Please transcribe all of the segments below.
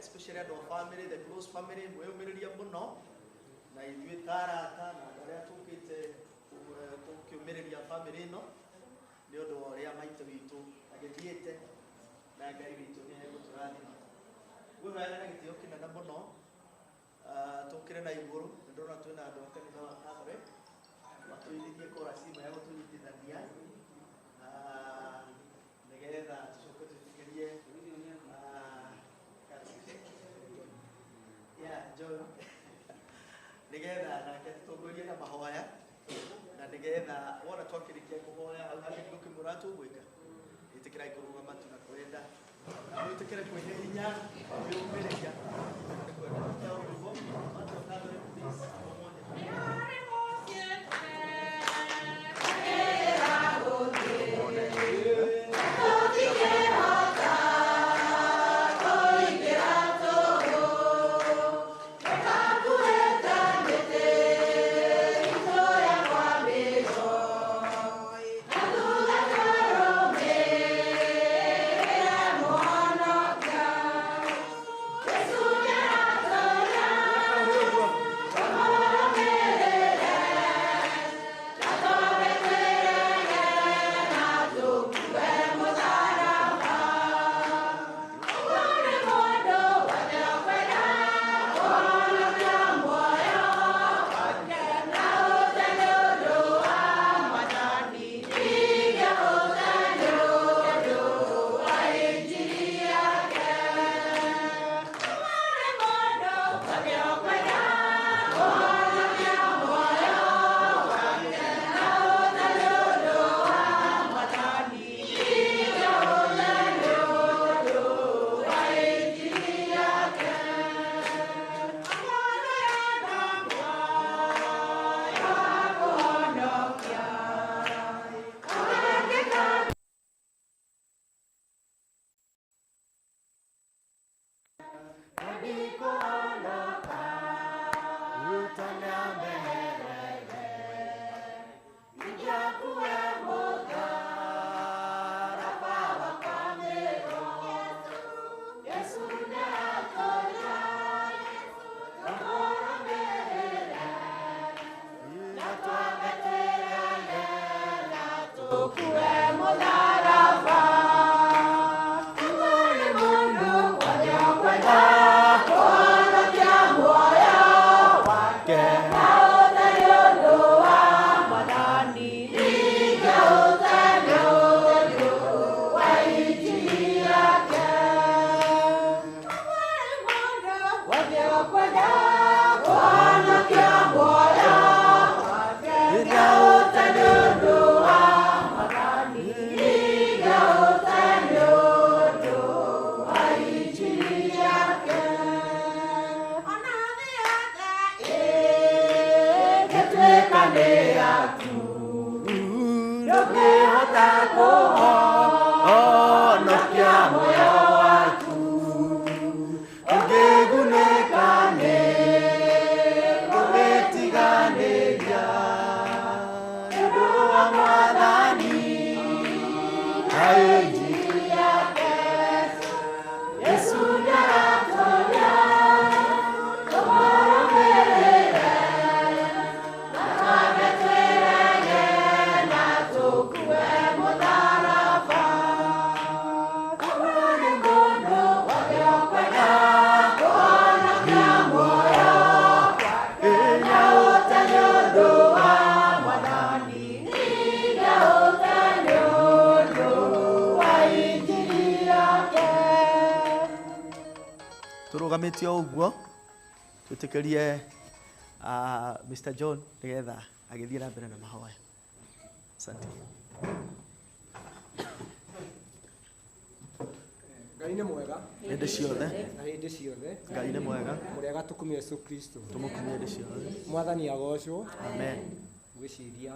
Especially andũ a family, the close family, mwĩyũmĩrĩrie mũno na ithuĩ ta arata na andũ arĩa tũkĩte gũkĩũmĩrĩria family ĩno nĩ ũndũ wa ũrĩa maitũ witũ agĩthiĩte na Ngai witũ nĩ egũtũrathima. Ngwĩhoya na gĩtĩo kĩnene mũno tũkĩre na igũrũ nĩ ndĩrona twĩna andũ a kanitha wa Catholic matũithithie chorus ĩmwe ya gũtũnyitithania nĩgetha tũcoke twĩtĩkĩrie yeah, nigetha nake tũtongorie na mahoya na nigetha wona twakĩrĩkia kũhoya hau hangĩ gũkĩmũra tũgwĩka ĩtĩkĩrai kũrũgama tu na kwenda na mwĩtĩkĩre kwĩhe hinya kwĩyũmĩrĩria nĩ kwenda. Tũrũgamĩte o ũguo twĩtĩkĩrie Mr. John nĩgetha agĩthiĩ na mbere na mahoya. Asante. Ngai nĩ mwega Hĩndĩ ciothe. Na hĩndĩ ciothe. Ngai nĩ mwega. Mũrĩega tũkumie Yesu Kristo. Tũmũkumie hĩndĩ ciothe. Mwathani agocwo. Amen. Ngwĩciria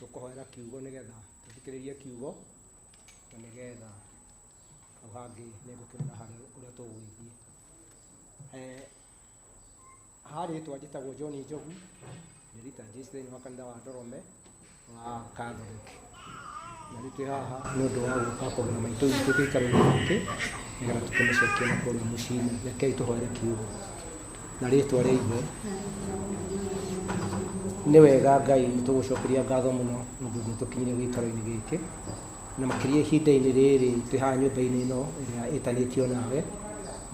tũkũhoera kiugo nĩgetha tũthikĩrĩrie kiugo na nĩgetha hau hangĩ nĩngũkĩrora harĩa ũrĩa tũgũgĩthiĩ. Harĩtwa njĩtagwo John Njogu, nĩ liturgist thĩinĩ wa kanitha wa Ndorome wa Catholic. Na rĩu twĩ haha nĩ ũndũ wa gũka kũgũra maitũ witũ gĩikaro-inĩ gĩkĩ nĩgetha tũkĩmũcokie na kũrĩa mũciĩ-inĩ. Rekei tũhoere kiugo na rĩtwa rĩa Ithe. Nĩ wega Ngai nĩ tũgũcokeria ngatho mũno nĩ ũndũ nĩ tũkinyire gĩikaro-inĩ gĩkĩ na makĩria ihinda-inĩ rĩrĩ twĩ haha nyũmba-inĩ ĩno ĩrĩa ĩtanĩtio nawe,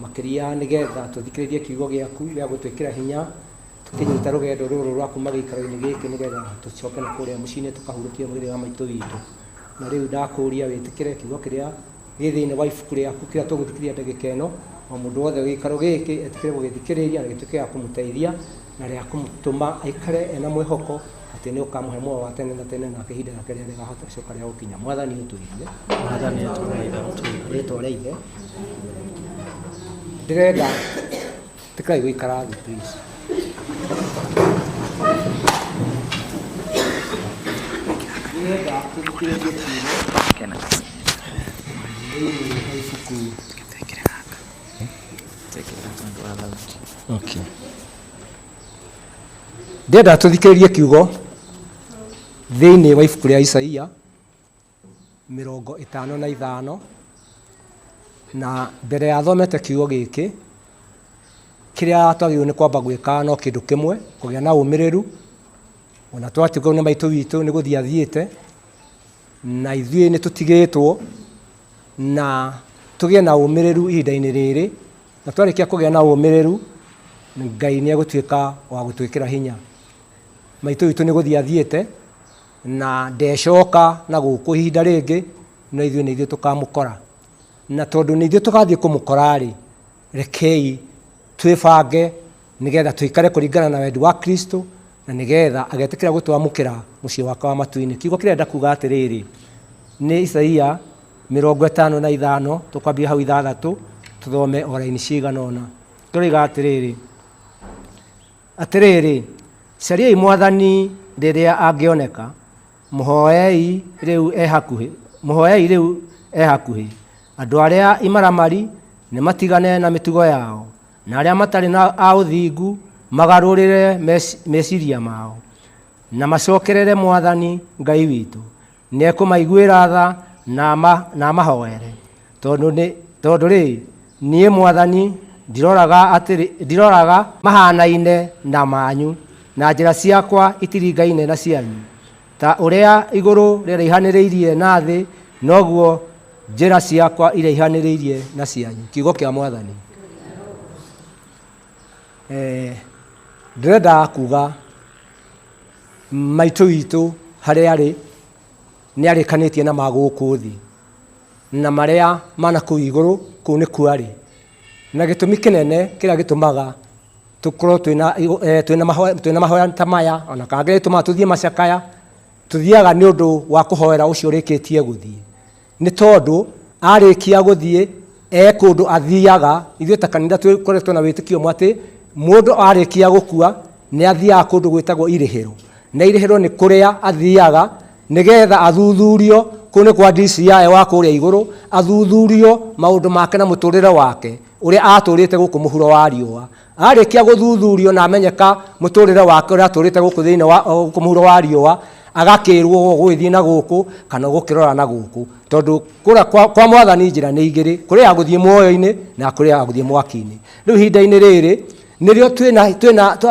makĩria nĩgetha tũthikĩrĩrie kiugo gĩaku gĩa gũtwĩkĩra hinya tũkĩnyita rũgendo rũrũ rwa kuma gĩikaro-inĩ gĩkĩ nĩgetha tũcoke na kũrĩa mũciĩ-inĩ tũkahurũkie mwĩrĩ wa maitũ witũ. Na rĩu ndakũria wĩtĩkĩre kiugo kĩrĩa gĩ thĩinĩ wa ibuku rĩaku kĩrĩa tũgũthikĩrĩria ndagĩka ĩno, o mũndũ wothe gĩikaro gĩkĩ etĩkĩre gũgĩthikĩrĩria na gĩtuĩke gĩa kũmũteithia na rĩa kũmũtũma aikare ena mwĩhoko atĩ nĩ ũkamũhe muoyo wa tene na tene nake ihinda rĩake rĩrĩa rĩgahota gũcoka rĩa gũkinya. Mwathani ũtũigue. Mwathani ũtũigue. Rĩtwa rĩa Ithe. Ndĩrenda tĩkĩrai gũikara thĩ please. Ndĩrenda tũthikĩrĩrie kiugo thĩinĩ wa ibuku. Okay. Ndĩrenda tũthikĩrĩrie kiugo thĩinĩ wa ibuku rĩa Isaia 55, na mbere ya thomete kiugo gĩkĩ kĩrĩa twagĩrĩirwo nĩ kwamba gwĩka no kĩndũ kĩmwe, kũgĩa na ũmĩrĩru. Ona twatigwo nĩ maitũ witũ nĩ gũthiĩ athiĩte, na ithuĩ nĩ tũtigĩtwo, na tũgĩe na ũmĩrĩru ihinda-inĩ rĩrĩ, na twarĩkia kũgĩa na ũmĩrĩru Ngai nĩ egũtuĩka wa gũtwĩkĩra hinya. Maitũ witũ nĩ gũthiĩ athiĩte na ndecoka na gũkũ ihinda rĩngĩ, no ithuĩ nĩ ithuĩ tũkamũkora. Na tondũ nĩ ithuĩ tũgathiĩ kũmũkora rĩ, rekei twĩbange nĩgetha tũikare kũringana na wendi wa Kristo, na nĩgetha agetĩkĩra gũtwamũkĩra mũciĩ wake wa matu-inĩ. Kiugo kĩrĩa ndenda kuga atĩrĩrĩ nĩ Isaia 55, tũkwambia hau 6 tũthome o raini cigana ũna. Tũroiga atĩrĩrĩ, atĩrĩrĩ, cariai Mwathani rĩrĩa angĩoneka, mũhoei rĩu e hakuhĩ, mũhoei rĩu e hakuhĩ. Andũ arĩa imaramari nĩ matigane na mĩtugo yao, na arĩa matarĩ na a ũthingu magarũrĩre meciria mao, na macokerere Mwathani Ngai witũ. Nĩ ekũmaiguĩra tha na amahoere. Tondũ rĩ, niĩ Mwathani ndiroraga mahanaine na manyu, na njĩra ciakwa itiringaine na cianyu. Ta ũrĩa igũrũ rĩraihanĩrĩirie na thĩ, noguo njĩra ciakwa iraihanĩrĩirie na cianyu. Kiugo kĩa Mwathani. Ndĩrenda kuga maitũ witũ harĩa arĩ nĩ arĩkanĩtie na ma gũkũ thĩ na marĩa mana kũu igũrũ, kũu nĩkuo arĩ. Na gĩtũmi kĩnene kĩrĩa gĩtũmaga tũkorwo twĩna mahoya ta maya, ona kana kĩrĩa gĩtũmaga tũthiĩ macakaya, tũthiaga nĩ ũndũ wa kũhoera ũcio ũrĩkĩtie gũthiĩ. Nĩ tondũ arĩkia gũthiĩ e kũndũ athiaga, ithuĩ ta kanitha tũkoretwo na wĩtĩkio ũmwe atĩ mũndũ arĩkia gũkua nĩ athiaga kũndũ gwĩtagwo irĩhĩro. Na irĩhĩro nĩ kũrĩa athiaga nĩgetha athuthurio, kũu nĩ kwa DCI wa kũrĩa igũrũ, athuthurio maũndũ make na mũtũrĩre wake ũrĩa atũrĩte gũkũ mũhuro wa riũa. Arĩkia gũthuthurio na amenyeka mũtũrĩre wake ũrĩa atũrĩte gũkũ thĩinĩ wa gũkũ mũhuro wa riũa, agakĩrwo ũgũgĩthiĩ na gũkũ kana ũgũkĩrora na gũkũ. Tondũ kũrĩa kwa Mwathani njĩra nĩ igĩrĩ, kũrĩ ya gũthiĩ muoyo-inĩ na kũrĩ ya gũthiĩ mwaki-inĩ. Rĩu ihinda-inĩ rĩrĩ nĩrĩo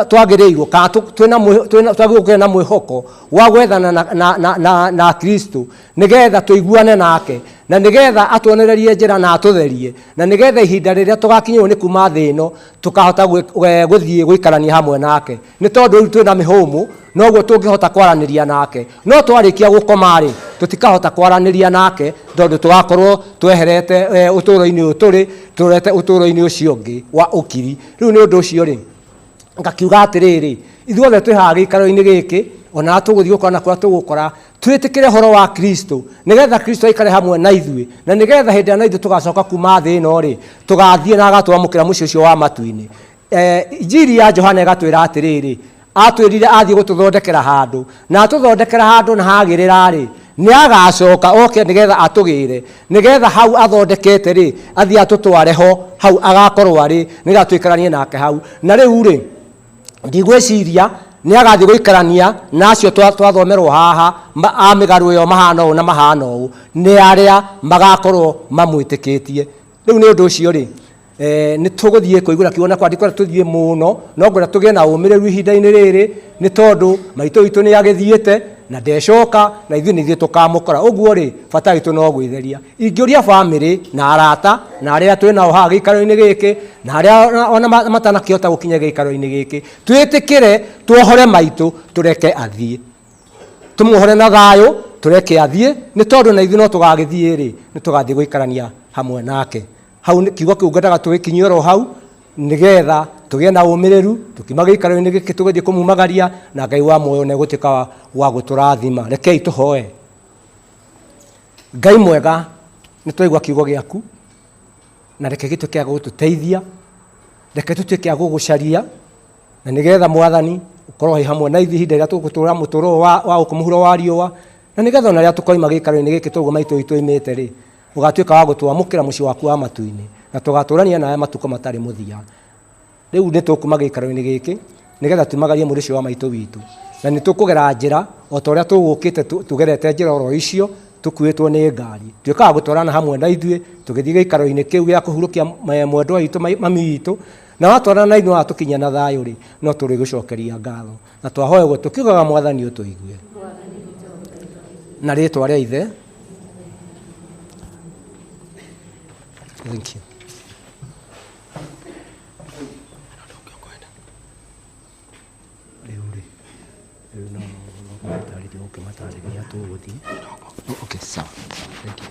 twagĩrĩirwo kana twagĩrĩirwo kũgĩa na mwĩhoko wa gwethana na Kristo nĩgetha tũiguane nake na nĩgetha atuonererie njĩra na atũtherie na nĩgetha ihinda rĩrĩa tũgakinyĩrwo nĩ kuma thĩ ĩno tũkahota gũthiĩ gũikarania hamwe nake. Nĩ tondũ rĩu twĩna mĩhũmũ noguo tũngĩhota kwaranĩria nake, no twarĩkia gũkoma rĩ tũtikahota kwaranĩria nake tondũ tũgakorwo tweherete ũtũũro-inĩ ũyũ tũrĩ, tũrorete ũtũũro-inĩ ũcio ũngĩ wa ũkiri. Rĩu nĩ ũndũ ũcio rĩ ngakiuga atĩrĩrĩ, ithuothe twĩ haha gĩikaro-inĩ gĩkĩ, ona tũgũthiĩ gũkora na kũrĩa tũgũkora, twĩtĩkĩre ũhoro wa Kristo nĩgetha Kristo aikare hamwe na ithuĩ, na nĩgetha hĩndĩ ĩrĩa na ithuĩ tũgacoka kuma thĩ ĩno rĩ tũgathiĩ na agatwamũkĩra mũciĩ ũcio wa matu-inĩ. Injiri ya Johana ĩgatwĩra atĩrĩrĩ, atwĩrire athiĩ gũtũthondekera handũ, na atũthondekera handũ na hagĩrĩra rĩ nĩ agacoka oke nĩgetha atũgĩre, nĩgetha hau athondekete rĩ athiĩ atũtware ho hau agakorwo arĩ, nĩgetha tũikaranie nake hau. Na rĩu rĩ ndigwĩciria nĩ agathiĩ gũikarania na acio twathomerwo haha a mĩgarũ ĩyo mahana ũũ na mahana ũũ, nĩ arĩa magakorwo mamwĩtĩkĩtie. Rĩu nĩ ũndũ ũcio rĩ nĩ tũgũthiĩ kũigũra kiugo na kwandĩkwo tũthiĩ mũno, no ngwenda tũgĩe na ũmĩrĩru ihinda-inĩ rĩrĩ, nĩ tondũ maitũ witũ nĩ agĩthiĩte na ndecoka, na ithuĩ nĩ ithuĩ tũkamũkora. Ũguo rĩ bata witũ no gwĩtheria. Ingĩũria bamĩrĩ na arata na arĩa twĩ nao haha gĩikaro-inĩ gĩkĩ na arĩa ona matanakĩhota gũkinya gĩikaro-inĩ gĩkĩ, twĩtĩkĩre tuohore maitũ tũreke athiĩ, tũmuohore na thayũ tũreke athiĩ, nĩ tondũ na ithuĩ no tũgagĩthiĩ rĩ nĩ tũgathiĩ gũikarania hamwe nake. Hau kiugo kĩu ngwendaga tũgĩkinyie oro hau nĩgetha tũgĩe na ũmĩrĩru tũkiuma gĩikaro-inĩ gĩkĩ tũgĩthiĩ kũmumagaria, na Ngai wa muoyo nĩ egũtuĩka wa gũtũrathima. Rekei tũhoe. Ngai mwega, nĩ twaigua kiugo gĩaku, na reke gĩtuĩke gĩa gũtũteithia, reke tũtuĩke a gũgũcaria, na nĩgetha Mwathani ũkorwo wĩ hamwe na ithuĩ ihinda rĩrĩa tũgũtũra mũtũrĩre ũyũ wa gũkũ mũhuro wa riũa, na nĩgetha ona rĩrĩa tũkoima gĩikaro-inĩ gĩkĩ tũguo maitũ witũ oimĩte rĩ, ũgatuĩka wa gũtwamũkĩra mũciĩ waku wa matu-inĩ, na tũgatũrania nawe matukũ matarĩ mũthia. Rĩu nĩ tũkuma gĩikaro-inĩ gĩkĩ nĩgetha tumagarie mũrĩ ũcio wa maitũ witũ, na nĩ tũkũgera njĩra o ta ũrĩa tũgũkĩte tũgerete njĩra oro icio tũkuĩtwo nĩ ngari. Tuĩka wa gũtwarana hamwe na ithuĩ tũgĩthiĩ gĩikaro-inĩ kĩu gĩa kũhurũkia mwendwa witũ mami witũ, na watwarana na ithuĩ watũkinyia na thayũ rĩ, no tũrĩgũcokeria ngatho. Na twahoya ũguo tũkiugaga Mwathani ũtũigue. Na rĩtwa rĩa Ithe. Thank you. Rĩu rĩ, rĩu no kũmatarĩria ũkĩmatarĩria tũgũthiĩ. Okay, sawa. Thank you.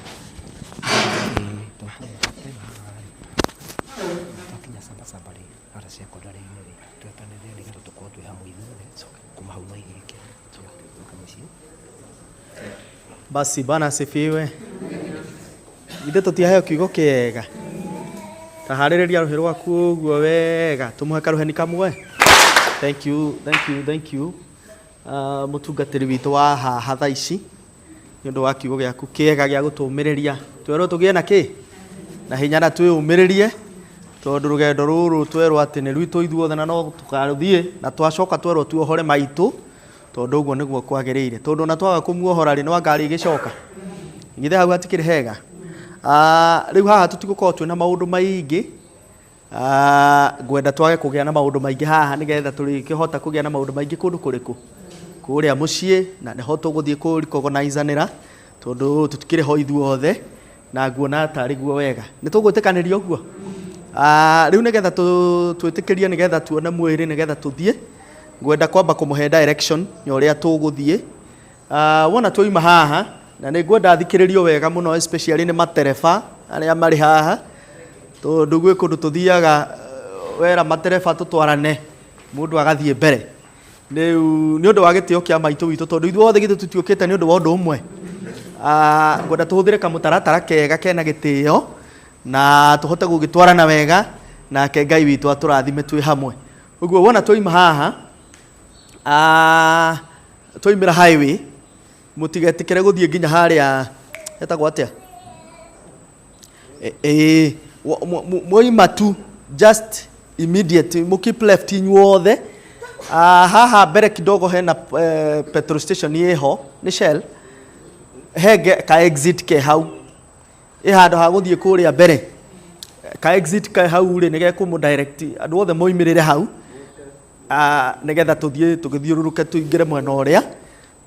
Twakinya Sabasaba rĩ, harĩa secondary-inĩ rĩ, twetanĩre nĩgetha tũkorwo twĩ hamwe ithuothe kuma hau maigĩke tũke mũciĩ. Basi Bwana asifiwe. Ithe tũtiaheo kiugo kĩega. Ta harĩrĩria rũhĩ rwaku ũguo wega, tũmũhe karũheni kamwe. Thank you, thank you, thank you. Mũtungatĩri witũ wa haha thaa ici nĩ ũndũ wa kiugo gĩaku kĩega gĩa gũtũmĩrĩria. Twerwo tũgĩe na kĩ? Na hinya na twĩyũmĩrĩrie, tondũ rũgendo rũrũ twerwo atĩ nĩ rwitũ ithuothe na no tũkarũthiĩ, na twacoka twerwo tuohore maitũ, tondũ ũguo nĩguo kwagĩrĩire. Tondũ ona twaga kũmuohora rĩ, no anga arĩgĩcoka. Githĩ hau hatikĩrĩ hega? Rĩu haha tũtigũkorwo twĩna maũndũ maingĩ. Ngwenda twage kũgĩa na maũndũ maingĩ haha nĩgetha tũrĩkĩhota kũgĩa na maũndũ maingĩ kũndũ kũrĩkũ? Kũrĩa mũciĩ na nĩho tũgũthiĩ kũrikogonaicanĩra tondũ tũtikĩrĩ ho ithuothe na nguona tarĩ guo wega. Nĩ tũgwĩtĩkanĩria ũguo? Rĩu nĩgetha twĩtĩkĩrie nĩgetha tuone mwĩrĩ nĩgetha tũthiĩ, ngwenda kwamba kũmũhe direction ya ũrĩa tũgũthiĩ. Wona twauma haha, na nĩ ngwenda thikĩrĩrio wega mũno especially nĩ matereba arĩa marĩ haha, tondũ gwĩ kũndũ tũthiaga wera matereba tũtwarane, mũndũ agathiĩ mbere. Rĩu nĩ ũndũ wa gĩtĩo kĩa maitũ witũ, tondũ ithuothe githĩ tũtiũkĩte nĩ ũndũ wa ũndũ ũmwe. Ngwenda tũhũthĩre kamũtaratara kega kena gĩtĩo na tũhote gũgĩtwarana wega, nake Ngai witũ atũrathime twĩ hamwe. Ũguo wona twauma haha, twaumĩra highway, mũtigetĩkĩre gũthiĩ nginya harĩa hetagwo atĩa? Ĩĩ, mwauma tu just immediate mũ keep left inyuothe. Haha mbere kidogo hena petrol station ĩho nĩ Shell, he ka exit ke hau, ĩ handũ ha gũthiĩ kũrĩa mbere, ka exit ke hau rĩ, nĩ gekũmũ direct andũ othe moimĩrĩre hau, nĩgetha tũthiĩ tũgĩthiũrũrũke tũingĩre mwena ũrĩa,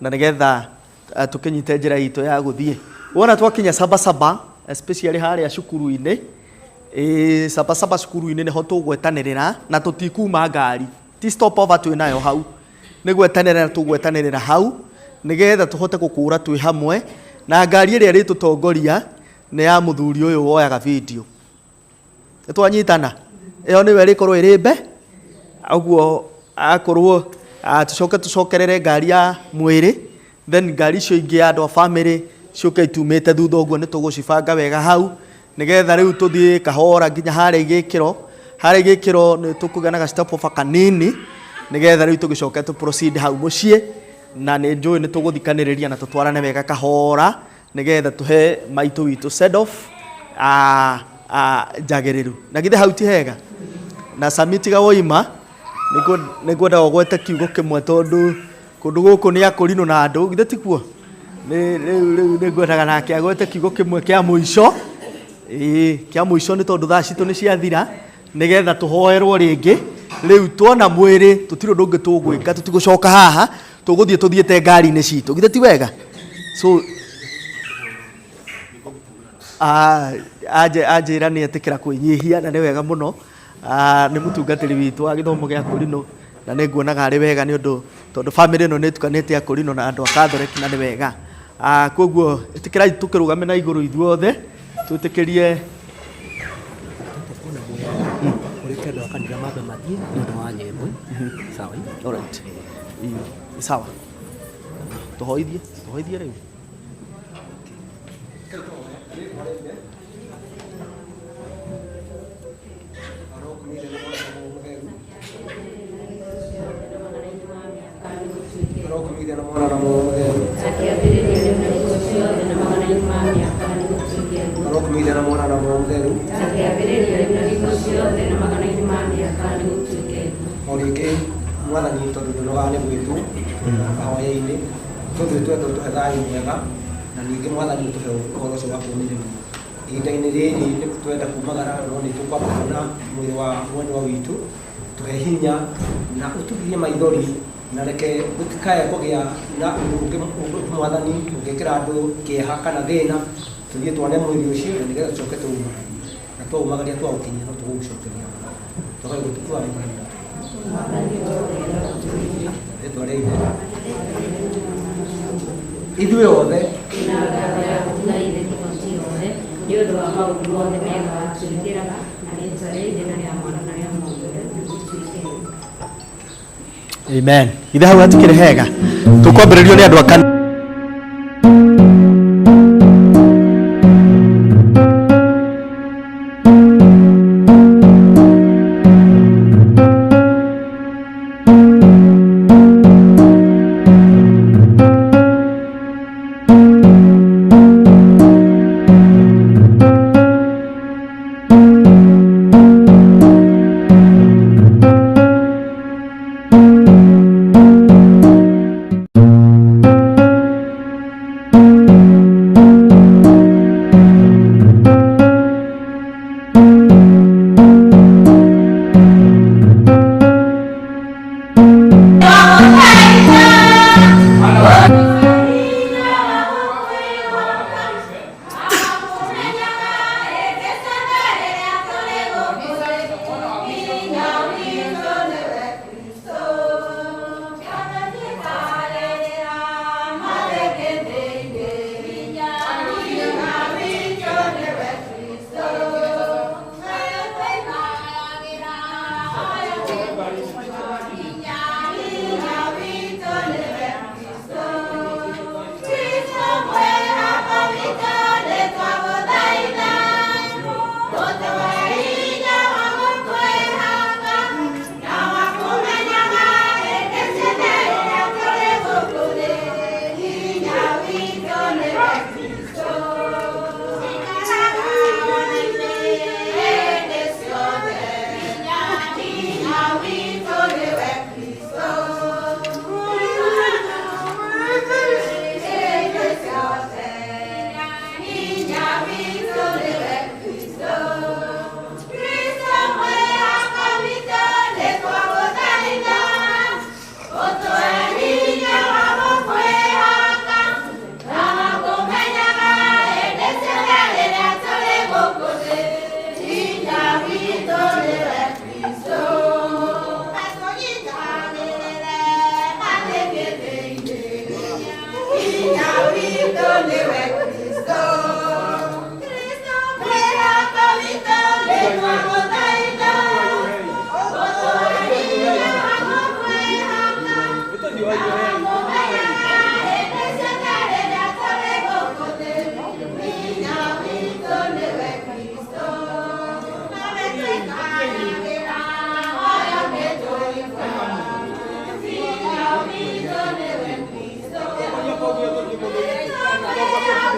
na nĩgetha tũkĩnyite njĩra itũ ya gũthiĩ. Wona twakinya Sabasaba, especially harĩa cukuru-inĩ, Sabasaba cukuru-inĩ nĩho tũgwetanĩrĩra na tũtikuma ngari, ti stop over twĩ nayo hau, nĩ gwetanĩrĩra tũgwetanĩrĩra hau nĩgetha tũhote gũkũra twĩ hamwe, na ngari ĩrĩa ĩrĩtũtongoria nĩ ya mũthuri ũyũ woyaga video. Nĩ twanyitana? Ĩyo nĩyo ĩrĩkorwo ĩrĩ mbe, ũguo akorwo tũcoke tũcokerere ngari ya mwĩrĩ, then ngari icio ingĩ ya andũ a family ciũke itumĩte thutha ũguo, nĩ tũgũcibanga wega hau nĩgetha rĩu tũthiĩ kahora nginya harĩa igĩkĩro. Harĩa igĩkĩro nĩ tũkũgĩa na ga stop over kanini nĩgetha rĩu tũgĩcoke tũ proceed hau mũciĩ, na nĩ njũĩ nĩ tũgũthikanĩrĩria na tũtwarane wega kahora nĩgetha tũhe maitũ witũ send off njagĩrĩru. Na githĩ hau ti hega? Na Sami tiga woima, nĩ ngwenda ũgwete kiugo kĩmwe tondũ kũndũ gũkũ nĩ akũrinũ na andũ, githĩ tikuo? Rĩu rĩu nĩ ngwendaga nake agwete kiugo kĩmwe kĩa mũico. Ĩĩ, kĩa mũico nĩ tondũ thaa citũ nĩ ciathira, nĩgetha tũhoerwo rĩngĩ. Rĩu tuona mwĩrĩ tũtirĩ ũndũ ũngĩ tũgwĩka, tũtigũcoka haha, tũgũthiĩ tũthiĩte ngari-inĩ citũ, githĩ ti wega? So anjĩra nĩ etĩkĩra kwĩnyihia na nĩ wega mũno. Nĩ mũtungatĩri witũ wa gĩthomo gĩa kũrinũ na nĩ nguonaga arĩ wega nĩ ũndũ tondũ family ĩno nĩ ĩtukanĩte akũrinũ na andũ a Catholic na nĩ wega. Koguo ĩtĩkĩrai tũkĩrũgame na igũrũ ithuothe twĩtĩkĩrie Ũrĩke andũ a kanitha mambe mathiĩ nĩ ũndũ wa nyĩmbo. Sawa. Alright. Sawa. Tũhoithie, tũhoithie rĩu. O rĩngĩ mwathani tondũ ndũnogaga nĩ gwĩtwo mahoya-inĩ, tũthiĩ twetwo tũhe thayũ mwega, na ningĩ mwathani ũtũhe ũhoro ũcio wa kũũmĩrĩria. Ihinda-inĩ rĩrĩ nĩ twenda kumagara no nĩ tũkwamba kuona mwĩrĩ wa mwendwa witũ, tũhe hinya na ũtũgirie maithori, na reke gũtikae kũgĩa na ũndũ ũngĩ mwathani ũngĩkĩra andũ kĩeha kana thĩna, tũthiĩ tuone mwĩrĩ ũcio na nĩgetha tũcoke tũumagarie, na twaumagaria twaũkinyia no tũgũgũcokeria ngatho. Tũhoe gũtukũ wa mwathani. Rĩtwa rĩa Ithe. Ithuĩ othe Na ngatho ya gũtuga Ithe kĩhoti yothe nĩ ũndũ wa maũndũ mothe mega watwĩkĩra, na rĩtwa rĩa Ithe na rĩa Mwana na rĩa Roho Mũtheru nĩgũtuĩke ũguo. Amen. Ithe hau hatikĩrĩ hega. Tũkwambĩrĩrio nĩ andũ a kanitha. Hinya witũ nĩwe Kristo. Mwĩhoko witũ nĩtwamũthaitha. Ũtũhe hinya wa gũkwĩhoka. Twamũmenya hĩndĩ ciothe rĩrĩa tũrĩ gũkũ thĩ. Hinya witũ nĩwe Kristo. Nawe twĩkayagĩra, oyo nĩtũigua. Hinya witũ nĩwe Kristo. Kristo mwĩhoko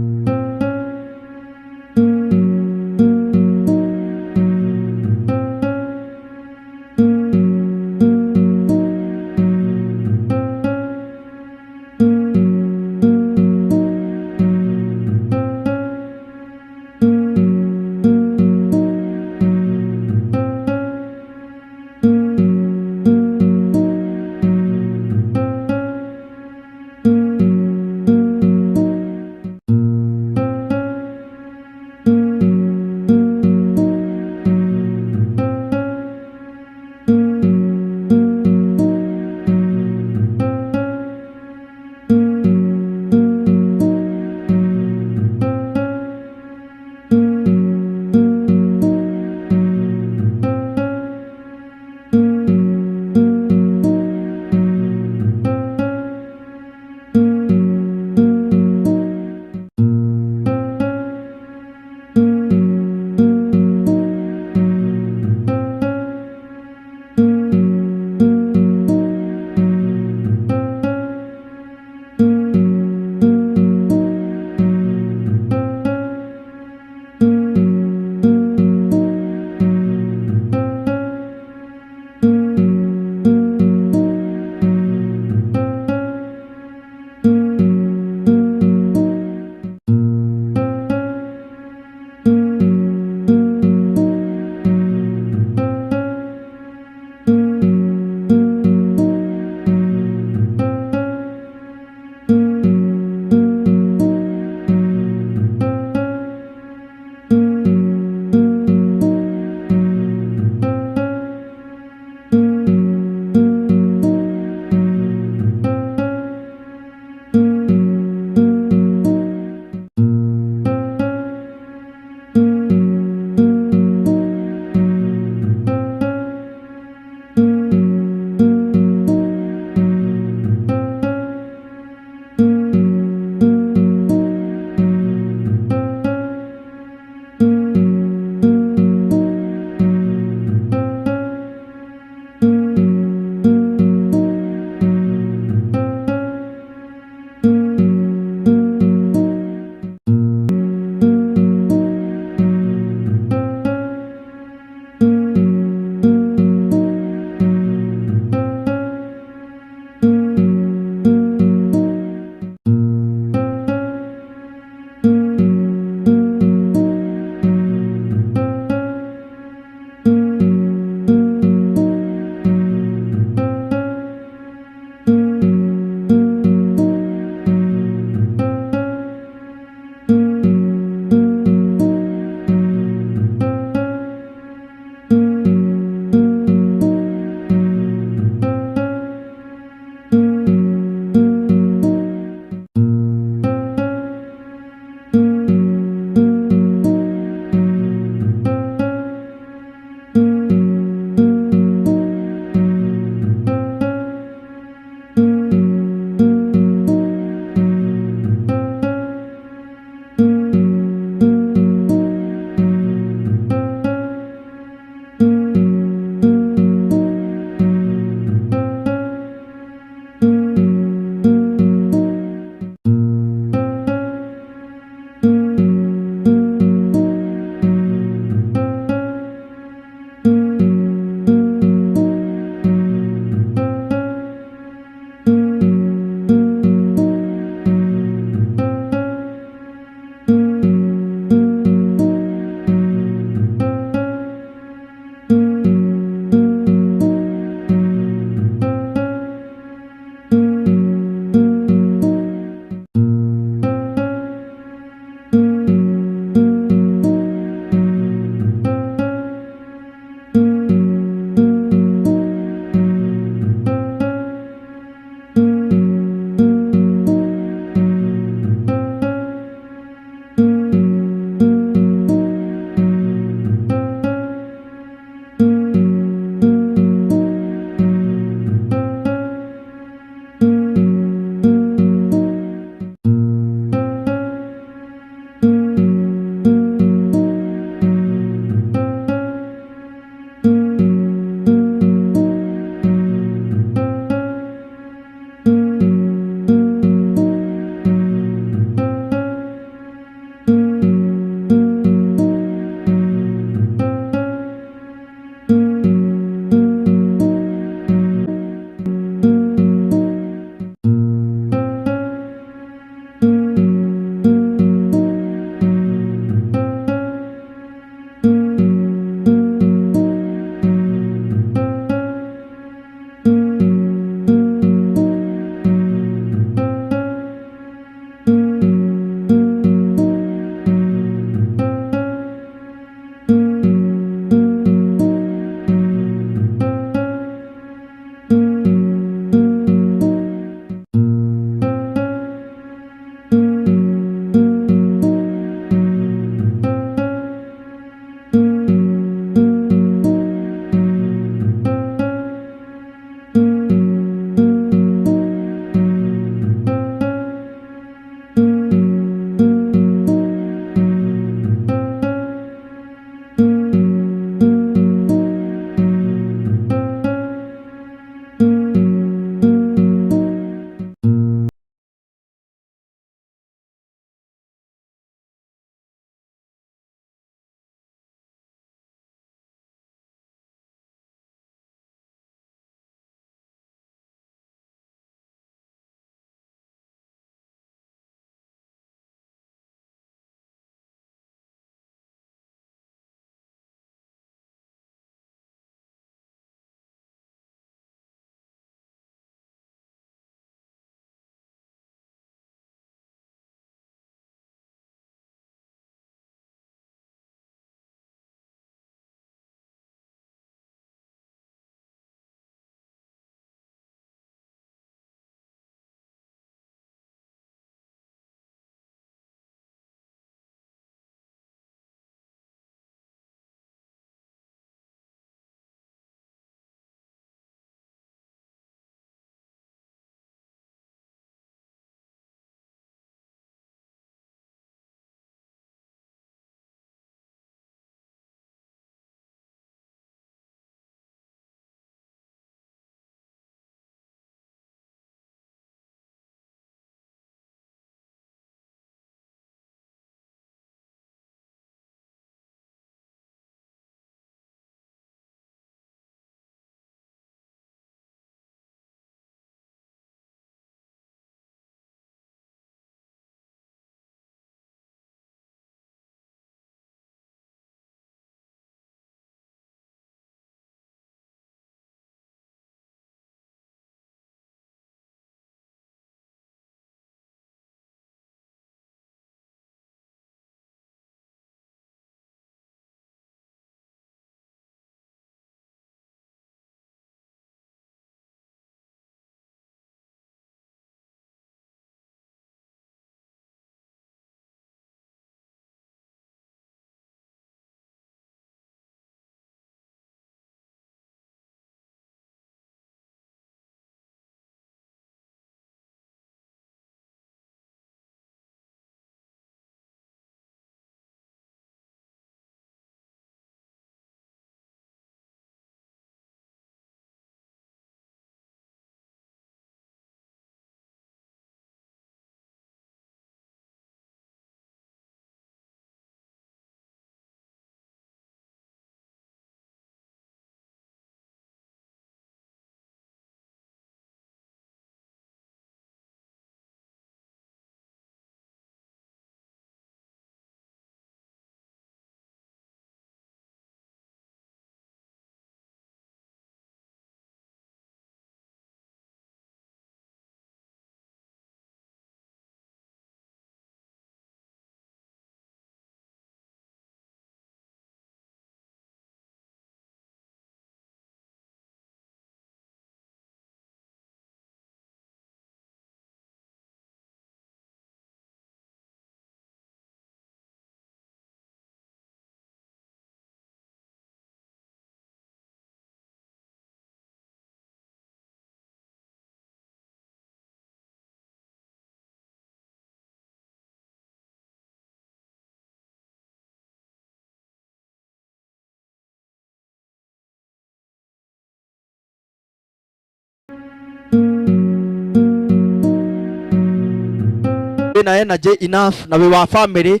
Wĩna energy enough na wĩ wa family,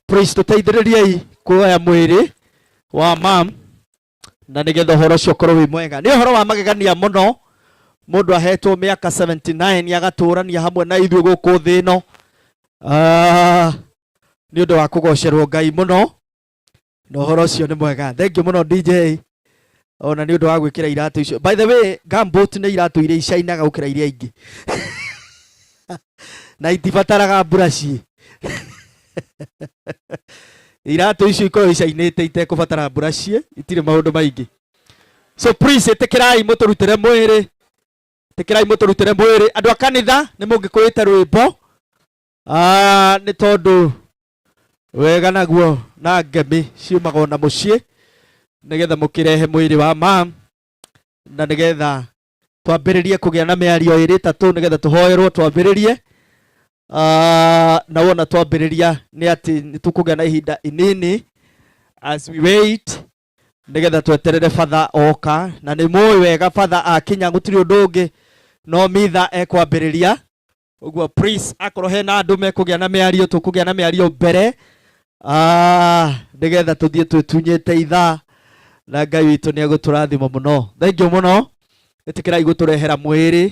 please tũteithĩrĩriei kuoya mwĩrĩ wa mam na nĩgetha ũhoro ũcio ũkorwo wĩ mwega. Nĩ ũhoro wa magegania mũno mũndũ ahetwo mĩaka 79 agatũrania hamwe na ithuĩ gũkũ thĩ ĩno. Ah, nĩ ũndũ wa kũgocerwo Ngai mũno na ũhoro ũcio nĩ mwega. Thank you mũno DJ ona nĩ ũndũ wa gwĩkĩra iratũ icio. By the way, gumboot nĩ iratũ iria icainaga gũkĩra iria ingĩ na itibataraga mburaci. Iratũ icio ikoragwo icainĩte itekũbatara mburaci, itirĩ maũndũ maingĩ. So please ĩtĩkĩrai mũtũrutĩre mwĩrĩ, ĩtĩkĩrai mũtũrutĩre mwĩrĩ. Andũ a kanitha nĩ mũngĩkũĩte rwĩmbo. Ah, nĩ tondũ wega naguo na ngemi ciumaga ona mũciĩ nĩgetha mũkĩrehe mwĩrĩ wa mam na nĩgetha twambĩrĩrie kũgĩa na mĩario ĩrĩ ĩtatũ nĩgetha tũhoerwo twambĩrĩrie. Ah, na wona twambĩrĩria nĩ atĩ nĩ tũkũgĩa na ihinda inini as we wait nĩgetha tweterere batha oka, na nĩ mũĩ wega batha akinya gũtirĩ ũndũ ũngĩ no mitha ekwambĩrĩria. Ũguo please akorwo hena andũ mekũgĩa na mĩario, tũkũgĩa na mĩario mbere, ah, nĩgetha tũthiĩ twĩtunyĩte ithaa na Ngai witũ nĩ egũtũrathima mũno. Thank you mũno, ĩtĩkĩrai gũtũrehera mwĩrĩ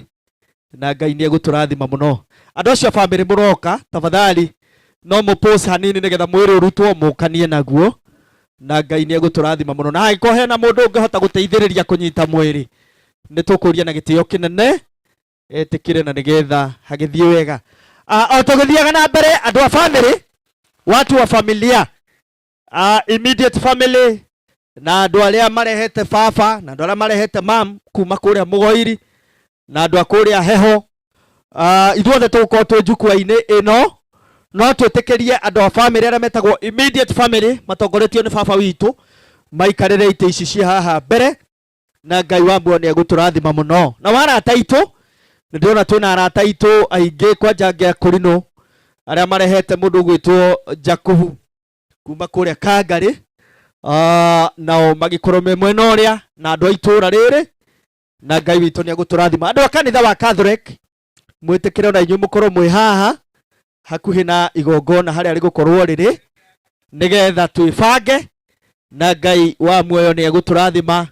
na Ngai nĩ egũtũrathima mũno. Andũ acio a bamĩrĩ mũroka, tafadhali no mũpose hanini nĩgetha mwĩrĩ ũrutwo mũkanie naguo na Ngai nĩ egũtũrathima mũno. Na angĩkorwo hena mũndũ ũngĩhota gũteithĩrĩria kũnyita mwĩrĩ, nĩ tũkũria na gĩtĩo kĩnene etĩkĩre na nĩgetha hagĩthiĩ wega. Ah, o tũgĩthiaga na mbere, andũ a bamĩrĩ, watu wa familia, immediate family na andũ arĩa marehete baba na andũ arĩa marehete mam kuma kũrĩa Mũgoiri na andũ a kũrĩa Heho, ithuothe tũgũkorwo twĩ njukwa-inĩ ĩno. No twĩtĩkĩrie andũ a bamĩrĩ arĩa metagwo immediate family matongoretio nĩ baba witũ maikarĩre itĩ ici ciĩ haha mbere na Ngai wa muoyo nĩ egũtũrathima mũno. Na wa arata aitũ, nĩ ndĩrona twĩna arata aitũ aingĩ kwanja ngĩa kũrinũ arĩa marehete mũndũ ũgwĩtwo Jakubu kuma kũrĩa Kangarĩ, nao magĩkorwo me mwena ũrĩa na andũ a itũũra rĩrĩ, na Ngai witũ nĩ egũtũrathima. Andũ a kanitha wa Catholic mwĩtĩkĩre ona inyuĩ mũkorwo mwĩ haha hakuhĩ na igongona harĩa rĩgũkorwo rĩrĩ nĩgetha twĩbange na Ngai wa muoyo nĩ egũtũrathima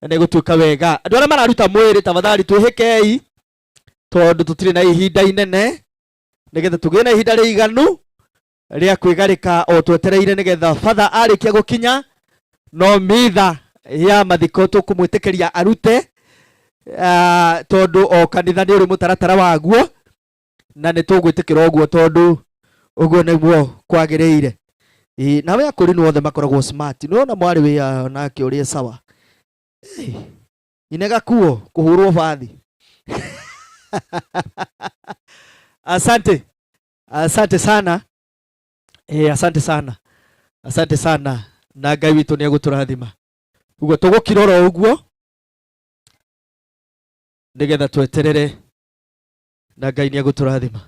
na nĩ egũtuĩka wega. Andũ arĩa mararuta mwĩrĩ tafadhali twĩhĩkei tondũ tũtirĩ na ihinda inene nĩgetha tũgĩe na ihinda rĩiganu rĩa kwĩgarĩka o twetereire nĩgetha batha arĩkia gũkinya no mitha ya mathiko tũkũmwĩtĩkĩria arute, tondũ o kanitha nĩ ũrĩ mũtaratara waguo na nĩ tũgwĩtĩkĩra ũguo tondũ ũguo nĩguo kwagĩrĩire. Ĩĩ, nawe akũrinũ othe makoragwo smart, nĩ wona mwarĩ wĩ nake ũrĩa sawa. Ĩĩ, nyina gakuo kũhũrwo bathi. Asante, asante sana. Asante sana, asante sana, na Ngai witũ nĩ egũtũrathima. Ũguo tũgũkira oro ũguo nĩgetha tweterere na Ngai nĩ egũtũrathima.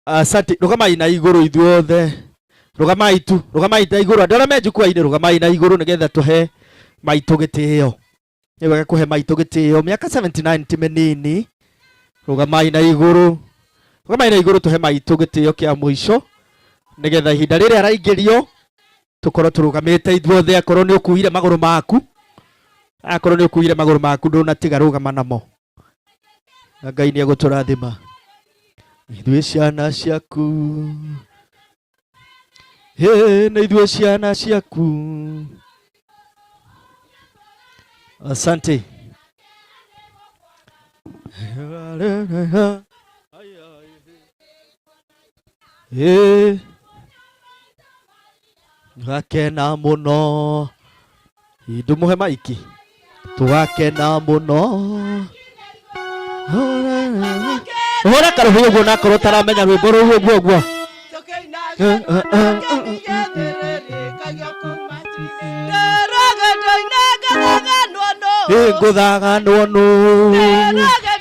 Asante, rũgamai na igũrũ ithuothe, rũgamai tu, rũgamai na igũrũ, andũ arĩa me njukwa-inĩ rũgamai na igũrũ nĩgetha tũhe maitũ gĩtĩo. Nĩ wega kũhe maitũ gĩtĩo, mĩaka 79 ti mĩnini. Rũgamai na igũrũ, rũgamai na igũrũ tũhe maitũ gĩtĩo kĩa mũico nĩgetha ihinda rĩrĩa araingĩrio tũkorwo tũrũgamĩte ithuothe. Akorwo nĩ ũkuire magũrũ maku, akorwo nĩ ũkuire magũrũ maku ndũnatiga, rũgama namo na Ngai nĩ egũtũrathima. Ithuĩ ciana ciaku, hĩ, nĩ ithuĩ ciana ciaku. Asante. Ĩ, tũgakena mũno ndũmũhe maiki, tũgakena mũno. Hũra karũhĩ ũguo nakorwo ũtaramenya rwĩmbo rũu ũguo ũguo. Ĩ, ngũthaganwo nũ.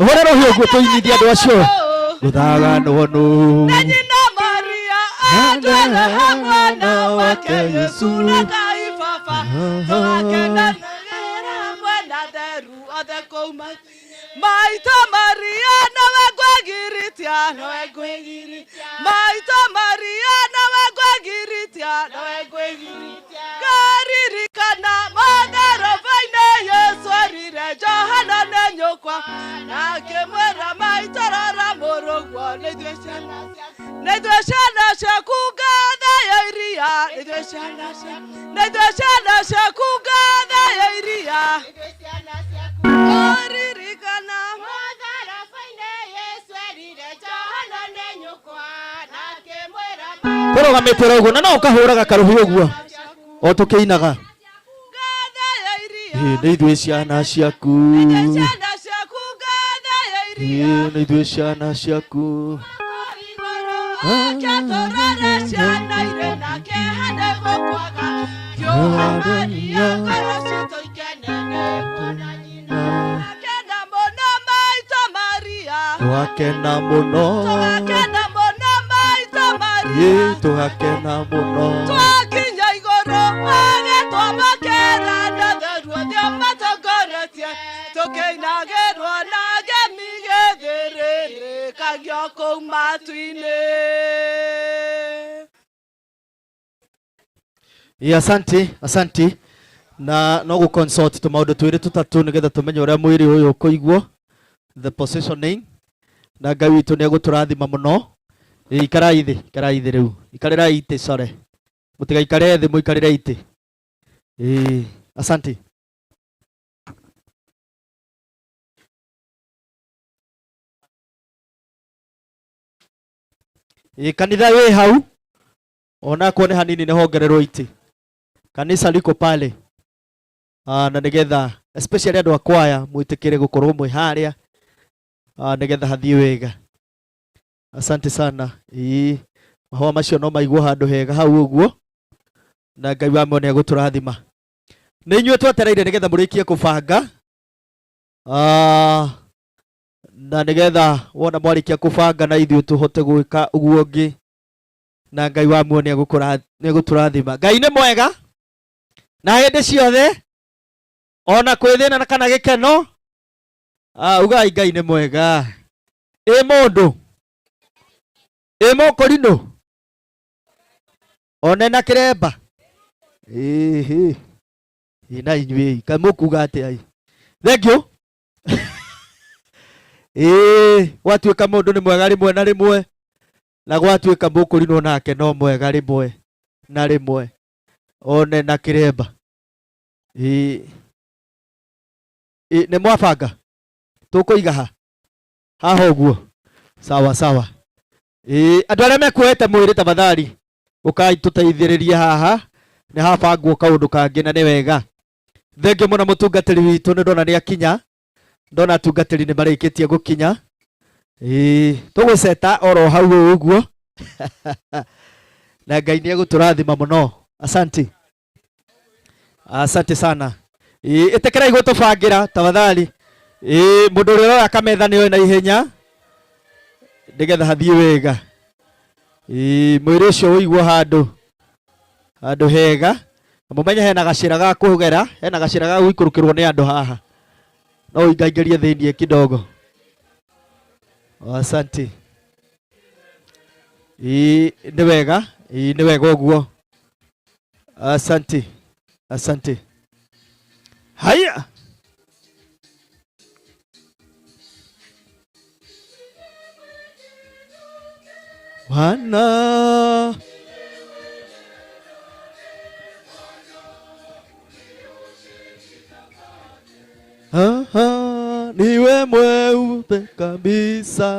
Hũra rũhĩ ũguo tũinithie andũ acio. Ngũthaganwo nũ. Nyina Maria atwara mwana wake Yesu na Ngai Baba tũgakenanagĩra hamwe na theru othe kũu Maitũ Maria nawe ngwĩgiritia nawe ngwĩgiritia Maitũ Maria nawe ngwĩgiritia nawe ngwĩgiritia Ngaririkana mũtharaba-inĩ Yesu erire Johana nĩ nyũkwa na akĩmwĩra maitũ rora mũrũguo nĩ ithuĩ ciana nĩ ithuĩ ciana ciaku ngatha ya iria nĩ ithuĩ ciana ciaku nĩ ithuĩ ciana ciaku ngatha ya iria Ngũririkana Tũrũgamĩte oro ũguo na no ũkahũraga karũhĩ ũguo o tũkĩinaga. Ngatha ya iria Ĩ, nĩ ithuĩ ciana ciaku. Nĩ ithuĩ ciana ciaku ngatha ya iria Ĩ, nĩ ithuĩ ciana ciaku. Oke tũrore ciana irĩ na kĩeha nĩ gũkwaga kĩũha Maria ngoro citũ ikene nĩ kuona nyina. Tũgakena mũno maitũ Maria Tũgakena mũno. Tũgakena mũno maitũ Ĩ, Maria tũgakena mũno. Twakinya igũrũ magetwamũkĩra na theru othe matongoretie tũkĩinagĩrwo na ngemi gĩthĩrĩrĩkagio kũu matu-inĩ. Ĩ, asante asante na no gũ consult tũmaũndũ twĩrĩ tũtatũ nĩgetha tũmenye ũrĩa mwĩrĩ ũyũ ũkũigwo the positioning na Ngai witũ nĩ egũtũrathima mũno. Ĩ, ikarai thĩ ikarai thĩ rĩu ikarĩrai itĩ sorry mũtigaikare thĩ mũikarĩre itĩ. Ĩ, asante. Ĩ, kanitha wĩ hau onakwo nĩ hanini nĩ hongererwo itĩ kanisa liko pale. Ah, na nĩgetha especially andũ a kwaya mwĩtĩkĩre gũkorwo mwĩ harĩa ah, nĩgetha hathiĩ wega. Asante sana. Ĩĩ, mahũa macio no maigwo handũ hega hau ũguo na Ngai wa muoyo nĩ egũtũrathima. Nĩ inyuĩ twetereire nĩgetha mũrĩkie kũbanga ah, na nĩgetha wona mwarĩkia kũbanga na ithuĩ tũhote gwĩka ũguo ũngĩ na Ngai wa muoyo nĩ egũtũrathima. Ngai nĩ mwega na hĩndĩ ciothe ona kwĩ thĩna na kana gĩkeno. Ah, ugai Ngai nĩ mwega. Ĩ mũndũ ĩ mũkũrinũ one na kĩremba ĩhĩ ĩ na inyuĩ kaĩ mũkuga atĩa ĩ thank you ĩĩ gwatuĩka mũndũ nĩ mwega rĩmwe na rĩmwe na gwatuĩka mũkũrinũ nake no mwega rĩmwe na rĩmwe one na kĩremba ĩĩ ĩ nĩ mwabanga tũkũiga ha haha ũguo sawa sawa. Ĩĩ andũ arĩa mekuoete mwĩrĩ tafadhali ũkai tũteithĩrĩrie haha nĩ habangwo kaũndũ kangĩ na nĩ wega. Thengiũ mũno mũtungatĩri witũ nĩ ndona nĩ akinya ndona atungatĩri nĩ marĩkĩtie gũkinya. Ĩĩ tũgũceta oro hau ũguo na Ngai nĩ egũtũrathima mũno. Asante asante sana. Ĩĩ ĩtĩkĩrai gũtũbangĩra tafadhali. Ĩĩ mũndũ ũrĩa ũroya kametha nĩ oe na ihenya nĩgetha hathiĩ wega. Ĩĩ mwĩrĩ ũcio ũigwo handũ handũ hega na mũmenye hena gacĩra ga kũgera hena gacĩra ga gũikũrũkĩrwo nĩ andũ haha no ũingaingĩrie thĩiniĩ kidogo. Asante. Ĩĩ nĩ wega ĩĩ nĩ wega ũguo. Asante asante. Haya. Bwana aha, niwe mweupe kabisa.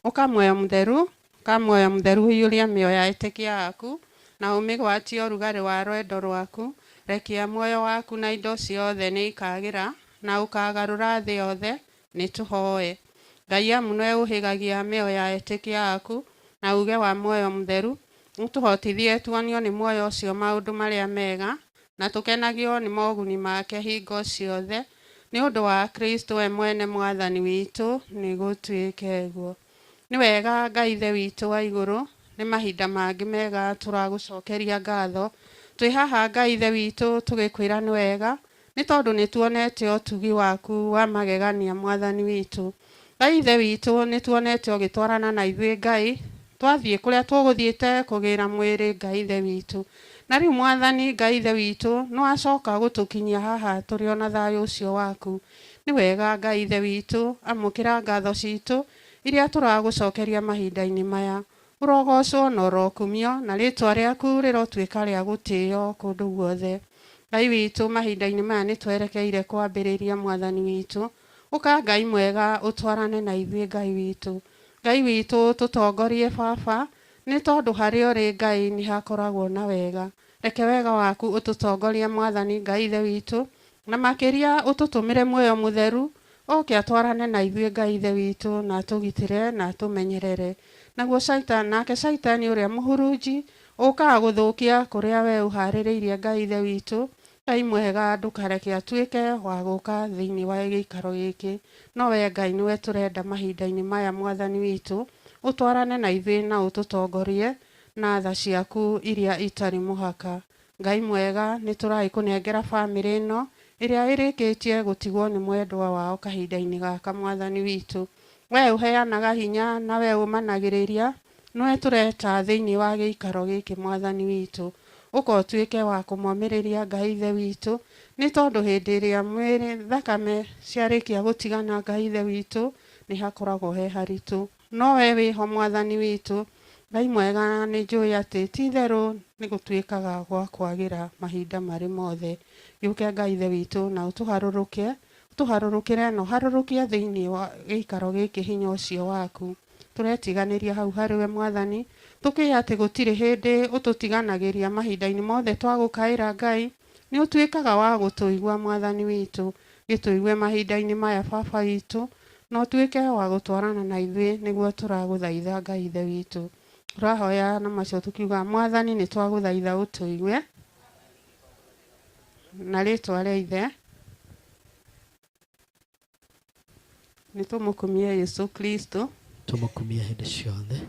Ũka muoyo mũtheru, ũka muoyo mũtheru ũiyũrie mĩoyo ya etĩkia aku na ũmĩgwatie ũrugarĩ wa rwendo rwaku. Rekia muoyo waku na indo ciothe nĩ ikagĩra na ũkagarũra thĩ yothe. Nĩ tũhoe. Ngai amu nĩwe ũhĩgagia mĩoyo ya etĩkia aku na uge wa muoyo mũtheru, ũtũhotithie tuonio nĩ muoyo ũcio maũndũ marĩa mega na tũkenagio nĩ moguni make hingo ciothe nĩ ũndũ wa Kristo we mwene mwathani witũ nĩ gũtuĩke guo. Nĩ wega Ngai Ithe witũ wa igũrũ, nĩ mahinda mangĩ mega tũragũcokeria ngatho. Twĩ haha Ngai Ithe witũ tũgĩkwĩra nĩ wega, nĩ tondũ nĩ tuonete ũtugi waku wa magegania mwathani witũ. Ngai Ithe witũ nĩ tuonete ũgĩtwarana na ithuĩ Ngai, twathiĩ kũrĩa tũgũthiĩte kũgĩra mwĩrĩ Ngai Ithe witũ. Na rĩu mwathani Ngai Ithe witũ nĩ wacoka gũtũkinyia haha tũrĩ ona thayũ ũcio waku. Nĩ wega Ngai Ithe witũ, amũkĩra ngatho citũ iria tũragũcokeria mahinda-inĩ maya. Ũrogocwo na ũrokumio na rĩtwa rĩaku rĩrotuĩka rĩa gũtĩo kũndũ guothe. Ngai witũ mahinda-inĩ maya nĩ twerekeire kwambĩrĩria mwathani witũ. Ũka Ngai mwega ũtwarane na ithuĩ Ngai witũ. Ngai witũ tũtongorie baba nĩ tondũ harĩa ũrĩ Ngai nĩ hakoragwo na wega. Reke wega waku ũtũtongorie mwathani Ngai Ithe witũ na makĩria ũtũtũmĩre muoyo mũtheru oke atwarane na ithuĩ Ngai Ithe witũ na atũgitĩre na atũmenyerere. Naguo Caitani, nake Caitani ũrĩa mũhurunji ũkaga gũthũkia kũrĩa we ũharĩrĩirie Ngai Ithe witũ. Ngai mwega ndũkareke atuĩke wa gũka thĩinĩ wa gĩikaro gĩkĩ. No we Ngai nĩwe tũrenda mahinda-inĩ maya mwathani witũ, ũtwarane na ithuĩ na ũtũtongorie na tha ciaku iria itarĩ mũhaka. Ngai mwega nĩ tũragĩkũnengera bamĩrĩ ĩno ĩrĩa ĩrĩkĩtie gũtigwo nĩ mwendwa wao kahinda-inĩ gaka mwathani witũ. We ũheanaga hinya na we ũmanagĩrĩria, nĩwe tũreta thĩinĩ wa gĩikaro gĩkĩ mwathani witũ. Ũka ũtuĩke wa kũmomĩrĩria Ngai Ithe witũ, nĩ tondũ hĩndĩ ĩrĩa mwĩrĩ thakame ciarĩkia gũtigana Ngai Ithe witũ, nĩ hakoragwo he haritũ. No we wĩho mwathani witũ, Ngai mwega nĩ njũĩ atĩ ti itherũ nĩ gũtuĩkaga gwa kwagĩra mahinda marĩ mothe. Gĩũke Ngai Ithe witũ na ũtũharũrũke, ũtũharũrũkĩre na ũharũrũkie thĩinĩ wa gĩikaro gĩkĩ hinya ũcio waku. Tũretiganĩria hau harĩ we mwathani, tũkĩĩ atĩ gũtirĩ hĩndĩ ũtũtiganagĩria mahinda-inĩ mothe twagũkaĩra Ngai, nĩ ũtuĩkaga wa gũtũigua mwathani witũ. Gĩtũigue mahinda-inĩ maya baba witũ, na ũtuĩke wa gũtwarana na ithuĩ nĩguo tũragũthaitha Ngai Ithe witũ. Tũrahoya na macio tũkiuga mwathani nĩ twagũthaitha ũtũigue na rĩtwa rĩa Ithe nĩ tũmũkumie Yesu Kristo. Tũmũkumie hĩndĩ ciothe.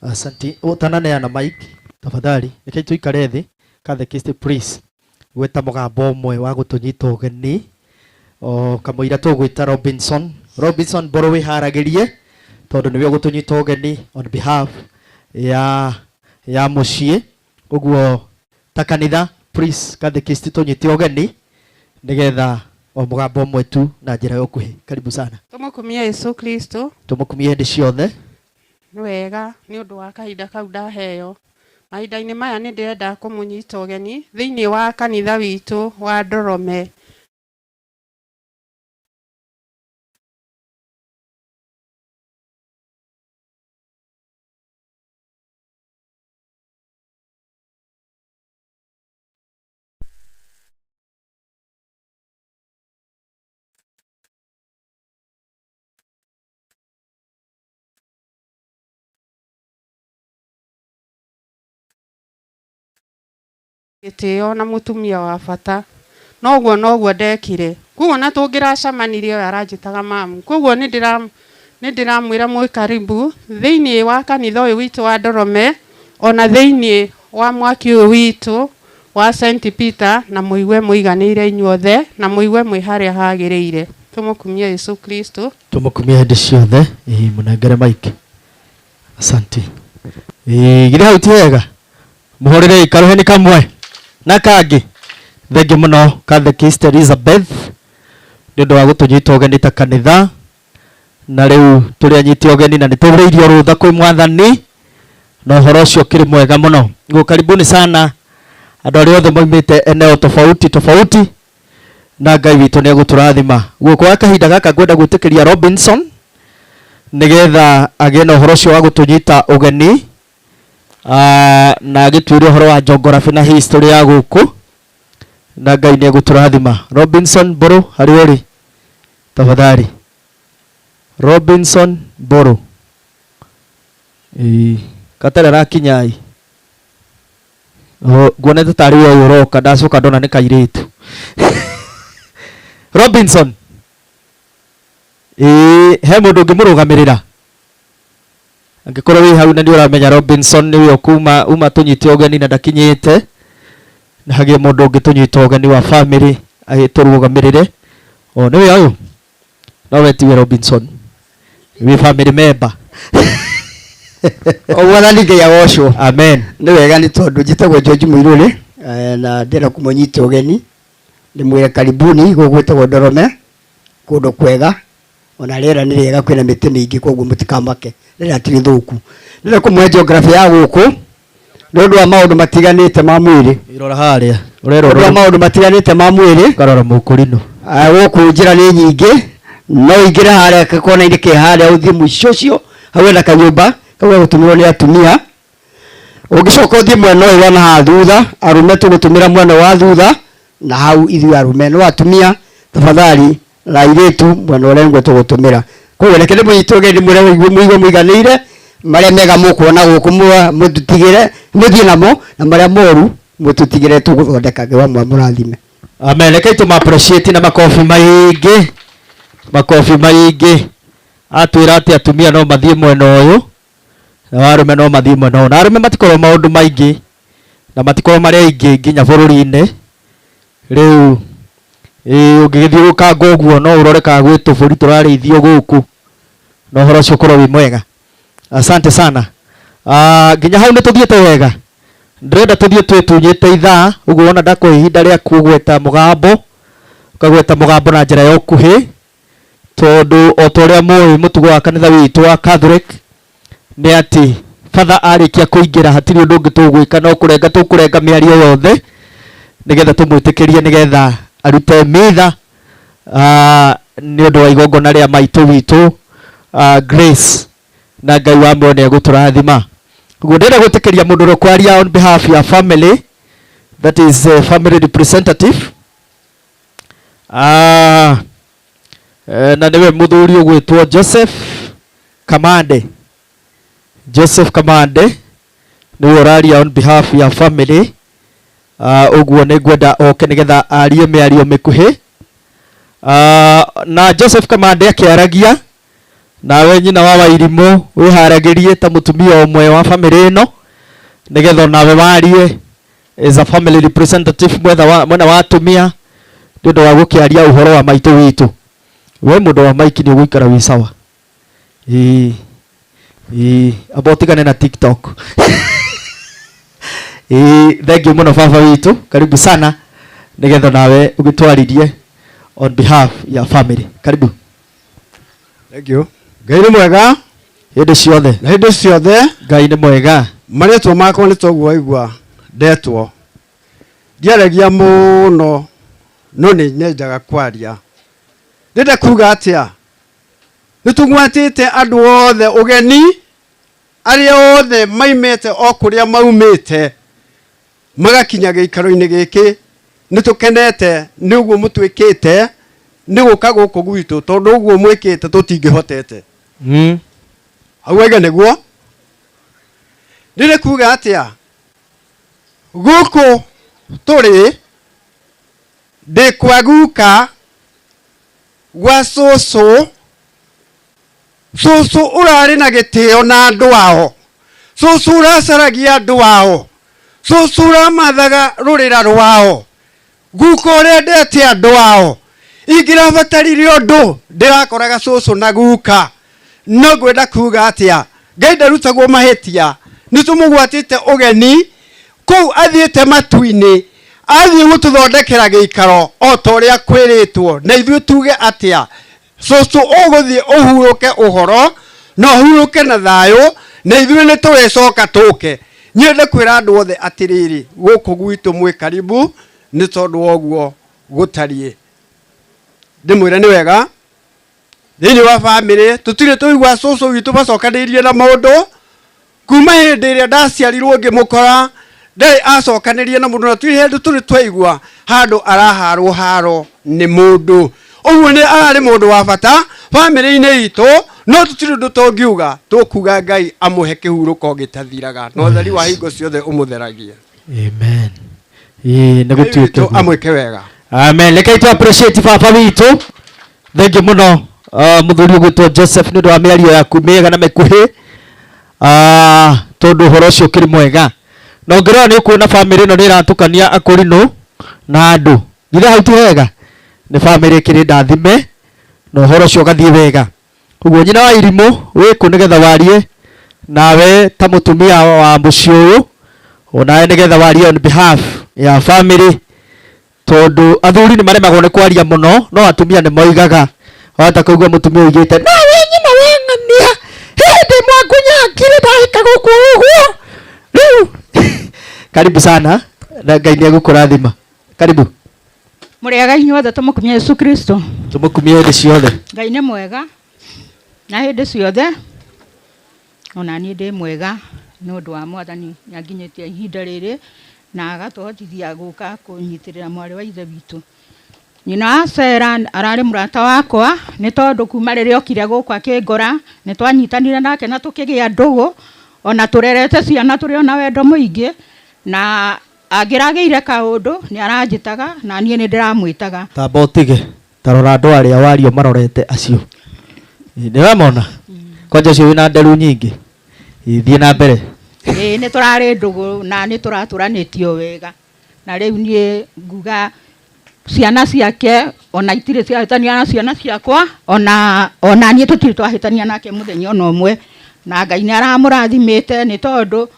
Asanti. Ũtananeana mic tafadhali rekei tũikare thĩ. Catechist please gwĩta mũgambo ũmwe wa gũtũnyita ũgeni o kamũira tũgwĩta Robinson. Robinson mboro wĩharagĩrie tondũ nĩwe ũgũtũnyita ũgeni on behalf ya ya mũciĩ. Ũguo ta kanitha please catechist tũnyite ũgeni nĩgetha o mũgambo ũmwe tu na njĩra ya ũkuhĩ. Karibu sana. Tũmũkumie Yesu Kristo. Tũmũkumie hĩndĩ ciothe. Nĩ wega nĩ ũndũ wa kahinda kau ndaheo. Mahinda-inĩ maya nĩ ndĩrenda kũmũnyita ũgeni thĩinĩ wa kanitha witũ wa Ndorome. Gĩtĩo na mũtumia wa bata. Noguo noguo ndekire. Koguo na tũngĩracemanirie we aranjĩtaga mamu. Koguo nĩ ndĩramwĩra mwĩ karibu thĩinĩ wa kanitha ũyũ witũ wa Ndorome ona thĩinĩ wa mwaki ũyũ witũ wa St Peter na mũigue mũiganĩire inyuothe na mũigue mwĩ harĩa hagĩrĩire. Tũmũkumie Yesu Kristo. Tũmũkumie hĩndĩ ciothe. Ĩĩ mũnengere mic. Asante. Ĩĩ githĩ hau ti wega? Mũhũrĩrei karũheni kamwe na kangĩ. Thengiũ mũno Catechist Elizabeth nĩ ũndũ wa gũtũnyita ũgeni ta kanitha na rĩu tũrĩ anyiti ũgeni na nĩ tũrĩirio rũtha kwĩ mwathani na ũhoro ũcio ũkĩrĩ mwega mũno. Guo karibuni sana andũ arĩa othe moimĩte eneo tofauti tofauti na Ngai witũ nĩ egũtũrathima. Guo kwa kahinda gaka ngwenda gwĩtĩkĩria Robinson Nĩgetha agĩe na ũhoro ũcio wa gũtũnyita ũgeni na agĩtuĩre ũhoro wa geography na history ya gũkũ, na Ngai nĩ egũtũrathima. Robinson Mbũrũ, harĩa ũrĩ, tafadhali. Robinson Mbũrũ. Ĩĩ, gatarĩ arakinya ĩ. Nguonete tarĩ we ũyũ ũroka, ndacoka ndona nĩ kairĩtu. Robinson. Ĩĩ, he mũndũ ũngĩmũrũgamĩrĩra? Angĩkorwo wĩ hau na nĩ ũramenya Robinson nĩwe ũkuma uma tũnyite ũgeni na ndakinyĩte, na hagĩe mũndũ ũngĩ tũnyita ũgeni wa family agĩtũrũgamĩrĩre. O nĩwe ũyũ? No we tiwe Robinson. Wĩ family member. O Mwathani Ngai agocwo. Amen. Nĩ wega nĩ tondũ njĩtagwo George Mũirũrĩ, na ndĩrenda kũmũnyita ũgeni ndĩmwĩre karibuni gũkũ gwĩtagwo Ndorome, kũndũ kwega, ona rĩera nĩ rĩega, kwĩna mĩtĩ mĩingĩ, koguo mũtikamake, rĩera ti rĩthũku. Ndĩrenda kũmũhe geography ya gũkũ nĩ ũndũ wa maũndũ matiganĩte ma mwĩrĩ. Irora harĩa ũrerwo. Ũndũ wa maũndũ matiganĩte ma mwĩrĩ. Ũkarora mũkũrinũ. Gũkũ njĩra nĩ nyingĩ, no ũingĩre harĩa kona-inĩ ke harĩa ũthiĩ mũico ũcio, hau hena kanyũmba kau gagũtũmĩrwo nĩ atumia. Ũngĩcoka ũthiĩ mwena ũyũ wa na haha thutha, arũme tũgũtũmĩra mwena wa thutha, na hau ithuĩ arũme, no atumia tafadhali na airĩtu mwena ũrĩa nĩguo tũgũtũmĩra. Koguo reke ndĩmũnyite ũgeni ndĩmwĩre mũigue mũiganĩire, marĩa mega mũkuona gũkũ mũtũtigĩre, mũthiĩ namo, na marĩa moru mũtũtigĩre tũgũthondeka. Ngai wa mũrathime. Amen. Reke tũma appreciate na makobi maingĩ, makobi maingĩ. Atwĩra atĩ atumia no mathiĩ mwena ũyũ na arũme no mathiĩ mwena ũyũ, na arũme matikorwo maũndũ maingĩ na matikorwo marĩ aingĩ nginya bũrũri-inĩ. Rĩu ũngĩgĩthiũrũrũkanga ũguo no ũrore kana gwĩ tũbũri tũrarĩithio gũkũ, na ũhoro ũcio ũkorwo wĩ mwega. Asante sana. Nginya hau nĩ tũthiĩte wega. Ndĩrenda tũthiĩ twĩtunyĩte ithaa, ũguo wona ndakũhe ihinda rĩa kũgweta mũgambo, ũkagweta mũgambo na njĩra ya ũkuhĩ, tondũ o ta ũrĩa mũĩ mũtugo wa kanitha witũ wa Catholic nĩ atĩ batha arĩkia kũingĩra hatirĩ ũndũ ũngĩ tũgwĩka no kũrenga tũkũrenga mĩario yothe nĩgetha tũmwĩtĩkĩrie nĩgetha arute mitha nĩ ũndũ wa igongona rĩa maitũ witũ Grace, na Ngai wa muoyo nĩ egũtũrathima. Ũguo ndĩrenda gwĩtĩkĩria mũndũ ũrĩa ũkwaria on behalf ya family, that is family representative, na nĩwe mũthuri ũgwĩtwo Joseph Kamande. Joseph Kamande nĩwe ũraria on behalf ya family. Ũguo nĩ ngwenda oke nĩgetha arie mĩario mĩkuhĩ. Na Joseph Kamande akĩaragia, nawe nyina wa Wairimũ wĩharagĩrie ta mũtumia ũmwe wa family ĩno nĩgetha onawe warie as a family representative mwena wa atumia nĩ ũndũ wa gũkĩaria ũhoro wa maitũ witũ. We mũndũ wa maiki nĩ ũgũikara wĩ sawa. Ĩĩ, ĩĩ, amba ũtigane na TikTok. Ĩĩ, thank you mũno baba witũ, karibu sana nĩgetha nawe ũgĩtwaririe on behalf ya family. Karibu. Thank you. Ngai nĩ mwega hĩndĩ ciothe. Na hĩndĩ ciothe. Ngai nĩ mwega. Marĩtwa makwa nĩ toguo waigua ndetwo. Ndiaragia mũno no nĩ nyendaga kwaria. Ndĩrenda kuga atĩa? Nĩ tũgwatĩte andũ othe ũgeni, arĩa othe maimĩte o kũrĩa maumĩte magakinya gĩikaro-inĩ gĩkĩ. Nĩ tũkenete nĩ ũguo mũtwĩkĩte nĩ gũka gũkũ gwitũ, tondũ ũguo mwĩkĩte tũtingĩhotete. Hau waiga nĩguo. Ndĩrĩ kuga atĩa? Gũkũ tũrĩ ndĩ kwa guka gwa cũcũ, cũcũ ũrarĩ na gĩtĩo na andũ ao, cũcũ ũracaragia andũ ao, cũcũ ũramathaga rũrĩra rwao, guka ũrendete andũ ao. Ingĩrabatarire ũndũ ndĩrakoraga cũcũ na guka. No ngwenda kuga atĩa? Ngai ndarutagwo mahĩtia. Nĩ tũmũgwatĩte ũgeni kũu athiĩte matu-inĩ, athiĩ gũtũthondekera gĩikaro o ta ũrĩa kwĩrĩtwo. Na ithuĩ tuge atĩa? Cũcũ ũgũthiĩ ũhurũke ũhoro na ũhurũke na thayũ, na ithuĩ nĩ tũrĩcoka tũke. Nyende kwĩra andũ othe atĩrĩrĩ, gũkũ gwitũ mwĩ karibu nĩ tondũ wa ũguo gũtariĩ. Ndĩmwĩre nĩ wega. Thĩinĩ wa bamĩrĩ tũtirĩ tũigua cũcũ witũ macokanĩirie na mũndũ kuma hĩndĩ ĩrĩa ndaciarirwo ngĩmũkora ndarĩ acokanĩrie na mũndũ na tũtirĩ hĩndĩ tũrĩ twaigua handũ araharwo haro nĩ mũndũ. Ũguo nĩ ararĩ mũndũ wa bata bamĩrĩ-inĩ itũ, no tũtirĩ ũndũ tũngiuga, tũkuga Ngai amũhe kĩhurũko gĩtathiraga na ũtheri wa hingo ciothe ũmũtheragie. Amen. Ĩĩ, nĩ gũtuĩke witũ amwĩke wega. Amen. Rekei tu appreciate baba witũ. Thengiũ mũno mũthuri ũgwĩtwo Joseph nĩ ũndũ wa mĩario yaku mĩega na mĩkuhĩ, tondũ ũhoro ũcio ũkĩrĩ mwega. Na ũngĩrora nĩ ũkuona bamĩrĩ ĩno nĩ ĩratukania akũrinũ na andũ. Githĩ hau ti hega? Nĩ bamĩrĩ ĩkĩrĩ ndathime na ũhoro ũcio ũgathiĩ wega. Ũguo nyina wa irimũ wĩkũ nĩgetha warie nawe ta mũtumia wa mũciĩ ũyũ, onawe nĩgetha warie on behalf ya family, tondũ athuri nĩ maremagwo nĩ kwaria mũno, no atumia nĩ moigaga. Wahota kũigua mũtumia oigĩte, nawe nyina wa ng'ania, hĩndĩ mwangunyangire ndahĩka gũkũ ũguo rĩu. Karibu sana na Ngai nĩ egũkũrathima. Karibu. Mũrĩega inyuothe, tũmũkumie Yesu Kristo. Tũmũkumie hĩndĩ ciothe. Ngai nĩ mwega na hĩndĩ ciothe, ona niĩ ndĩ mwega nĩ ũndũ wa Mwathani nĩanginyĩtie ihinda rĩrĩ na agatũhotithia gũka kũnyitĩrĩra mwarĩ wa ithe witũ. Nyina wa Sera ararĩ mũrata wakwa nĩ tondũ kuma rĩrĩa okire gũkũ akĩngora nĩ twanyitanire nake na tũkĩgĩa ndũgũ, ona tũrerete ciana tũrĩ ona wendo mũingĩ, na angĩragĩire kaũndũ nĩ aranjĩtaga na niĩ nĩ ndĩramwĩtaga. Tamba ũtige, ta rora andũ arĩa wario marorete acio. Nĩ ũramona? Kwanja ũcio wĩna nderu nyingĩ. Thiĩ na mbere. Ĩĩ, nĩ tũrarĩ ndũgũ na nĩ tũratũranĩtio wega, na rĩu niĩ nguga ciana ciake ona itirĩ ciahĩtania na ciana ciakwa, ona niĩ tũtirĩ twahĩtania nake mũthenya ona ũmwe, na Ngai nĩ aramũrathimĩte nĩ tondũ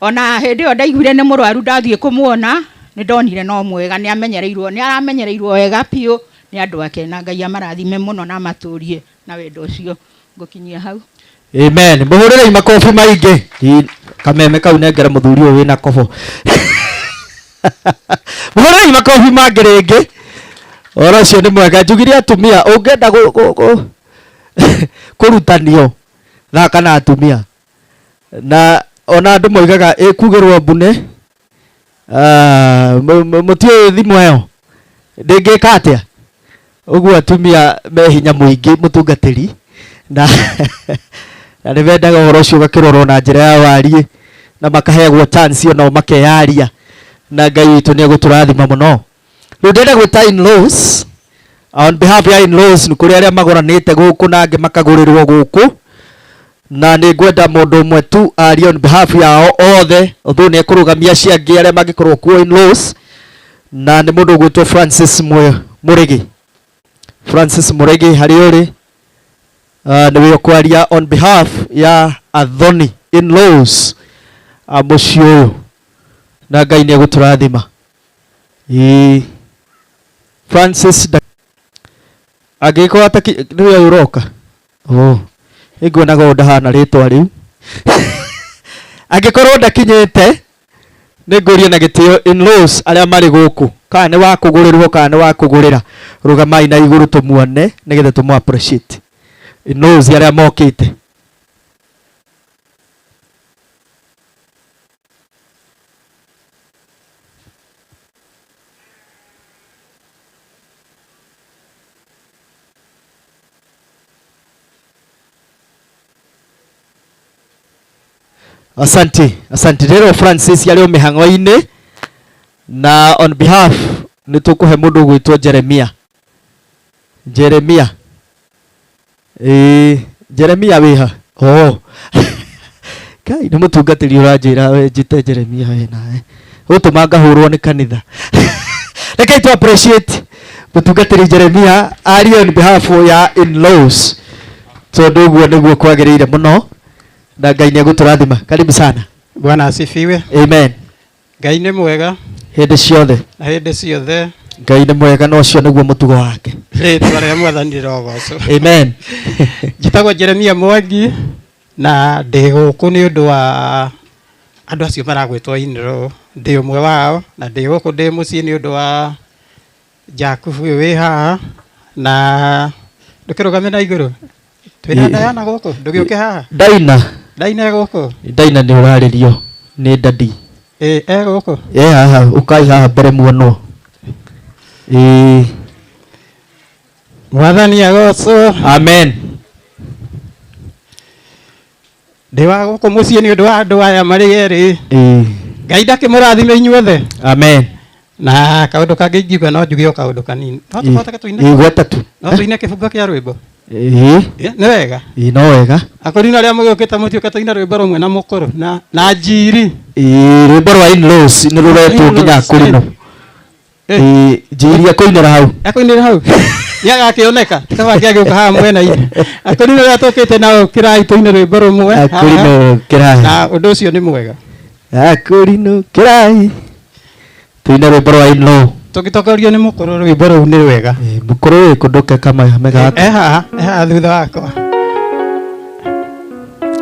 ona hĩndĩ ĩyo ndaiguire nĩ mũrwaru ndathiĩ kũmuona nĩ ndonire no mwega, nĩ amenyereirwo, nĩ aramenyereirwo wega biũ nĩ andũ ake, na Ngai amarathime mũno na amatũrie na wendo ũcio. Ngũkinyia hau. Amen. Mũhũrĩrei makobi maingĩ. Kameme kau nengere mũthuri ũyũ wĩna kobo. Mũhũrĩrei makobi mangĩ rĩngĩ. Ũhoro ũcio nĩ mwega. Njugire atumia, ũngĩenda kũrutanio thaka na atumia. Na ona andũ moigaga ĩkugĩrwo mbune. Mũtiũĩ thimũ ĩyo ndĩngĩka atĩa. Ũguo atumia me hinya mũingĩ mũtungatĩri, na nĩ mendaga ũhoro ũcio ũgakĩrorwo na njĩra ya wariĩ, na makaheagwo chance onao makeyaria, na Ngai witũ nĩ egũtũrathima mũno. Rĩu ndĩrenda gwĩta in-laws. On behalf ya in-laws nĩ kũrĩ arĩa magũranĩte gũkũ na angĩ makagũrĩrwo gũkũ, na nĩ ngwenda mũndũ ũmwe tu arie on behalf yao othe, although nĩ ekũrũgamia acio angĩ arĩa mangĩkorwo kuo in-laws, na nĩ mũndũ ũgwĩtwo Francis Mũrĩgĩ. Francis Mũrĩgĩ, harĩa ũrĩ, nĩwe ũkwaria on behalf ya Athoni in-laws a mũciĩ ũyũ, na Ngai nĩ egũtũrathima. Ĩĩ, Francis angĩgĩkorwo ataki nĩwe ũyũ ũroka. Oh, nĩnguonaga ũũ ndahana rĩtwa rĩu. Angĩkorwo ndakinyĩte, nĩngũria na gĩtĩo in-laws arĩa marĩ gũkũ, kana nĩ wa kũgũrĩrwo kana nĩ wa kũgũrĩra, rũgamai na igũrũ tũmuone nĩgetha tũmũ appreciate. In-laws arĩa mokĩte. Asante, asante. Rero Francis arĩ o mĩhang'o-inĩ, na on behalf nĩ tũkũhe mũndũ ũgwĩtwo Jeremia. Jeremia. Ĩĩ, Jeremia wĩha? Oh. Kai nĩ mũtungatĩri ũranjĩra we njĩte Jeremia we nawe. Ũtũma ngahũrwo nĩ kanitha. Rekei tu appreciate mũtungatĩri Jeremia arie on behalf ya in-laws, tondũ ũguo nĩguo kwagĩrĩire mũno, na Ngai nĩ egũtũrathima. Karibu sana. Bwana asifiwe. Amen. Ngai nĩ mwega hĩndĩ ciothe. Na hĩndĩ ciothe. Ngai nĩ mwega, na ũcio nĩguo mũtugo wake. Rĩtwa rĩa Mwathani rĩrogocwo. Amen. Njĩtagwo Jeremia Mwangi na ndĩ gũkũ nĩ ũndũ wa andũ acio maragwĩtwo in-law, ndĩ ũmwe wao, na ndĩ gũkũ ndĩ mũciĩ nĩ ũndũ wa Jakubu ũyũ wĩ haha, na Ndũkĩrũgame na igũrũ. Twĩna Ĩ. Diana gũkũ, ndũgĩũke haha. Daina. Daina e gũkũ. Daina nĩ ũrarĩrio nĩ dadi. Ĩ, e gũkũ. E haha, ũkai haha mbere muonwo. Ĩ. Mwathani agocwo. Amen. Ndĩ wa gũkũ mũciĩ nĩ ũndũ wa andũ aya marĩ erĩ. Ĩ. Ngai ndakĩmũrathime inyuothe. Amen. Na kaũndũ kangĩ ingiuga no njuge o kaũndũ kanini. No tũhote tũine. Ĩ, gweta tu. No tũine kĩbungo kĩa rwĩmbo. Ĩ. Ĩ, nĩ wega. Ĩ, no wega. Akũrinũ arĩa mũgĩũkĩte mũtiũke tũine rwĩmbo rũmwe na mũkũrũ na na njiri. Ĩ, rwĩmbo rwa in-laws nĩ rũretwo nginya akũrinũ. Ĩ, njiri akũinĩra hau. Akũinĩra hau. Nĩ agakĩoneka. Kaba kĩagĩũka haha mwena-inĩ. Akũrinũ arĩa tũkĩte nao kĩrai tũine rwĩmbo rũmwe. haha. Akũrinũ kĩrai. Na ũndũ ũcio nĩ mwega. Akũrinũ kĩrai. Tũine rwĩmbo rwa in-law. Tũgĩtongorio nĩ mũkũrũ rwĩmbo rũu nĩ rwega. Mũkũrũ wĩ kũ ndũke kama megaka. E haha, e haha thutha wakwa.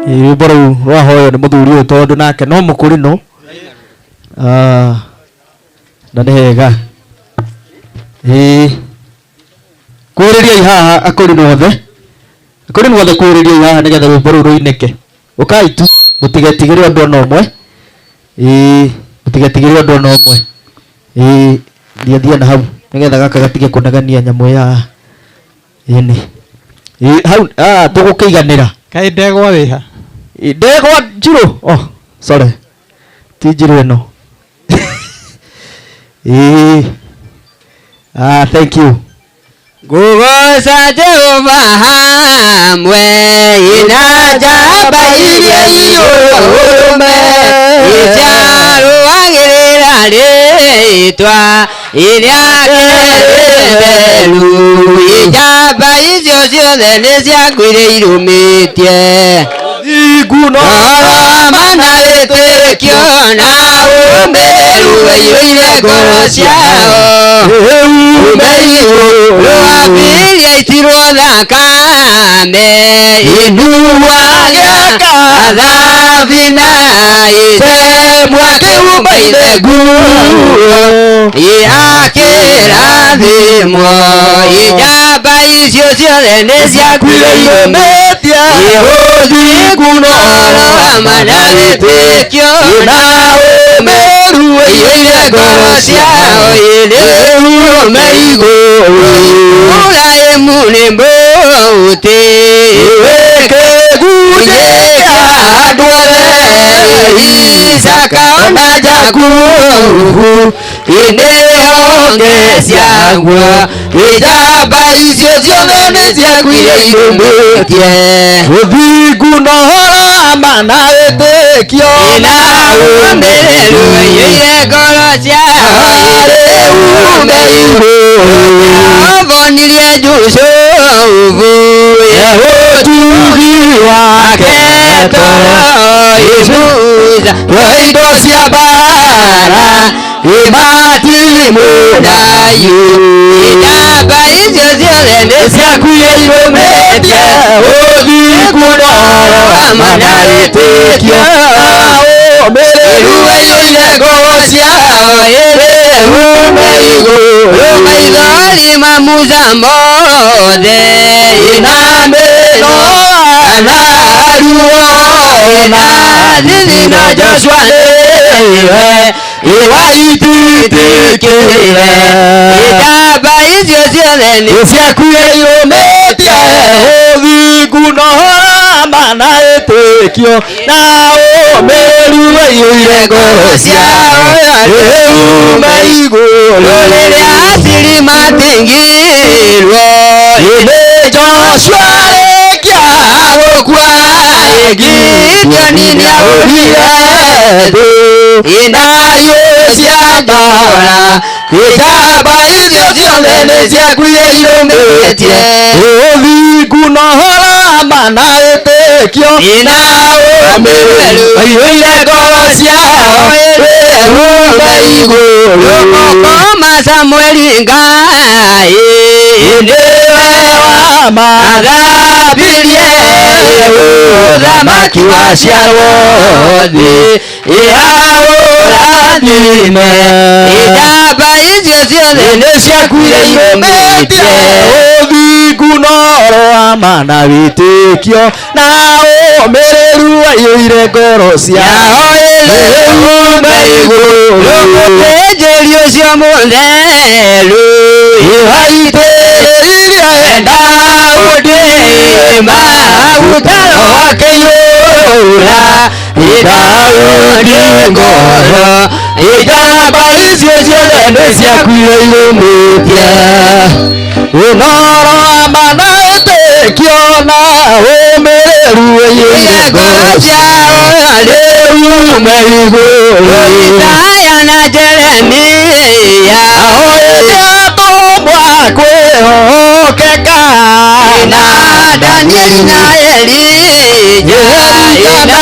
Ĩ, rwĩmbo rũu rwahoywo nĩ mũthuri ũyũ tondũ nake no mũkũrinũ. Ah, na nĩ hega. Ĩ, kwĩrĩriai haha akũrinũ othe. Akũrinũ othe kwĩrĩriai haha nĩgetha rwĩmbo rũu rũinĩke. Ũkai tu, mũtigetigĩre ũndũ ona ũmwe. Ĩ, mũtigetigĩre ũndũ ona ũmwe. Ĩ, thiĩ thiĩ na hau nĩgetha gaka gatige kũnegenia nyamũ ya ĩni. Ĩ, hau ah, tũgũkĩiganĩra. Kaĩ ndegwa wĩha? Ĩ, ndegwa njirũ. Oh, sorry. Ti njirũ ĩno. Ĩ. Ah, thank you. Ngũgooca Jehova hamwe ina njamba iria irũrũme icarũagĩrĩra rĩtwa iria kĩrĩtheru njamba icio ciothe nĩ ciakuire irũmĩtie ũhoro mana wĩtĩkio na ũmĩrĩru waiyũire ngoro ciao rwambirie itirwo thakame inuaga thabina icemwa kĩhumba ithe nguo akĩrathimwo njamba icio ciothe nĩ ciakuire irũmĩtie ũthingu na ũhoro wa ma na wĩtĩkio na ũmĩrĩru waiyũire ngoro ciao ĩrĩume igũrũ Ibrahimu nĩ mũũtĩ wĩkĩgunjĩka andũ othe Isaka ona Jakubu inĩhonge ciaguo njamba icio ciothe nĩ ciakuire irũmĩtie Ũthingu na ũhoro wa ma na wĩtĩkio na ũmĩrĩru waiyũire ngoro ciao ĩrĩume igũrũ Ovonirie Jusufu ũtugi wake toro Imuza indo cia mbara imatimũnayu njamba icio ciothe nĩ ciakuire irũmĩtie ũthingu na ũhoro wa ma na wĩtĩkio ũmĩrĩru waiyũire ngoro ciao ĩrĩume igũrũ maithori ma Musa mothe ina mĩno na ruo na thithi na Joshua nĩwe iwaititikire njamba icio ciothe nĩ ciakuire irũmĩtie ũthingu na ũhoro wa ma na wĩtĩkio na ũmĩrĩru waiyũire ngoro ciao ĩrĩume igũrũ rũrĩrĩ asiri matingirwo Ĩndĩ Joshua arĩkia gũkua Gideoni nĩahũrire thũ ina hiũ cia mbara njamba icio ciothe nĩ ciakuire irũmĩtie ũthingu na ũhoro wa ma na wĩtĩkio na ũmĩrĩru waiyũire ngoro ciao ĩrĩume igũrũ Koma Samueli Ngai nĩwe wa ma athambirie ũthamaki waciarwo thĩ ĩhaũrathime njamba icio ciothe nĩ ciakuire irũmĩtie ũthingu Ũthingu na ũhoro wa ma na wĩtĩkio na ũmĩrĩru waiyũire ngoro ciao ĩrĩume igũrũ. Rũmũthĩnjĩri ũcio mũtheru Ĩwaitĩrĩirie Daudi maguta akĩiyũra Daudi ngoro Njamba icio ciothe nĩ ciakuire irũmĩtie ũhoro wa ma na wĩtĩkio na ũmĩrĩru waiyũire ngoro ciao rĩume igũrũ. Isaya na Jeremia Ahoete atũmwo kwĩhokeka na Danieli na Elija Elija na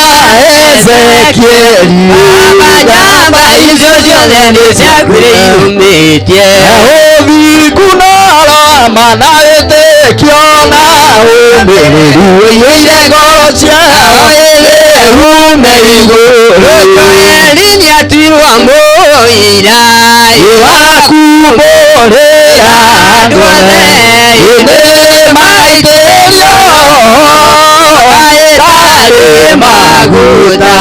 Ezekieli. Baba njamba icio ciothe nĩ ciakuire irũmĩtie Ũthingu na ũhoro wa ma na wĩtĩkio na ũmĩrĩru ũiyũire ngoro ciao ĩrĩume igũrũ. Joeli nĩatuirwo mũira Wakumbũrĩra andũ othe ĩndĩ maitĩrĩrio ĩtarĩ maguta.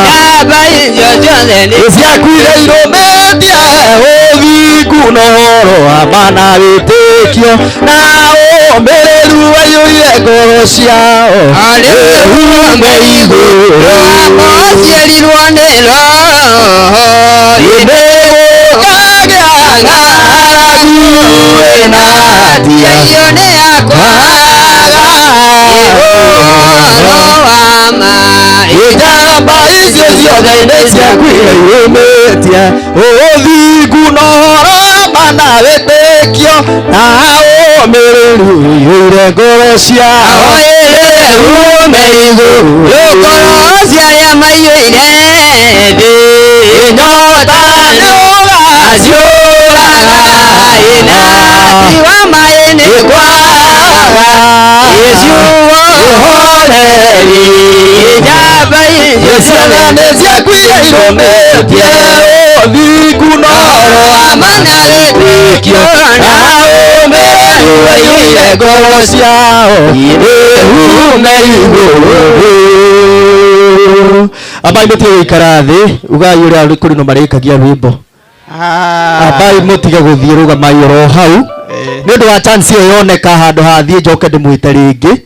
Njamba icio ciothe nĩ Ciakuire irũmĩtie ũthingu na ũhoro wa ma na wĩtĩkio na ũmĩrĩru waiyũire ngoro ciao rĩume igũrũ. Aciarirwo nĩ Roho Ĩndĩ gũkagĩa ng'aragu ĩna iyo nĩ yakwaga ũhoro wa ma Njamba icio ciothe nĩ ciakuire irũmĩtie ũthingu na ũhoro wa ma na wĩtĩkio na ũmĩrĩru ũiyũire ngoro ciao ĩrĩume igũrũ. Ngoro cia arĩa maiyũire thĩ Nyota nĩ ũgaciũraga ĩna tiwa maĩ nĩ kwaga ĩciugo ihoreri. Njamba icio Ciothe nĩ ciakuire irũmĩtie ũthingu na ũhoro wa ma na wĩtĩkio na ũmĩrĩru waiyũire ngoro ciao ĩrĩume igũrũ. Ambai mũtige gũikara thĩ ugai ũrĩa kũrĩ no marĩkagia rwĩmbo ambai mũtige gũthiĩ rũgamai oro hau nĩ ũndũ wa chance ĩyo yoneka handũ hathiĩ njoke ndĩmwĩte rĩngĩ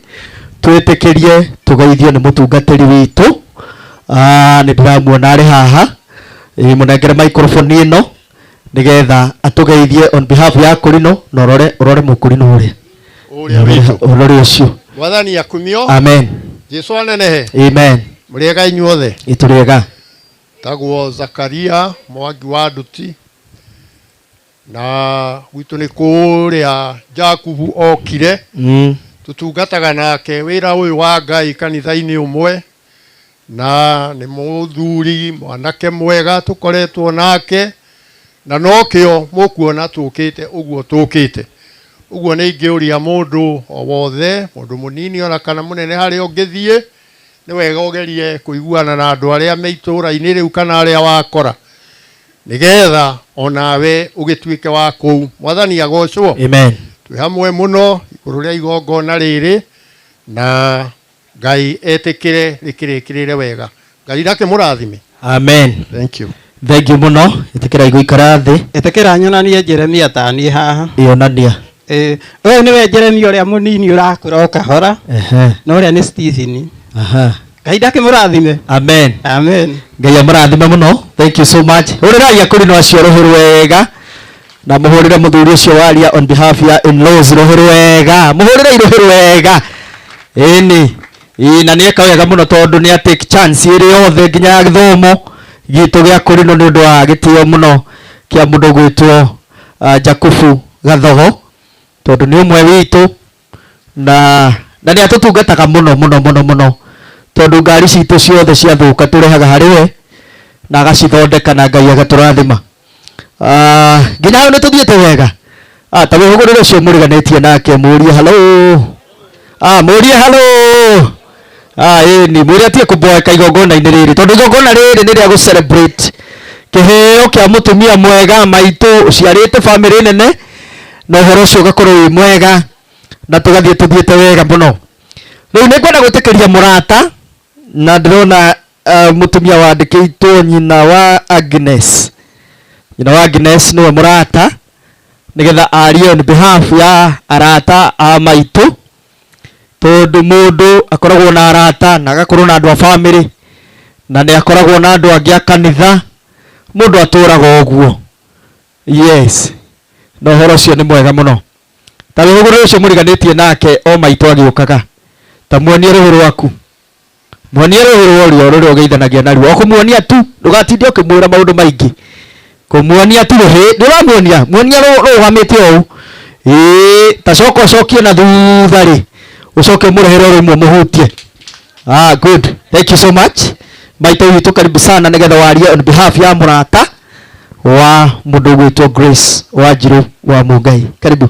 twĩtĩkĩrie tũgeithio nĩ mũtungatĩri witũ. Nĩ ndĩramuona arĩ haha. Mũnengere microphone ĩno nĩgetha atũgeithie on behalf ya kũrino na ũrore ũrore mũkũrino ũrĩa Ũrĩa witũ. Ũrore ũcio. Mwathani akumio. Amen. Jesu anenehe. Amen. Mũrĩega inyuothe. Ĩtũrĩega. Tagwo Zakaria Mwangi wa Nduti na gwitũ nĩ kũrĩa Jakubu okire. Tũtungataga nake wĩra ũyũ wa Ngai kanitha-inĩ ũmwe na nĩ mũthuri mwanake mwega tũkoretwo nake na nokĩo mũkuona tũkĩte ũguo tũkĩte ũguo nĩ ingĩũria mũndũ o wothe mũndũ mũnini ona kana mũnene harĩa ũngĩthiĩ nĩ wega ũgerie kũiguana na andũ arĩa me itũũra-inĩ rĩu kana arĩa wakora nĩgetha onawe ũgĩtuĩke wa kũu. Mwathani agocwo. Amen. Twĩ hamwe mũno igũrũ rĩa igongona rĩrĩ na Ngai etĩkĩre rĩkĩrĩkĩrĩre wega. Ngai ndakĩmũrathime. Amen. Thank you. Thank you mũno. Ĩtĩkĩra gũikara thĩ. Ĩtĩkĩra nyonanie Jeremia ta niĩ haha. Ĩonania. Ũyũ nĩwe Jeremia ũrĩa mũnini ũrakũra o kahora. Na ũrĩa nĩ Stephen. Ngai ndakĩmũrathime. Amen. Amen. Ngai amũrathime mũno. Thank you so much. Hũrĩrai akũri no acio rũhĩ rwega na mũhũrĩre mũthuri ũcio waria on behalf ya in-laws rũhĩ rwega. Mũhũrĩre rũhĩ rwega. Ĩni. Ĩ na nĩ eka wega mũno tondũ nĩ take chance ĩrĩ yothe nginya ya gĩthomo gitũ gĩa kũrino nĩ ũndũ wa gĩtĩo mũno kĩa mũndũ gwĩtwo Jakubu Gathogo tondũ nĩ ũmwe witũ na nĩ atũtungataga mũno mũno mũno mũno tondũ ngari citũ ciothe ciathũka tũrehaga harĩ we na agacithondeka na Ngai agatũrathima. Nginya hau nĩ tũthiĩte wega. Ta wĩhũgũrĩre ũcio mũriganĩtie nake mũrie hello. Mũrie hello. Ĩni mwĩre atige kũmboeka igongona-inĩ rĩrĩ tondũ igongona rĩrĩ nĩ rĩa gũ celebrate kĩheo kĩa mũtumia mwega maitũ ũciarĩte bamĩrĩ nene na ũhoro ũcio ũgakorwo wĩ mwega. Na tũgathiĩ tũthiĩte wega mũno. Rĩu nĩ ngwenda gwĩtĩkĩria mũrata na ndĩrona mũtumia wandĩkĩtwo nyina wa Agnes. Nyina wa Agnes nĩwe mũrata nĩgetha arie on behalf ya arata a maitũ, tondũ mũndũ akoragwo na arata na agakorwo na andũ a family na nĩ akoragwo na andũ angĩ a kanitha, mũndũ atũraga ũguo. Yes, na ũhoro ũcio nĩ mwega mũno. Ta rũhũgũrũ ũcio mũriganĩtie nake o maitũ agĩũkaga, ta muonie rũhĩ rwaku, muonie rũhĩ rwa ũrĩo rũrĩa ũgeithanagia naruo, o kũmuonia tu, ndũgatinde ũkĩmwĩra maũndũ maingĩ, kũmuonia tu rũhĩ, ndũramuonia, muonia rũgamĩte ũũ. Ĩĩ, ta coka ũcokie na thutha rĩ, ũcoke ũmũrehere o rĩmwe mũhutie. Ah, good, thank you so much maitũ witũ, karibu sana nĩgetha warie on behalf ya mũrata wa mũndũ ũgwĩtwo Grace Wanjirũ wa Mũngai. Karibu.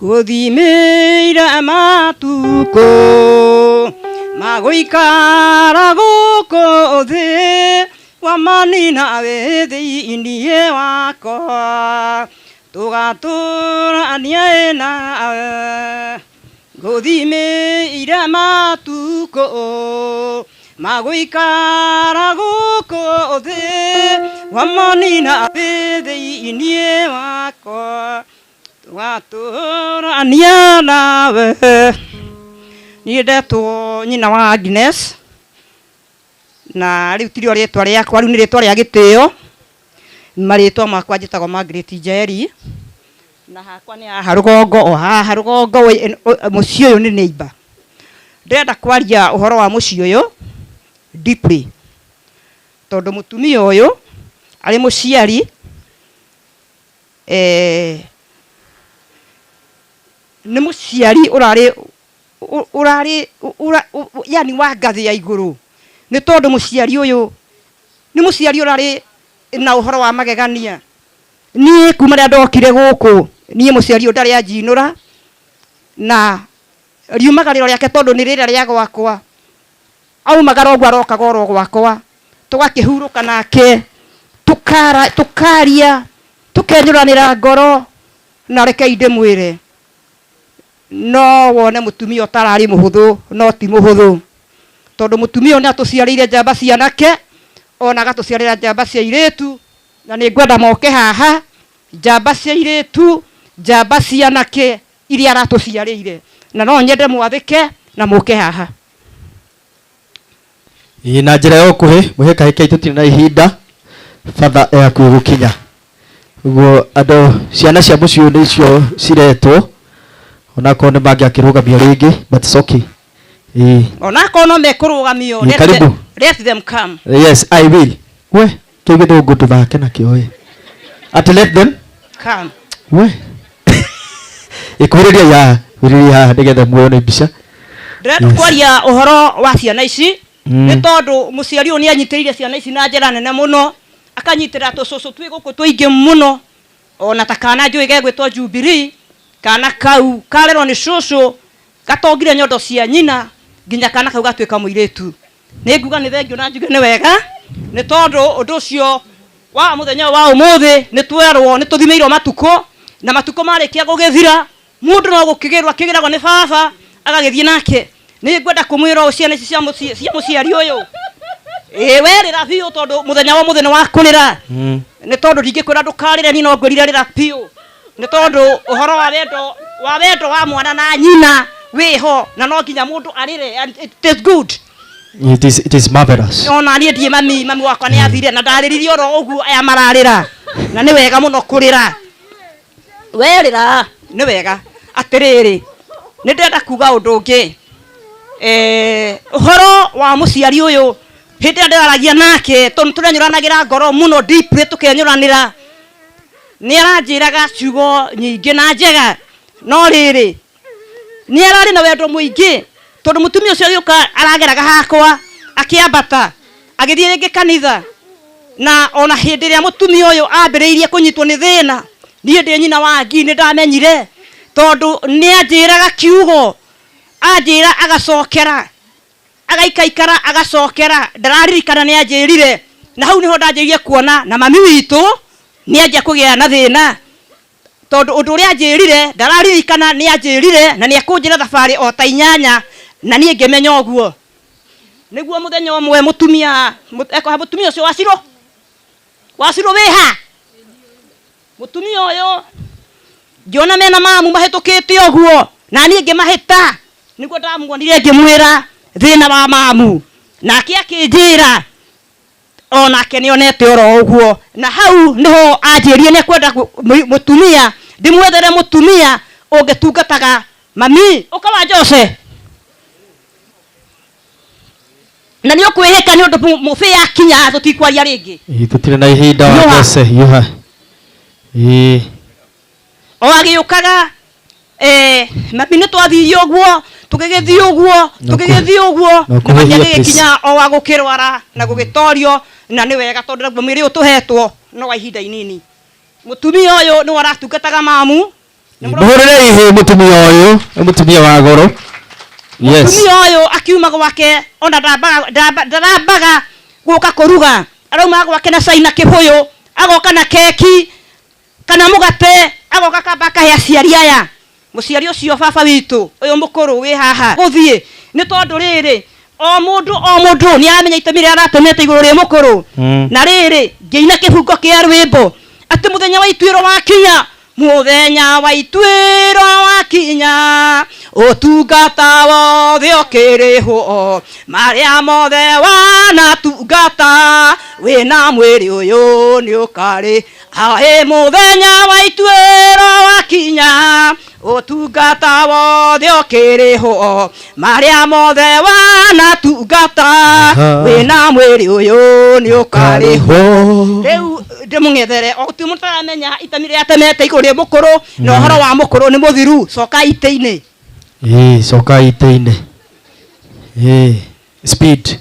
Gũthimĩire matukũ magũikara gũkũ thĩ, wamanina wĩ thĩiniĩ wakwa, tũgatũrania nawe. Gũthimĩire matukũ magũikara gũkũ thĩ, wamanina wĩ thĩiniĩ wakwa, tũgatũrania nawe. Niĩ ndetwo nyina wa Agnes, na rĩu tirio rĩtwa rĩakwa, rĩu nĩ rĩtwa rĩa gĩtĩo. Marĩtwa makwa njĩtagwo Margaret Njeri, na hakwa nĩ haha rũgongo, o haha rũgongo, mũciĩ ũyũ nĩ neighbor. Ndĩrenda kwaria ũhoro wa mũciĩ ũyũ deeply, tondũ mũtumia ũyũ arĩ mũciari, nĩ mũciari ũrarĩ ũrarĩ yani wa ngathĩ ya igũrũ, nĩ tondũ mũciari ũyũ nĩ mũciari ũrarĩ na ũhoro wa magegania. Niĩ kuma rĩrĩa ndokire gũkũ, niĩ mũciari ũyũ ndarĩ anjinũra, na riumagarĩro rĩake tondũ nĩ rĩrĩa rĩa gwakwa, aumagara ũguo arokaga oro gwakwa, tũgakĩhurũka nake, tũkaria, tũkenyũranĩra ngoro. Na rekei ndĩmwĩre, no wone mũtumia ũtararĩ mũhũthũ, no ti mũhũthũ, tondũ mũtumia ũyũ nĩ atũciarĩire njamba cia anake, ona agatũciarĩra njamba cia airĩtu, na nĩ ngwenda moke haha, njamba cia airĩtu, njamba cia anake iria aratũciarĩire, na no nyende mwathĩke na mũke haha. Ĩĩ, na njĩra ya ũkuhĩ mũhĩkahĩka, tũtirĩ na ihinda, batha e hakuhĩ gũkinya, ũguo andũ ciana cia mũciĩ ũyũ nĩcio ciretwo, onakorwo nĩ mangĩakĩrũgamio rĩngĩ, but it's okay. Ĩĩ. Onakorwo no mekũrũgamio, Ĩĩ, karibu. Let them come. Yes, I will. We kĩu gĩthũngũ tũthake nakĩo ĩ, ati let them come. We ĩkuhĩrĩria ya kuhĩrĩria haha nĩgetha muone mbica. Ndĩrenda kwaria ũhoro wa ciana ici, nĩ tondũ mũciari ũyũ nĩ anyitĩrĩire ciana ici na njĩra nene mũno, akanyitĩrĩra tũcũcũ twĩ gũkũ tũingĩ mũno, ona ta kana njũĩ gegwĩtwo Jubilee, kana kau karerwo nĩ cũcũ, gatongire nyondo cia nyina nginya kana kau gatuĩka mũirĩtu. Nĩ nguga nĩ thengio na njuge nĩ wega, nĩ tondũ ũndũ ũcio wa mũthenya ũyũ wa ũmũthĩ nĩ twerwo nĩ tũthimĩirwo matukũ, na matukũ marĩkia gũgĩthira mũndũ no gũkĩgĩrwo akĩgĩragwo nĩ baba agagĩthiĩ nake. Nĩ ngwenda kũmwĩra ũũ, ciana ici cia mũciari ũyũ, ĩĩ werĩra biũ, tondũ mũthenya wa ũmũthĩ nĩ wa kũrĩra, nĩ tondũ ndingĩkwĩra ndũkarĩre, niĩ no ngwĩrire rĩra biũ, nĩ tondũ ũhoro wa wendo wa wendo wa mwana na nyina wĩho, na no nginya mũndũ arĩre, and it is good. It is marvelous. Ona niĩ ndiĩ mami, mami wakwa nĩ athire na ndarĩririe oro ũguo aya mararĩra, na nĩ wega mũno kũrĩra. Werĩra nĩ wega. Atĩrĩrĩ, nĩ ndĩrenda kuga ũndũ ũngĩ, ũhoro wa mũciari ũyũ. Hĩndĩ ĩrĩa ndĩraragia nake, tondũ tũrenyũranagĩra ngoro mũno deeply, tũkenyũranĩra, nĩ aranjĩraga ciugo nyingĩ na njega, no rĩrĩ nĩ ararĩ na wendo mũingĩ, tondũ mũtumia ũcio agĩũka arageraga hakwa akĩambata agĩthiĩ rĩngĩ kanitha. Na ona hĩndĩ ĩrĩa mũtumia ũyũ ambĩrĩirie kũnyitwo nĩ thĩna, niĩ ndĩ nyina wa ngi nĩ ndamenyire, tondũ nĩ anjĩraga kiugo, anjĩra agacokera, agaikaikara agacokera, ndararirikana nĩ anjĩrire. Na hau nĩho ndanjĩrĩirie kuona na mami witũ nĩ anjia kũgĩa na thĩna. Tondũ ũndũ ũrĩa anjĩrire ndararirikana, nĩ anjĩrire na nĩ ekũnjĩra thabarĩ o ta inyanya, na niĩ ngĩmenya ũguo. Nĩguo mũthenya ũmwe mũtumia ekoha mũtumia ũcio wacirũ wacirũ wĩha mũtumia ũyũ ngĩona mena mamu mahĩtũkĩte ũguo, na niĩ ngĩmahĩta. Nĩguo ndamuonire ngĩmwĩra thĩna wa mamu, nake akĩnjĩra onake nĩonete oro ũguo. Na hau nĩho anjĩrire nĩekwenda mũtumia, ndĩmwethere mũtumia ũngĩtungataga mami. Ũka wa Jose, na nĩ ũkwĩhĩka nĩ ũndũ mũbĩ yakinya tũtikwaria rĩngĩ. Ĩĩ, tũtirĩ na ihinda wa Hiũha. Jose hiũha. Ĩĩ. O agĩũkaga, mami nĩ twathire ũguo, tũgĩgĩthiĩ ũguo, tũgĩgĩthiĩ ũguo, No na mami kũhĩhia agĩgĩkinya o wa gũkĩrwara na gũgĩtorio. Na nĩ wega tondũ naguo mwĩrĩ ũyũ tũhetwo no wa ihinda inini. Mũtumia ũyũ nĩwe ũratungataga mamu. Mũhũrĩre ihĩ mũtumia ũyũ, nĩ mũtumia wa goro. Yes. Mũtumia ũyũ akiuma gwake ona ndarambaga gũka kũruga, arauma gwake na cai na kĩbũyũ, agoka na keki kana mũgate, agoka akamba akahe aciari aya. Mũciari ũcio baba witũ ũyũ mũkũrũ wĩ haha gũthiĩ, nĩ tondũ rĩrĩ o mũndũ o mũndũ nĩ aramenya itemi rĩrĩa aratemete igũrũ rĩ mũkũrũ. Na rĩrĩ ngĩina kĩbungo kĩa rwĩmbo atĩ mũthenya wa ituĩro wakinya, mũthenya wa ituĩro wakinya, ũtungata wothe ũkĩrĩhwo, marĩa mothe wanatungata wĩna mwĩrĩ ũyũ nĩ ũkarĩ. Aĩ mũthenya wa ituĩro wakinya, ũtungata wothe ũkĩrĩhwo, marĩa mothe wanatungata wĩna mwĩrĩ ũyũ nĩ ũkarĩhwo. Rĩu ndĩmũng'ethere o gũtirĩ mũndũ ũtaramenya itemi rĩrĩa atemete igũrũ rĩ mũkũrũ, na ũhoro wa mũkũrũ nĩ mũthiru. Coka itĩ-inĩ. Ĩĩ, coka itĩ-inĩ. Ĩĩ, speed.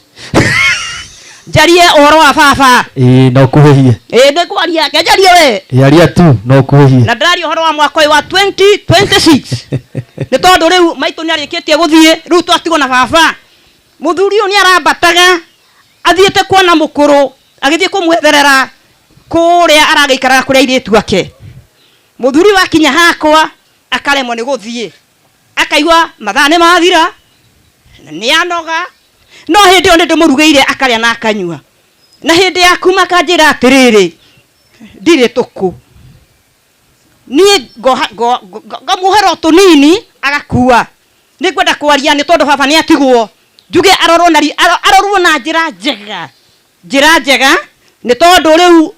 Njarie ũhoro wa baba. Ĩĩ, no ũkuhĩhie. Ĩĩ, nĩngwaria, reke njarie we. Ĩĩ, aria tu, no ũkuhĩhie. Na ndĩraria ũhoro wa mwaka ũyũ wa 2026. Nĩ tondũ rĩu maitũ nĩarĩkĩtie gũthiĩ, rĩu twatigwo na baba. Mũthuri ũyũ nĩarambataga athiĩte kuona mũkũrũ, agĩthiĩ kũmwetherera kũrĩa aragĩikaraga kũrĩa airĩtu ake. Mũthuri ũyũ akinya hakwa akaremwo nĩ gũthiĩ, akaigua mathaa nĩ mathira, nĩ anoga, no hĩndĩ ĩyo nĩ ndĩmũrugĩire akarĩa na akanyua. Na hĩndĩ ya kuma akanjĩra atĩrĩrĩ, ndirĩ tũkũ. Niĩ ngamuohera o tũnini agakua. Nĩngwenda kwaria nĩ tondũ baba nĩ atigwo, njuge arorwo na arorwo na njĩra njega, njĩra njega, nĩ tondũ rĩu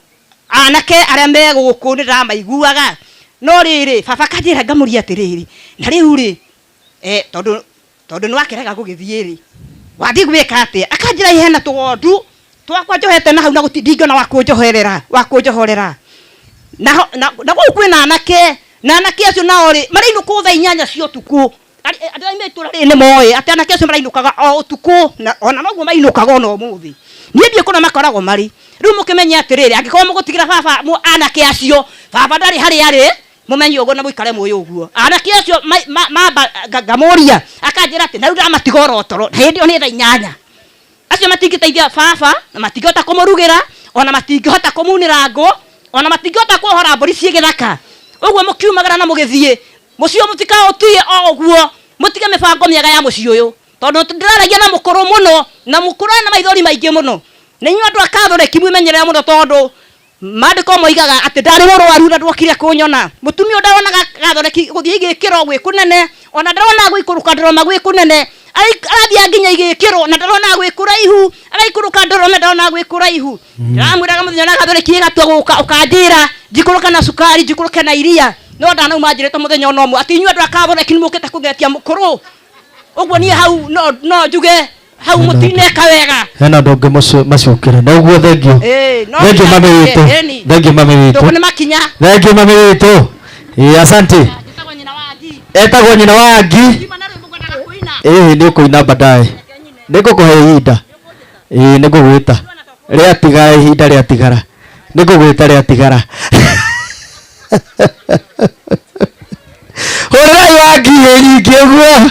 anake arĩa me gũkũ nĩ ndĩramaiguaga. No rĩrĩ baba akanjĩra ngamũria atĩrĩrĩ, na rĩu rĩ, tondũ nĩ wakĩrega gũgĩthiĩ rĩ, wathiĩ gwĩka atĩa? Akanjĩra hena tũgondu twakwa njohete na hau na gũtirĩ ndingĩona wa kũnjoherera, wa kũnjohorera. Na gũkũ kwĩna anake, na anake acio nao rĩ, marainũka thaa inyanya cia ũtukũ. Andũ arĩa me itũũra rĩrĩ nĩ moĩ atĩ anake acio marainũkaga o ũtukũ, na ona noguo mainũkaga ona ũmũthĩ. Niĩ ndiũĩ kũrĩa makoragwo marĩ. Rĩu mũkĩmenye atĩrĩrĩ, angĩkorwo mũgũtigĩra baba anake acio, baba ndarĩ harĩa arĩ, mũmenye ũguo na mũikare mũĩ ũguo. Anake acio mamba ngamũria, akanjĩra atĩ na rĩu ndamatiga oro toro, na hĩndĩ ĩyo nĩ thaa inyanya. Acio matingĩteithia baba, na matingĩhota kũmũrugĩra, ona matingĩhota kũmunĩra ngũ, ona matingĩhota kuohora mbũri ciĩ gĩthaka. Ũguo mũkiumagara na mũgĩthiĩ, mũciĩ ũyũ mũtikaũtige o ũguo, mũtige mĩbango mĩega ya mũciĩ ũyũ. Tondũ ndĩraragia na mũkũrũ mũno, na mũkũrũ ena maithori maingĩ mũno. Na inyuĩ andũ a Catholic mwĩmenyerere mũno, tondũ maandĩko moigaga atĩ ndarĩ mũrwaru na ndwokire kũnyona. Mũtumia ũyũ ndaronaga Catholic gũthiĩ igĩkĩro gwĩ kũnene, ona ndaronaga gũikũrũka ndoroma gwĩ kũnene. Arathiaga nginya igĩkĩro na ndaronaga gwĩ kũraihu, araikũrũka ndoroma ndaronaga gwĩ kũraihu. Ndĩramwĩraga mũthenya ũrĩa Catholic ĩgatua gũka, ũkanjĩra njikũrũke na cukari, njikũrũke na iria. No ndanauma njĩrĩtwo mũthenya ona ũmwe atĩ inyuĩ andũ a Catholic nĩ mũkĩte kũgetia mũkũrũ. Ũguo niĩ hau no njuge hau mũtineka wega. Hena andũ angĩ macukĩre. Na ũguo thengio. Ĩĩ, no Thengio nginya mami njuge, witũ. ĩni. Thengio mami witũ. Ndũgũ nĩ makinya. Thengio mami witũ. Ĩĩ, asante. Etagwo nyina wa Angi. Ĩĩ, nĩ ũkũina baadaye. Nĩ ngũkũhe ihinda. Ĩĩ, nĩ ngũgwĩta. Rĩatigara ihinda rĩatigara. Nĩ ngũgwĩta rĩatigara. Hũrĩrai Wangi hĩ nyingĩ ũguo.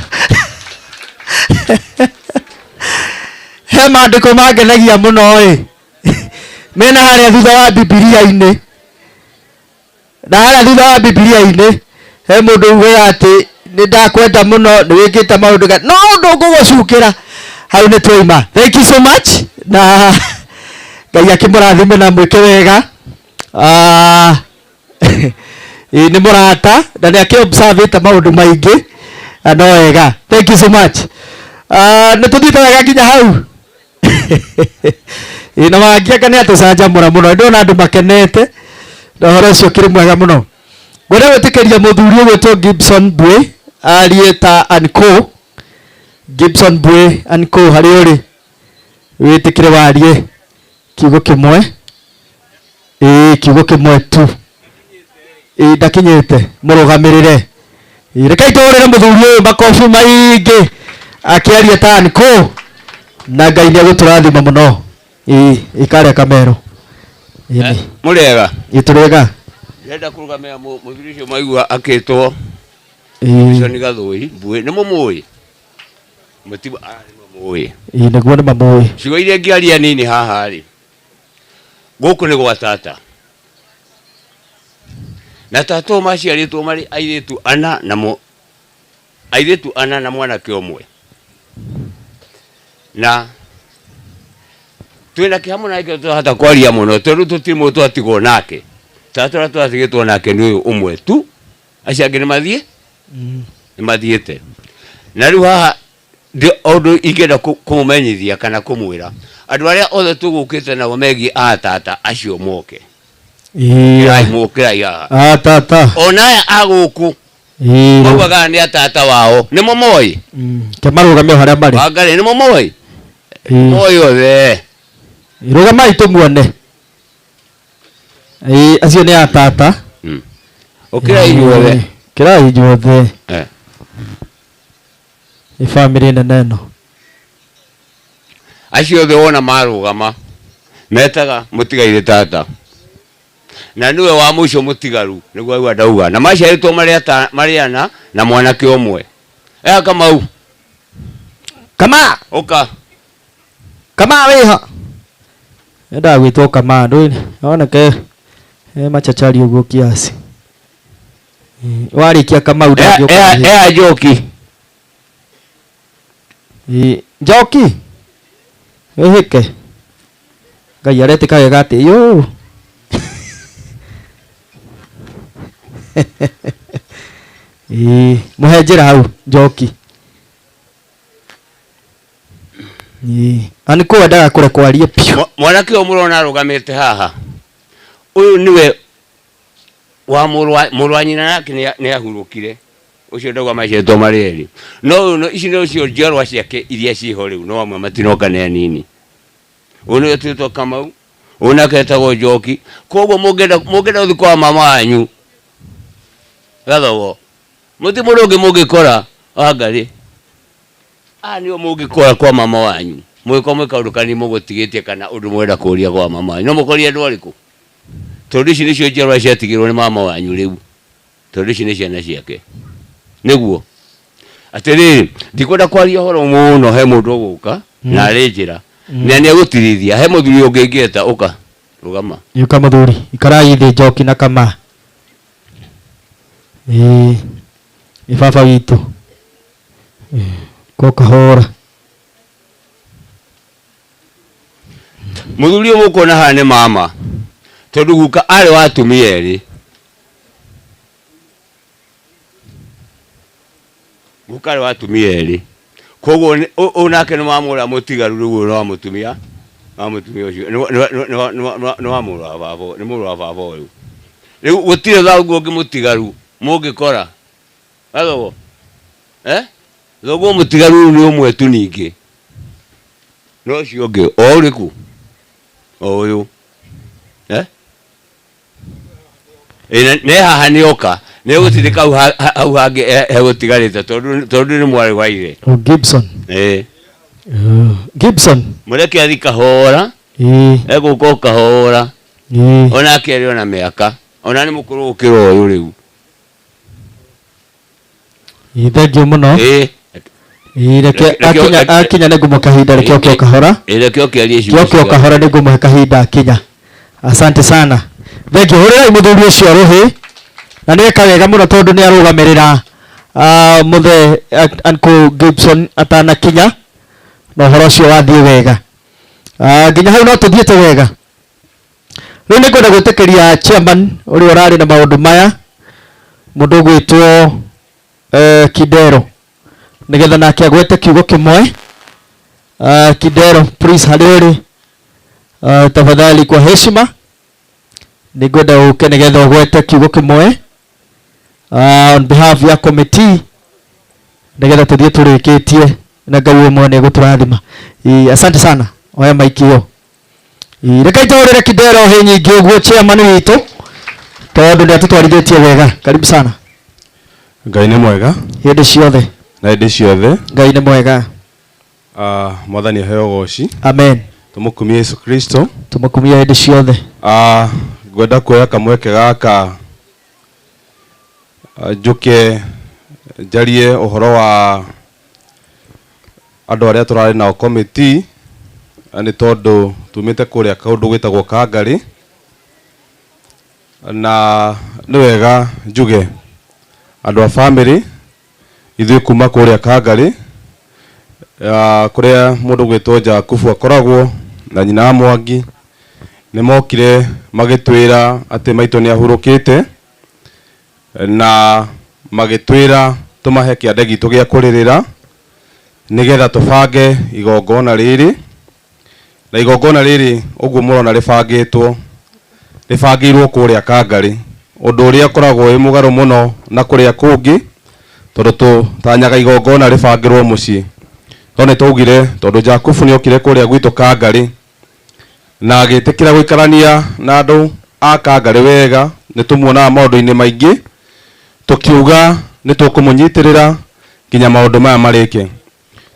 He maandĩko mangenagia mũno ĩ. Mena harĩa thutha wa Bibilia-inĩ. Na harĩa thutha wa Bibilia-inĩ he mũndũ ugaga atĩ nĩ ndakwenda mũno nĩ wĩkĩte maũndũ ga no ũndũ ngũgũcukĩra hau nĩ twaima. Thank you so much na Ngai akĩmũrathime na mwĩke wega. Ah, ĩĩ nĩ mũrata na nĩ akĩ-observĩte maũndũ maingĩ na no wega. Thank you so much. Ah, nĩ tũthiĩte wega nginya hau. Ĩĩ na wangĩanga nĩ atũcanjamũra mũno ndĩrona andũ makenete na ũhoro ũcio ũkĩrĩ mwega mũno. Ngwenda gwĩtĩkĩria mũthuri ũgwĩtwo Gibson Mbui arie ta anko. Gibson Mbui anko harĩa ũrĩ wĩtĩkĩre warie kiugo kĩmwe. Ĩĩ kiugo kĩmwe tu. Ĩĩ ndakinyĩte mũrũgamĩrĩre. Ĩĩ rekei tũhũrĩre mũthuri ũyũ makobi maingĩ akĩaria ta anko na Ngai nĩ egũtũrathima mũno. Ĩĩ ĩkarĩa kamero. Ĩĩ nĩ. Mũrĩega? Ĩĩ tũrĩega. Ndĩrenda kũrũgamĩra mũthuri ũcio mwaigua akĩtwo Ĩĩ. Gibson Gathũi Mbuĩ. Nĩ mũmũĩ? Mũti nĩ mũmũĩ. Ĩĩ nĩguo nĩ mamũĩ. Ciugo iria ingĩaria nini haha rĩ, gũkũ nĩ gwa tata. Na tata ũyũ maciarĩtwo marĩ airĩtu ana na airĩtu ana na mwanake ũmwe. Na twĩna kĩeha mũno nĩkĩo tũrahota kwaria mũno tondũ tũtirĩ mũndũ twatigwo nake. Tata ũrĩa twatigĩtwo nake nĩ ũyũ ũmwe tu, acio angĩ nĩ mathiĩ nĩ mathiĩte. Na rĩu haha ũndũ ingĩenda kũmũmenyithia kana kũmwĩra andũ arĩa othe tũgũkĩte nao megiĩ a tata acio moke. Ĩĩ. Mũkĩrai haha. A tata. Ona aya a gũkũ Ĩĩ. maugaga nĩ atata wao nĩ mũmoĩ? Ke marũgame o harĩa marĩ. Wangarĩ nĩ mũmoĩ? Ĩĩ. Moĩ othe. Rũgamai tũmuone. Ĩĩ acio nĩ atata. Ũkĩrai inyuothe. Ũkĩrai inyuothe. Nĩ bamĩrĩ nene ĩno. Acio othe wona marũgama metaga mũtigairĩ tata. Na nĩwe wa mũico mũtigaru nĩguo aigua ndauga. Na maciarĩtwo marĩ ana na mwanake ũmwe. Eha Kamau. Kama. Ũka. Kama wĩha. Endaga gwĩtwo Kama ndũĩ oneke e machachari ũguo kiasi. Warĩkia Kamau ndangĩũka. Eha Njoki. Njoki. Wĩhĩke. Ngai aretĩka wega atĩ yũ. Ĩĩ mũhe njĩra hau Njoki. Ĩĩ na nĩ kwendaga kũrekwo arie biũ. Mwanake ũyũ mũrona arũgamĩte haha ũyũ nĩwe wa mũrũ wa nyina nake nĩ ahurũkire ũcio ndauga maciarĩtwo marĩ erĩ no ũyũ ici nĩcio njiarwa ciake iria ciĩho rĩu no amwe matinoka nĩ anini. Ũyũ nĩwe twĩtwo Kamau, ũyũ nake etagwo Njoki. Koguo mũngĩenda mũngĩenda gũthiĩ kwa mama wanyu Gathogo mũtirĩ mũndũ ũngĩ mũngĩkora Wangarĩ. Aya nĩo mũngĩkora kwa mama wanyu mũgĩkorwo mwĩ kaũndũ kanini mũgũtigĩtie kana ũndũ mũrenda kũria kwa mama wanyu. No mũkorie andũ arĩkũ? Tondũ ici nĩcio njiarwa ciatigĩrwo nĩ mama wanyu rĩu. Tondũ ici nĩ ciana ciake. Nĩguo. Atĩrĩrĩ, ndikwenda kwaria ũhoro mũno he mũndũ ũgũka na arĩ njĩra. Na nĩ egũtirithia. He mũthuri ũngĩ ingĩeta ũka. Rũgama. Ũka mũthuri, ikarai thĩ Njoki na Kama. Ĩĩ, nĩ baba witũ. Ko kahora. Mũthuri ũyũ mũkuona haha nĩ mama. Tondũ guka arĩ wa atumia erĩ. Guka arĩ wa atumia erĩ. Koguo ũyũ nake nĩ wa mũrũ wa mũtigaru rĩu ũyũ nĩ wa mũtumia, wa mũtumia ũcio nĩ wa mũrũ wa baba, nĩ mũrũ wa baba ũyũ. Rĩu gũtirĩ thoguo ũngĩ mũtigaru mũngĩkora. Gathogo? Eh? Thoguo mũtigaru rĩu nĩ ũmwe tu ningĩ. No ũcio ũngĩ, o ũrĩkũ? O ũyũ. Eh? Ĩ, nĩ haha nĩ oka nĩ gũtindĩka hau hau hangĩ hegũtigarĩte tondũ tondũ nĩ mwarĩ wa ithe. Oh, Gibson. Ĩ. Oh, Gibson. Mũreke athi kahora. Ĩ. Egũka o kahora. Ĩ. Onake arĩ ona mĩaka. Ona nĩ mũkũrũ gũkĩra ũyũ rĩu. Ĩ, thengiũ mũno. Ĩ. Ĩ, reke akinya akinya nĩ ngũmũhe kahinda reke oke o kahora. Ĩ, reke oke arie ciugo Kĩoke o kahora nĩ ngũmũhe kahinda akinya. Asante sana. Thengiũ, hũrĩrai mũthuri ũcio rũhĩ. Na nĩ eka wega mũno tondũ nĩ arũgamĩrĩra mũthee Uncle Gibson atanakinya na ũhoro ũcio wathiĩ wega. Nginya hau no tũthiĩte wega. Rĩu nĩ ngwenda gwĩtĩkĩria chairman ũrĩa ũrarĩ na maũndũ maya, mũndũ ũgwĩtwo Kidero, nĩgetha nake agwete kiugo kĩmwe. Kidero, please, harĩa ũrĩ, tafadhali kwa heshima nĩ ngwenda ũke nĩgetha ũgwete kiugo kĩmwe on behalf ya committee, nĩgetha tũthiĩ tũrĩkĩtie na Ngai we mwene gũtũrathima. Asante sana, oya maiki ĩyo. Reke itũhũrĩre Kidero hĩ nyingĩ ũguo, chairman witũ, tondũ nĩ atũtwarithĩtie wega. Karibu sana. Ngai nĩ mwega hĩndĩ ciothe. Na hĩndĩ ciothe. Ngai nĩ mwega. Mwathani aheo ũgoci. Amen. Tũmũkumie Yesu Kristo. Tũmũkumie hĩndĩ ciothe. Ngwenda kuoya kamweke gaka njũke njarie ũhoro wa andũ arĩa tũrarĩ nao committee, nĩ tondũ tumĩte kũrĩa kaũndũ gwĩtagwo Kangarĩ, na nĩ wega njuge andũ a family ithuĩ kuma kũrĩa Kangarĩ, kũrĩa mũndũ gwĩtwo Jakubu akoragwo na nyina wa Mwangi, nĩ mokire magĩtwĩra atĩ maitũ nĩ ahurũkĩte, na magĩtwĩra tũmahe kĩande gitũ gĩa kũrĩrĩra nĩgetha tũbange igongona rĩrĩ. Na igongona rĩrĩ ũguo mũrona rĩbangĩtwo, rĩbangĩirwo kũrĩa Kangarĩ, ũndũ ũrĩa ũkoragwo wĩ mũgarũ mũno na kũrĩa kũngĩ, tondũ tũtanyaga igongona rĩbangĩrwo mũciĩ. No nĩ twaugire tondũ Jakubu nĩ okire kũrĩa gwitũ Kangarĩ na agĩtĩkĩra gũikarania na andũ a Kangarĩ wega, nĩ tũmuonaga maũndũ-inĩ maingĩ, tũkiuga nĩ tũkũmũnyitĩrĩra nginya maũndũ maya marĩke.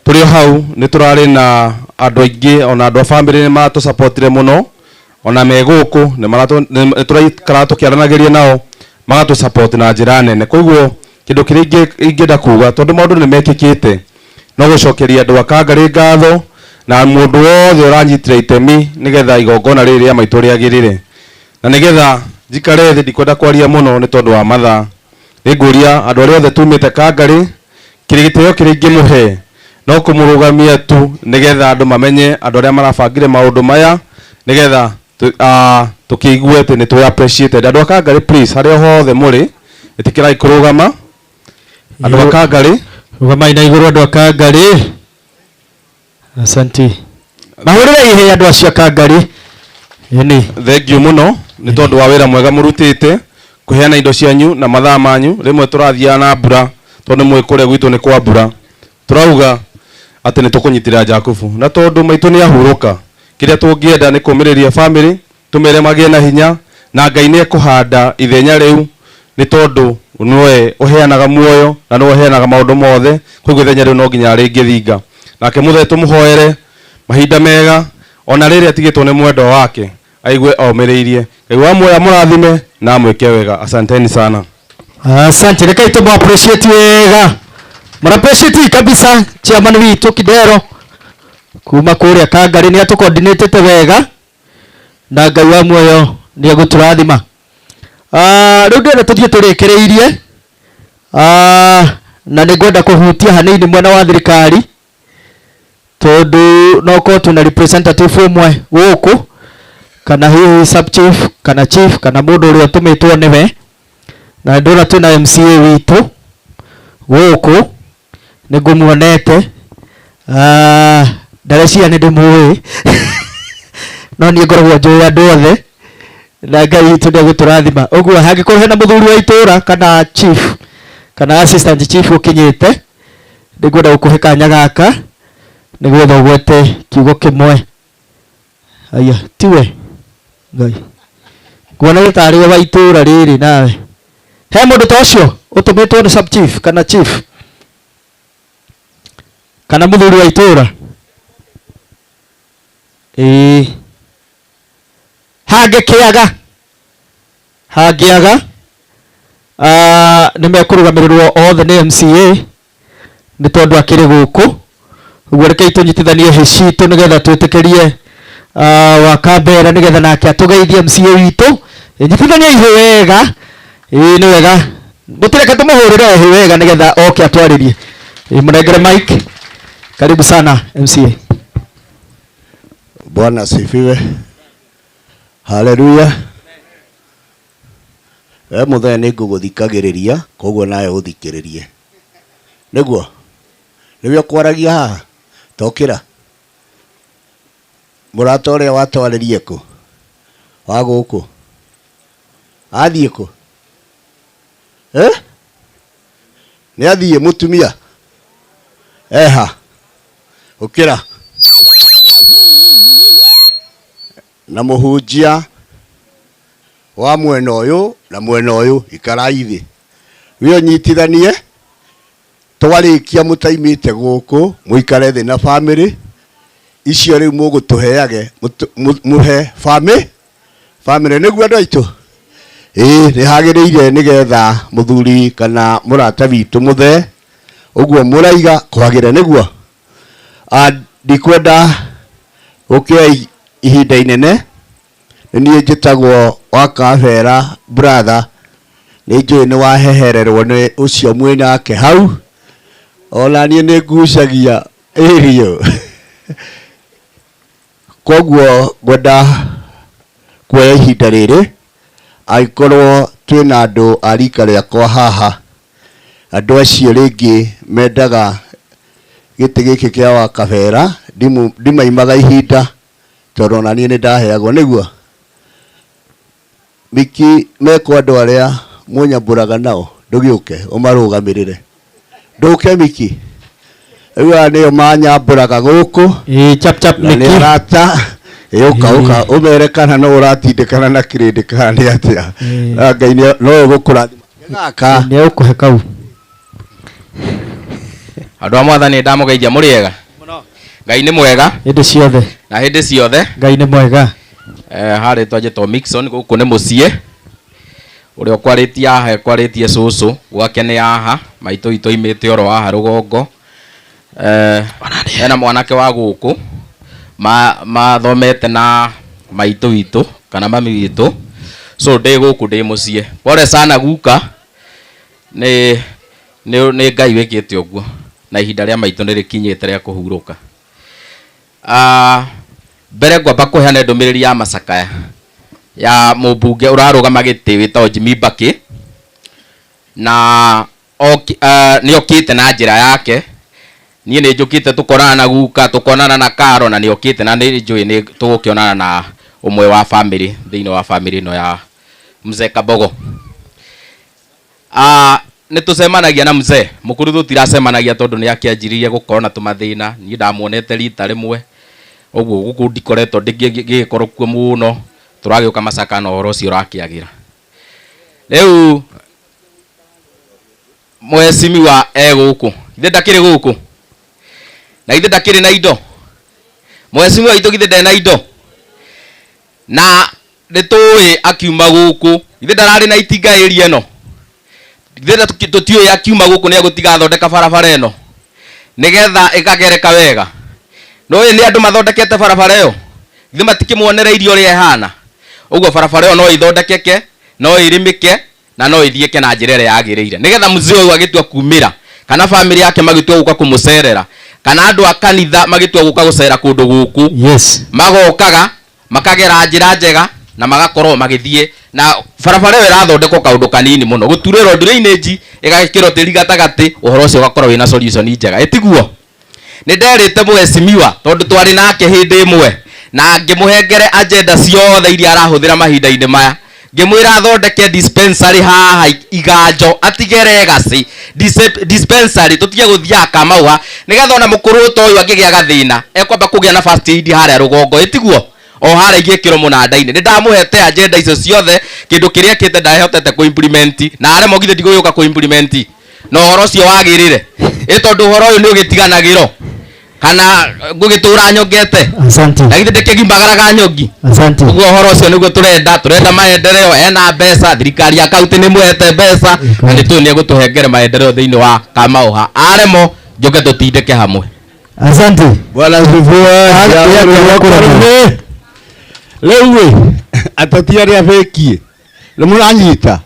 Tũrĩ o hau nĩ tũrarĩ na andũ aingĩ, ona andũ a family nĩ maratũsupportire mũno, ona me gũkũ nĩ tũraikara tũkĩaranagĩria nao, magatũsupport na njĩra nene. Koguo kĩndũ kĩrĩa ingĩenda kuga, tondũ maũndũ nĩ mekĩkĩte, no gũcokeria andũ a Kangarĩ ngatho na mũndũ wothe ũranyitĩra itemi nĩgetha igongona rĩrĩ rĩa maitũ rĩagĩrĩre. Na nĩgetha njikare thĩ, ndikwenda kwaria mũno nĩ tondũ wa mathaa, nĩngũria andũ arĩa othe tumĩte Kangarĩ, kĩrĩ gĩtĩo kĩrĩa ingĩmũhe no kũmũrũgamia tu, nĩgetha andũ mamenye andũ arĩa marabangire maũndũ maya, nĩgetha tũkĩigue atĩ nĩ twĩ appreciated. Andũ a Kangarĩ, please, harĩa hothe mũrĩ, ĩtĩkĩrai kũrũgama. Andũ a Kangarĩ, rũgamai na igũrũ andũ a Kangarĩ. Asante. Mahũrĩre ihe andũ acio a Kangarĩ. Ĩni. Thank you mũno nĩ tondũ wa wĩra mwega mũrutĩte kũheana indo cianyu na mathaa manyu. Rĩmwe tũrathiaga na mbura, tondũ nĩ mũĩ kũrĩa gwitũ nĩ kwa mbura. Tũrauga atĩ nĩ tũkũnyitĩrĩra Jakubu, na tondũ maitũ nĩ ahurũka, kĩrĩa tũngĩenda nĩ kũmĩrĩria family, tũmere magĩe na hinya, na Ngai nĩ ekũhanda ithenya rĩu, nĩ tondũ nĩwe ũheanaga muoyo na nĩwe ũheanaga maũndũ mothe. Koguo ithenya rĩu no nginya rĩngĩthinga. Nake mũthee tũmũhoere mahinda mega, ona rĩrĩa atigĩtwo nĩ mwendwa wake aigue omĩrĩirie. Ngai wa muoyo amũrathime na amwĩke wega. Asanteni sana. Asante, reke tũmũ appreciate wega. Mara appreciate kabisa chairman witũ Kidero kuma kũrĩa Kangarĩ, nĩ atũcoordinatĩte wega na Ngai wa muoyo nĩ egũtũrathima. Rĩu ndĩrenda tũthiĩ tũrĩkĩrĩirie, na nĩ ngwenda kũhutia hanini mwena wa thirikari, tondũ no korwo twĩna representative ũmwe gũkũ, kana hihi sub chief kana chief kana mũndũ ũrĩa ũtũmĩtwo nĩwe, na ndĩrona twĩna MCA witũ gũkũ, nĩ ngũmuonete. Ndareciria nĩ ndĩmũĩ no niĩ ngoragwo njũĩ andũ othe, na Ngai witũ nĩ egũtũrathima. Ũguo hangĩkorwo hena mũthuri wa itũra kana chief kana assistant chief ũkinyĩte, nĩngwenda gũkũhe kanya gaka nĩgetha ũgwete kiugo kĩmwe. Aya, tiwe Ngai nguona gĩ tarĩ we wa itũra rĩrĩ nawe. He mũndũ ta ũcio ũtũmĩtwo nĩ sub chief kana chief kana mũthuri wa itũra? Ĩĩ, hangĩkĩaga, hangĩaga, nĩ mekũrũgamĩrĩrwo othe nĩ MCA, nĩ tondũ akĩrĩ gũkũ. Ũguo rekei tũnyitithanie hĩ citũ nĩgetha twĩtĩkĩrie wa Kambera nĩgetha nake atũgeithie MCA witũ. Nyitithanie ihĩ wega Ĩĩ nĩ wega mũtireke tũmũhũrĩre hĩ wega nĩgetha oke atwarĩrie. Ĩĩ mũnengere mic. Karibu sana MCA. Bwana asifiwe. Haleluya. We mũthee nĩ ngũgũthikagĩrĩria koguo nawe ũthikĩrĩrie. Nĩguo? Nĩwe ũkwaragia haha? Tokĩra. Mũrata ũrĩa watwarĩrie kũ? Wa gũkũ? Athiĩ kũ? Eh? Nĩ athiĩ mũtumia? Eha. Ũkĩra. Na mũhunjia wa mwena ũyũ na mwena ũyũ ikarai thĩ. We ũnyitithanie twarĩkia mũtaimĩte gũkũ mũikare thĩ na bamĩrĩ icio rĩu mũgũtũheage mũhe bamĩrĩ nĩguo andũ aitũ ĩĩ nĩ hagĩrĩire nĩgetha mũthuri kana mũrata witũ mũthee ũguo mũraiga kwagĩre nĩguo. Ndikwenda gũkĩoya ihinda inene nĩ niĩ njĩtagwo wa Kabera brother nĩ njũĩ nĩ wahehererwo nĩ ũcio mwĩ nake hau ona niĩ nĩ ngucagia ĩrio koguo ngwenda kuoya ihinda rĩrĩ angĩkorwo twĩna andũ a rika rĩakwa haha andũ acio rĩngĩ mendaga gĩtĩ gĩkĩ kĩa wa Kabera ndimaimaga ihinda tondũ ona niĩ nĩ ndaheagwo nĩguo Miki mekwo andũ arĩa mũnyambũraga nao ndũgĩũke ũmarũgamĩrĩre ndũke Miki rĩu aya nĩo manyambũraga gũkũ. Ĩĩ chap chap na nĩ Miki. arata ĩ ũka ũka ũmere kana no ũratindĩkana na kĩrĩndĩ kana nĩ atĩa. Na Ngai no egũkũrathima gaka nĩ egũkũhe kau. Andũ a mwathani ndamũgeithia mũrĩ ega. Ngai nĩ mwega hĩndĩ ciothe na hĩndĩ ciothe. Ngai nĩ mwega. Harĩtwa njĩtwo Mixon gũkũ nĩ mũciĩ ũrĩa ũkwarĩtie haha ekwarĩtie cũcũ gwake nĩ haha maitũ witũ aimĩte oro haha rũgongo. Hena mwanake wa gũkũ mathomete na maitũ witũ kana mami witũ so ndĩ gũkũ ndĩ mũciĩ. Pole sana guka nĩ Ngai wĩkĩte ũguo na ihinda rĩa maitũ nĩ rĩkinyĩte rĩa kũhurũka. Mbere ngwamba kũheana ndũmĩrĩri ya macakaya ya mũmbunge ũrarũgama gĩtĩ wĩtagwo Jimmy Mbaki na nĩ okĩte na njĩra yake. Niĩ nĩ njũkĩte tũkonana na guka tũkonana na Karo na nĩ okĩte na nĩ njũĩ nĩ tũgũkĩonana na ũmwe wa bamĩrĩ thĩinĩ wa bamĩrĩ ĩno ya Mzee Kabogo. Nĩ tũcemanagia na mzee mũkũrũ tũtiracemanagia tondũ nĩ akĩanjiririe gũkorwo na tũmathĩna. Niĩ ndamuonete rita rĩmwe ũguo gũkũ ndikoretwo ngĩgĩkorwo kuo mũno tũragĩũka macaka na ũhoro ũcio ũrakĩagĩra. Rĩu mheshimiwa e gũkũ ithe ndakĩrĩ gũkũ na ithe ndakĩrĩ na indo mheshimiwa witũ githĩ ndena indo na nĩ tũĩ akiuma gũkũ ithe ndararĩ na itinga area ĩno ithe tũtiũĩ akiuma gũkũ nĩ egũtiga athondeka barabara ĩno nĩgetha ĩkagereka wega. Nĩũĩ nĩ andũ mathondekete barabara ĩyo ithe matikĩmuonereirie ũrĩa ĩhana ũguo barabara ĩyo no ĩthondekeke no ĩrĩmĩke na no ĩthiĩke na njĩra ĩrĩa yagĩrĩire nĩgetha mzee ũyũ agĩtua kumĩra kana bamĩrĩ yake magĩtua gũka kũmũcerera kana andũ a kanitha magĩtua gũka gũcera kũndũ gũkũ. Yes. Magokaga makagera njĩra njega na magakorwo magĩthiĩ na barabara ĩyo ĩrathondekwo kaũndũ kanini mũno gũturĩrwo drainage ĩgagĩkĩrwo tĩri gatagatĩ ũhoro ũcio ũgakorwo wĩna solution njega ĩtiguo. Nĩ nderĩte mheshimiwa tondũ twarĩ nake hĩndĩ ĩmwe na ngĩmũhengere agenda ciothe iria arahũthĩra mahinda-inĩ maya ngĩmwĩra athondeke dispensary haha iganjo atige legacy dispensary tũtige gũthiaga Kamauha nĩgetha ona mũkũrũ ta ũyũ angĩgĩa gathĩna ekwamba kũgĩa na first aid harĩa rũgongo ĩtiguo o harĩa igĩkĩrwo mũnanda-inĩ. Nĩ ndamũhete agenda icio ciothe kĩndũ kĩrĩa ekĩte ndahotete kũ-implement na aremwo githĩ ndigũgĩũka kũ-implement na ũhoro ũcio wagĩrĩre ĩ tondũ ũhoro ũyũ nĩ ũgĩtiganagĩrwo kana ngũgĩtũra nyongete. Asante. Na githĩ ndĩkĩgimagaraga nyongi. Asante. Ũguo ũhoro ũcio nĩguo tũrenda tũrenda maendeleo ena mbeca thirikari ya kaunti nĩ mũhete mbeca na nĩ tũĩ nĩ egũtũhengere maendeleo thĩinĩ wa Kamauha aremo njoke tũtindĩke hamwe. Asante. Bwana asifiwe. Rĩu ĩ ateti arĩa bĩkie nĩ mũranyita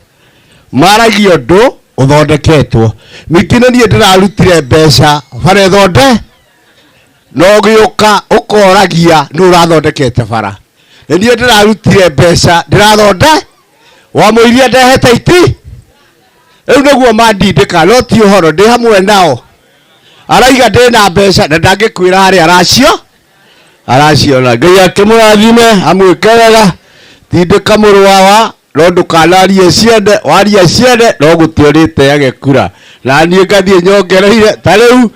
Maragia ũndũ ũthondeketwo. Ningĩ nĩ niĩ ndĩrarutire mbeca bara ĩthonde na ũgĩũka ũkoragia nũ ũrathondekete bara. Nĩ niĩ ndĩrarutire mbeca ndĩrathonde wamũiria ndehete iti rĩu nĩguo mandindĩka no ti ũhoro ndĩ hamwe nao araiga ndĩna mbeca na ndangĩkwĩra harĩa aracio araciona. Ngai akĩmũrathime amwĩke wega tindĩka mũrũ wawa no ndũkanarie ciende waria ciende no gũtĩ ũrĩteage kura na niĩ ngathiĩ nyongereire ta rĩu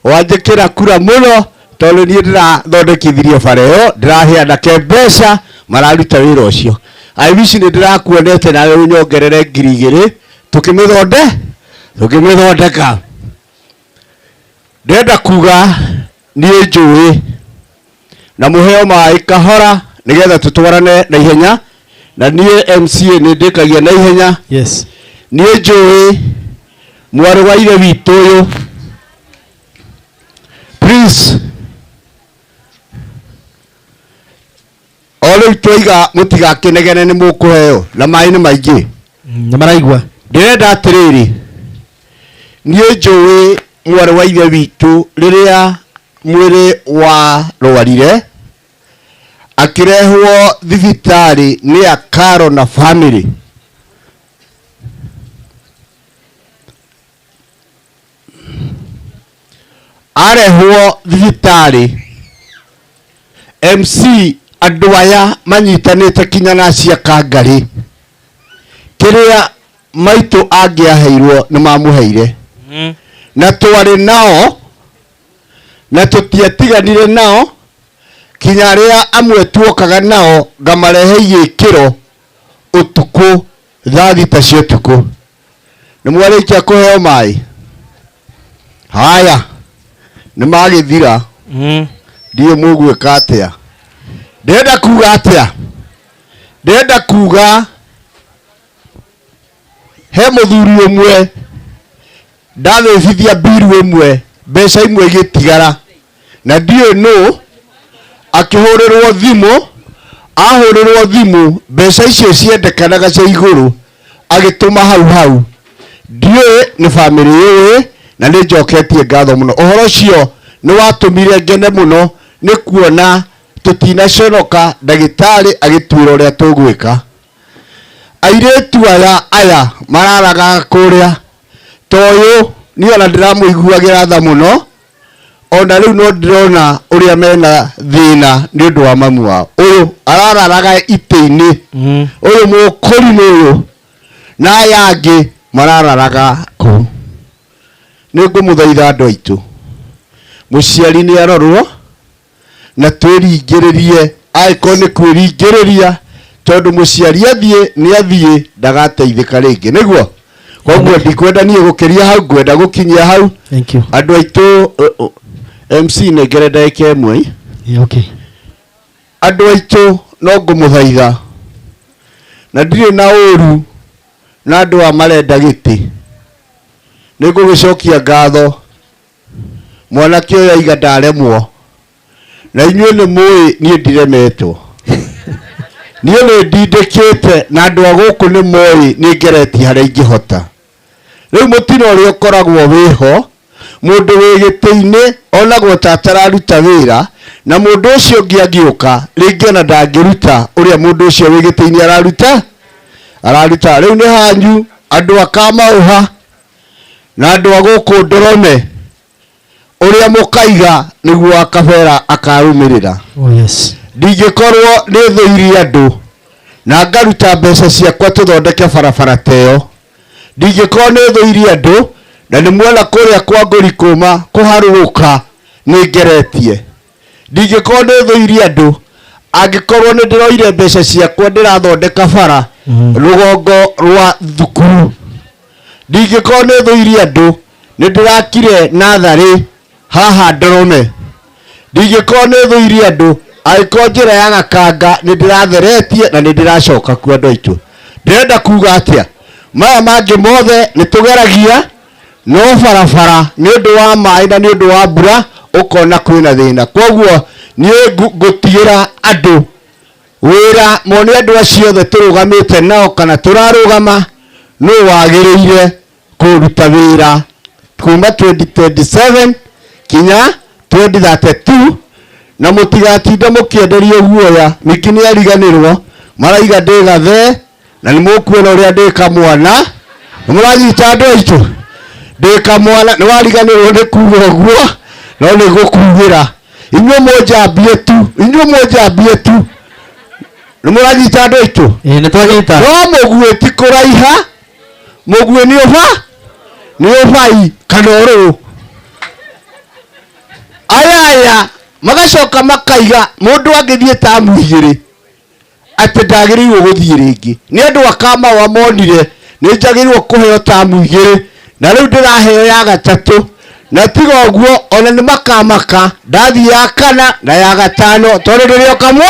wanjĩkĩra kura mũno tondũ niĩ ndĩrathondekithirie bara ĩyo ndĩrahe anake mbeca mararuta wĩra ũcio. I wish nĩ ndĩrakuonete nawe ũnyongerere 2000 tukĩmĩthonde tukĩmĩthondeka. Ndĩrenda kuga niĩ njũĩ na mũheo maĩ kahora nĩgetha tũtwarane na ihenya na niĩ MCA nĩ ndĩkagia na ihenya. Yes. Niĩ njũĩ mwarĩ wa ithe witũ ũyũ please o rĩu twaiga mũtigakĩnegene nĩ mũkũheo na maĩ nĩ maingĩ nĩ maraigua. Ndĩrenda atĩrĩrĩ niĩ njũĩ mwarĩ wa ithe witũ rĩrĩa mwĩrĩ warwarire akĩrehwo thibitarĩ nĩ Akaro na family arehwo thibitarĩ MC andũ aya manyitanĩte kinya na cia Kangarĩ kĩrĩa maitũ angĩaheirwo nĩ mamũheire na twarĩ nao na tũtiatiganire nao kinya arĩa amwe tuokaga nao ngamarehe igĩkĩro ũtukũ thaa thita cia ũtukũ. Nĩ mwarĩkia kũheo maĩ haya nĩ magĩthira ndiũĩ mũgwĩka atĩa. Ndĩrenda kuga atĩa? Ndĩrenda kuga he mũthuri ũmwe ndathĩbithia mbiru ĩmwe mbeca imwe igĩtigara na ndiũĩ nũ akĩhũrĩrwo thimũ ahũrĩrwo thimũ mbeca icio ciendekanaga cia igũrũ agĩtũma hau hau ndiũĩ nĩ bamĩrĩ yũĩ na nĩ njoketie ngatho mũno. Ũhoro ũcio nĩ watũmire ngene mũno nĩ kuona tũtinaconoka ndagĩtarĩ agĩtuĩra ũrĩa tũgwĩka. Airĩtu aya aya mararaga kũrĩa ta ũyũ niĩ ona ndĩramũiguagĩra tha mũno ona rĩu no ndĩrona ũrĩa mena thĩna nĩ ũndũ wa mamu wao. Ũyũ arararaga itĩ-inĩ ũyũ mũkũrinũ ũyũ na aya angĩ marararaga kũu. Nĩ ngũmũthaitha andũ aitũ mũciari nĩ arorwo na twĩringĩrĩrie angĩkorwo nĩ kwĩringĩrĩria tondũ mũciari athiĩ nĩ athiĩ ndagateithĩka rĩngĩ nĩguo. Koguo ndikwenda niĩ gũkĩria hau ngwenda gũkinyia hau. Thank you. Andũ aitũ MC nengere ndagĩka ĩmwe. Yeah, okay. Andũ aitũ no ngũmũthaitha na ndirĩ na ũru na andũ a marenda gĩtĩ nĩ ngũgĩcokia ngatho mwanake ũyũ aiga ndaremwo na inyuĩ nĩ mũĩ niĩ ndiremetwo niĩ nĩ ndindĩkĩte na andũ a gũkũ nĩ moĩ nĩ ngeretie harĩa ingĩhota. Rĩu mũtino ũrĩa ũkoragwo wĩho mũndũ wĩ gĩtĩ-inĩ onagwo ta atararuta wĩra na mũndũ ũcio ũngĩ angĩũka rĩngĩ ona ndangĩruta ũrĩa mũndũ ũcio wĩ gĩtĩ-inĩ araruta araruta. Rĩu nĩ hanyu andũ a Kamauha na andũ a gũkũ Ndorome ũrĩa mũkaiga nĩguo akabera akarũmĩrĩra. Oh, yes. Ndingĩkorwo nĩ thũirie andũ na ngaruta mbeca ciakwa tũthondeke barabara ta ĩyo. Ndingĩkorwo nĩ thũirie andũ na nĩ muona kũrĩa kwa Ngũri kũma kũharũrũka nĩ ngeretie. Ndingĩkorwo nĩ thũirie andũ angĩkorwo nĩ ndĩroire mbeca ciakwa ndĩrathondeka bara rũgongo rwa thukuru. Ndingĩkorwo nĩ thũirie andũ nĩ ndĩrakire natharĩ haha Ndorome. Ndingĩkorwo nĩ thũirie andũ angĩkorwo njĩra ya Gakanga nĩ ndĩratheretie na nĩ ndĩracoka kuo andũ aitũ. Ndĩrenda kuga atĩa? Maya mangĩ mothe nĩ tũgeragia no barabara nĩ ũndũ wa maĩ na nĩ ũndũ wa mbura ũkona kwĩna thĩna. Koguo niĩ ngũtigĩra andũ wĩra mone andũ acio othe tũrũgamĩte nao kana tũrarũgama Nũ wagĩrĩire kũruta wĩra kuma 2027 kinya 2032 na mũtigatinde mũkĩenderio guoya. Ningĩ nĩ ariganĩrwo maraiga ndĩ gathe na nĩ mũkuona ũrĩa ndĩ kamwana. Nĩ mũranyita andũ aitũ, ndĩ kamwana. Nĩ wariganĩrwo nĩ kuga ũguo, no nĩ gũkugĩra inyuĩ mũnjambie tu, inyuĩ mũnjambie tu. Nĩ mũranyita andũ aitũ? Ĩĩ, nĩ twanyita. No mũguĩ ti kũraiha, mũguĩ nĩ ũba nĩ ũbai kana ũrũrũ. Aya magacoka makaiga mũndũ angĩthiĩ tamu igĩrĩ atĩ ndagĩrĩirwo gũthiĩ rĩngĩ. Nĩ andũ akamawa monire nĩ njagĩrĩirwo kũheo tamu igĩrĩ, na rĩu ndĩraheo ya gatatũ, na tiga ũguo ona nĩ makamaka ndathiĩ ya kana na ya gatano, tondũ ndĩrĩ o kamwa,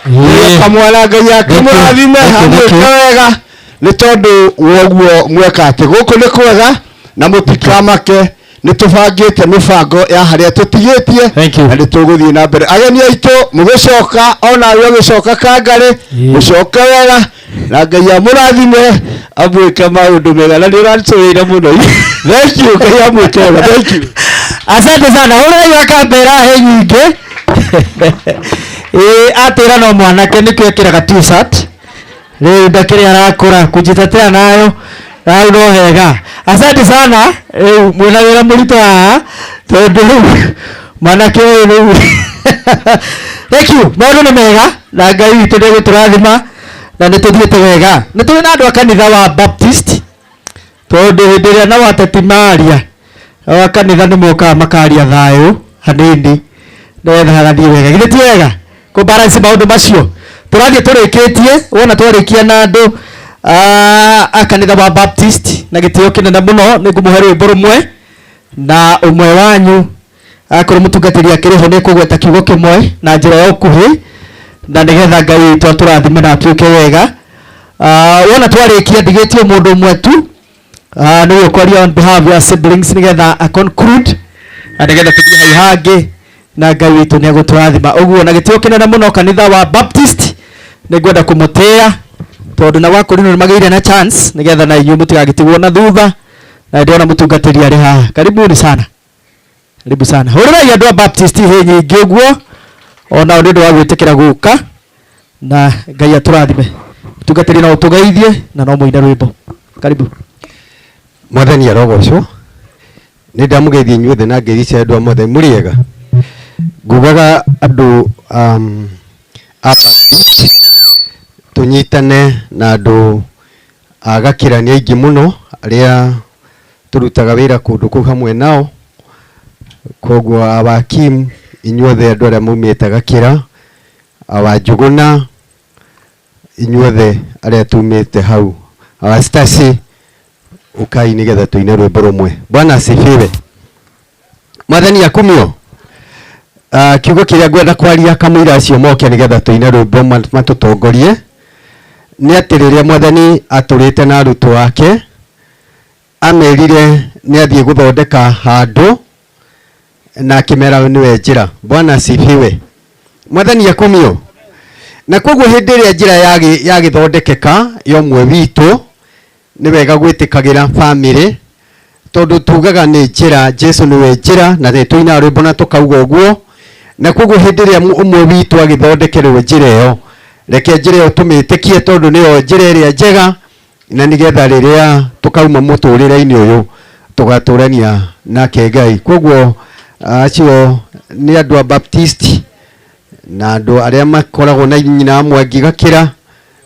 ndĩrĩ o kamwana. Ngai akĩmũrathime amwĩke wega nĩ tondũ woguo mweka atĩ gũkũ nĩ kwega na mũtikamake. Nĩ tũbangĩte mĩbango ya harĩa tũtigĩtie na nĩ tũgũthiĩ na mbere. Ageni aitũ mũgĩcoka, onawe ũgĩcoka Kangarĩ, mũcoke wega na Ngai amũrathime amwĩke maũndũ mega, na nĩ ũratũwĩire mũno. Thank you, Ngai amwĩke wega. Thank you. Asante sana. Ũraiga akambera he nyingĩ. Ĩĩ, atĩra no mwanake nĩkĩo ekĩraga t-shirt. Rĩu ndakĩrĩ arakũra kujitetea nayo hau no hega. Asante sana. Rĩu mwĩna wĩra mũritũ haha tondũ rĩu mwanake ũyũ rĩu. Thank you. Maũndũ nĩ mega na Ngai witũ nĩ egũtũrathima na nĩ tũthiĩte wega. Nĩ tũrĩ na andũ a kanitha wa Baptist, tondũ hĩndĩ ĩrĩa nao ateti maria, nao a kanitha nĩ mokaga makaria thayũ hanini nĩgetha hagathiĩ wega. Githĩ ti wega kũ balance maũndũ macio? Tũrathiĩ tũrĩkĩtie, wona twarĩkia na andũ a kanitha wa Baptist na gĩtĩo kĩnene mũno, nĩ ngũmũhe rwĩmbo rũmwe na ũmwe wanyu akorwo mũtungatĩri akĩrĩ ho nĩ kũgweta kiugo kĩmwe na njĩra ya ũkuhĩ, na nĩgetha Ngai witũ atũrathime na atuĩke wega. Wona twarĩkia ndigĩtie mũndũ ũmwe tu, nĩwe ũkwaria on behalf ya siblings nĩgetha a conclude na nĩgetha tũthiĩ hau hangĩ na Ngai witũ nĩ egũtũrathima. Ũguo na gĩtĩo kĩnene mũno kanitha wa Baptist nĩ ngwenda kũmũtĩĩa tondũ na gwakorirwo nĩ magĩire na chance nĩgetha na inyuĩ mũtigagĩtigwo na thutha, na ndĩrona mũtungatĩri arĩ haha. Karibuni sana, karibu sana. Hũrĩrai andũ a Baptist hĩ nyingĩ ũguo onao nĩ ũndũ wa gwĩtĩkĩra gũka, na Ngai atũrathime. Mũtungatĩri no ũtũgeithie na no mũine rwĩmbo. Karibu. Mwathani arogocwo. Nĩ ndamũgeithia inyuothe na ngeithi cia andũ a Mwathani. Mũrĩ ega? Ngugaga andũ a Baptist tũnyitane na andũ a Gakĩra nĩ aingĩ mũno arĩa tũrutaga wĩra kũndũ kũu hamwe nao. Koguo awakim inyuothe andũ arĩa maumĩte Gakĩra, awanjũgũna inyuothe arĩa tumĩte hau, awastasi, ũkai nĩgetha tũine rwĩmbo rũmwe. Bwana asifiwe. Mwathani akumio. Kiugo kĩrĩa ngwenda kwaria kamũira acio moke nĩgetha tũine rwĩmbo matũtongorie nĩ atĩ rĩrĩa Mwathani atũrĩte na arutwo ake, amerire nĩ athiĩ gũthondeka handũ na akĩmera nĩwe njĩra. Bwana asifiwe. Mwathani akumio. Na koguo hĩndĩ ĩrĩa njĩra yagĩthondekeka ya ũmwe witũ, nĩ wega gwĩtĩkagĩra bamĩrĩ, tondũ tugaga nĩ njĩra, Jesu nĩwe njĩra, na nĩ tũinaga rwĩmbo na tũkauga ũguo. Na koguo hĩndĩ ĩrĩa ũmwe witũ agĩthondekerwo njĩra ĩyo, reke njĩra ĩyo tũmĩtĩkie tondũ nĩyo njĩra ĩrĩa njega, na nĩgetha rĩrĩa tũkauma mũtũrĩre-inĩ ũyũ tũgatũrania nake Ngai. Koguo acio nĩ andũ a Baptist na andũ arĩa makoragwo na nyina wa Mwangi Gakĩra,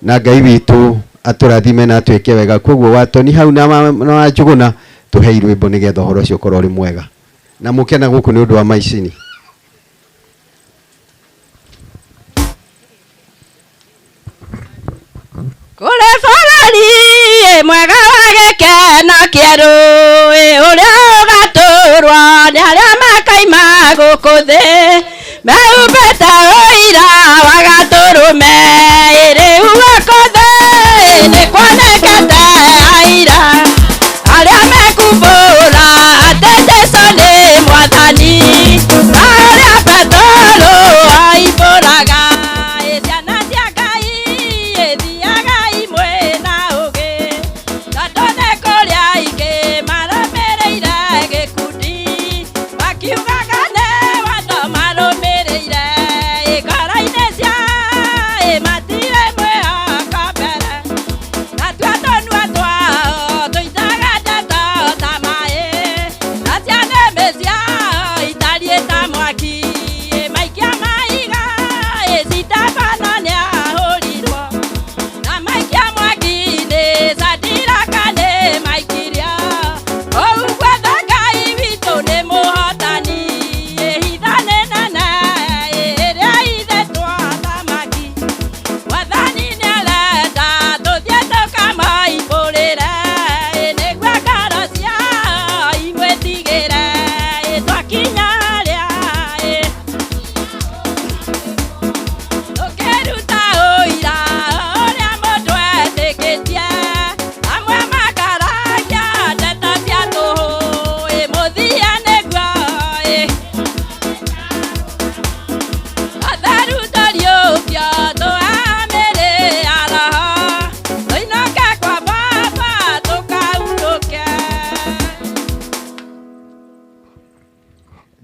na Ngai witũ atũrathime na atwĩke wega. Koguo watoni hau na wa Njũgũna tũhei rwĩmbo nĩgetha ũhoro ũcio ũkorwo ũrĩ mwega. Na mũke na gũkũ nĩ ũndũ wa maicini. Kũrĩ bũrũri mwega wa gĩkeno kĩerũ, ũrĩa ũgatũrwo nĩ arĩa makaima gũkũ thĩ, mehumbĩte ũira wa gatũrũme. Rĩu gũkũ thĩ nĩ kuonekete aira arĩa mekumbũra atĩ Jesũ nĩ Mwathani, ta ũrĩa Petero aimbũraga. Ciana cia Ngai thiagai mwĩna ũũgĩ, tondũ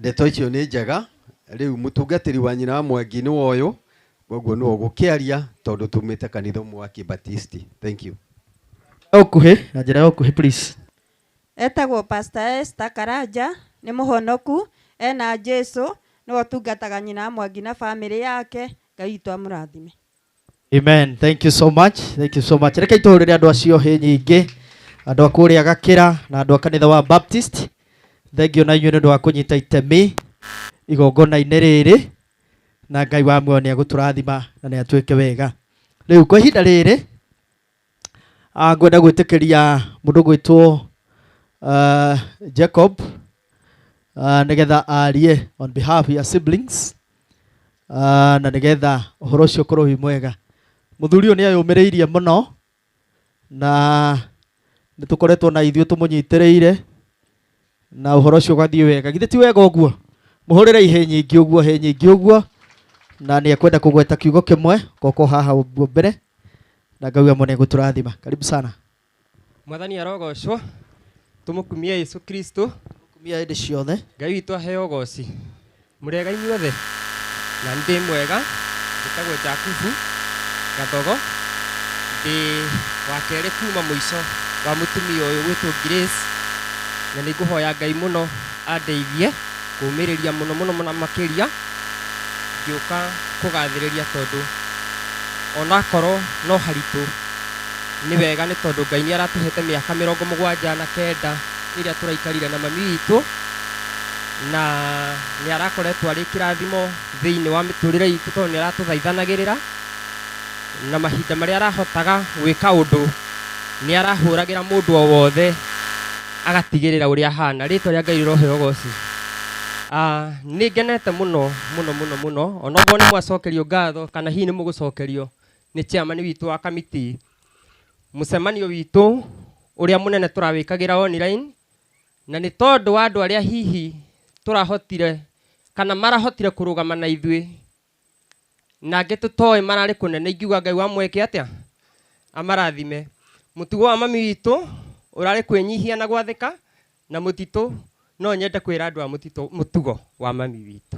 Ndeto icio nĩ njega. Rĩu mũtungatĩri wa nyina wa Mwangi nĩ woyũ, koguo nĩwe ũgũkĩaria tondũ tumĩte kanitha ũmwe wa Kibatisti. Thank you. Ũkuhĩ na njĩra ya ũkuhĩ please. Etagwo Pastor Esther Karanja, nĩ mũhonoku, ena Jesu, nĩwe ũtungataga nyina wa Mwangi na famĩlĩ yake. Ngai witũ amũrathime. Amen. Thank you so much. Thank you so much. Reke itũhũrĩre andũ acio hĩ nyingĩ, andũ a kũrĩa Gakĩra na andũ a kanitha wa Baptist. Thank you na inyuĩ nĩ ũndũ wa kũnyita itemi igongona-inĩ rĩrĩ, na Ngai wa muoyo nĩ egũtũrathima na nĩ atwĩke wega. Rĩu kwa ihinda rĩrĩ ngwenda gwĩtĩkĩria mũndũ gwĩtwo Jacob nĩgetha arie on behalf ya siblings na nĩgetha ũhoro ũcio ũkorwo wĩ mwega. Mũthuri ũyũ nĩ eyũmĩrĩirie mũno na nĩ tũkoretwo na ithuĩ tũmũnyitĩrĩire na ũhoro ũcio ũgathiĩ wega. Githĩ ti wega ũguo? Mũhũrĩre ihĩ nyingĩ ũguo, hĩ nyingĩ ũguo, na nĩ ekwenda kũgweta kiugo kĩmwe goko haha ũguo mbere, na Ngai amwe nĩ egũtũrathima. Karibu sana. Mwathani arogocwo, tũmũkumie Yesu Kristo. Kumia hĩndĩ ciothe. Ngai witũ aheo ũgoci. Mũrĩega inyuothe? Na ndĩ mwega, njĩtagwo Jakubu Gathogo, ndĩ wa kerĩ kuma mũico wa mũtumia ũyũ gwĩtwo Grace, na nĩ ngũhoya Ngai mũno andeithie kũmĩrĩria mũno mũno mũno makĩria ngĩũka kũgathĩrĩria, tondũ onakorwo no haritũ nĩ wega, nĩ tondũ Ngai nĩ aratũhete mĩaka 79 ĩrĩa tũraikarire na mami witũ, na nĩ arakoretwo arĩ kĩrathimo thĩinĩ wa mĩtũrĩre itũ, tondũ nĩ aratũthaithanagĩrĩra na mahinda marĩa arahotaga gwĩka ũndũ nĩ arahũragĩra mũndũ o wothe agatigĩrĩra ũrĩa ahana. Rĩtwa rĩa Ngai rĩroheo ũgoci. Nĩ ngenete mũno mũno mũno mũno, onokorwo nĩ mwacokerio ngatho kana hihi nĩ mũgũcokerio nĩ chairman witũ wa kamiti. Mũcemanio witũ ũrĩa mũnene tũrawĩkagĩra online, na nĩ tondũ wa andũ arĩa hihi tũrahotire kana marahotire kũrũgama na ithuĩ, na angĩ tũtoĩ mararĩ kũnene, ingiuga Ngai wa mweke atĩa amarathime. Mũtugo wa mami witũ ũrarĩ kwĩnyihia na gwathĩka, na mũtitũ no nyende kwĩra andũ a mũtitũ mũtugo wa mami witũ.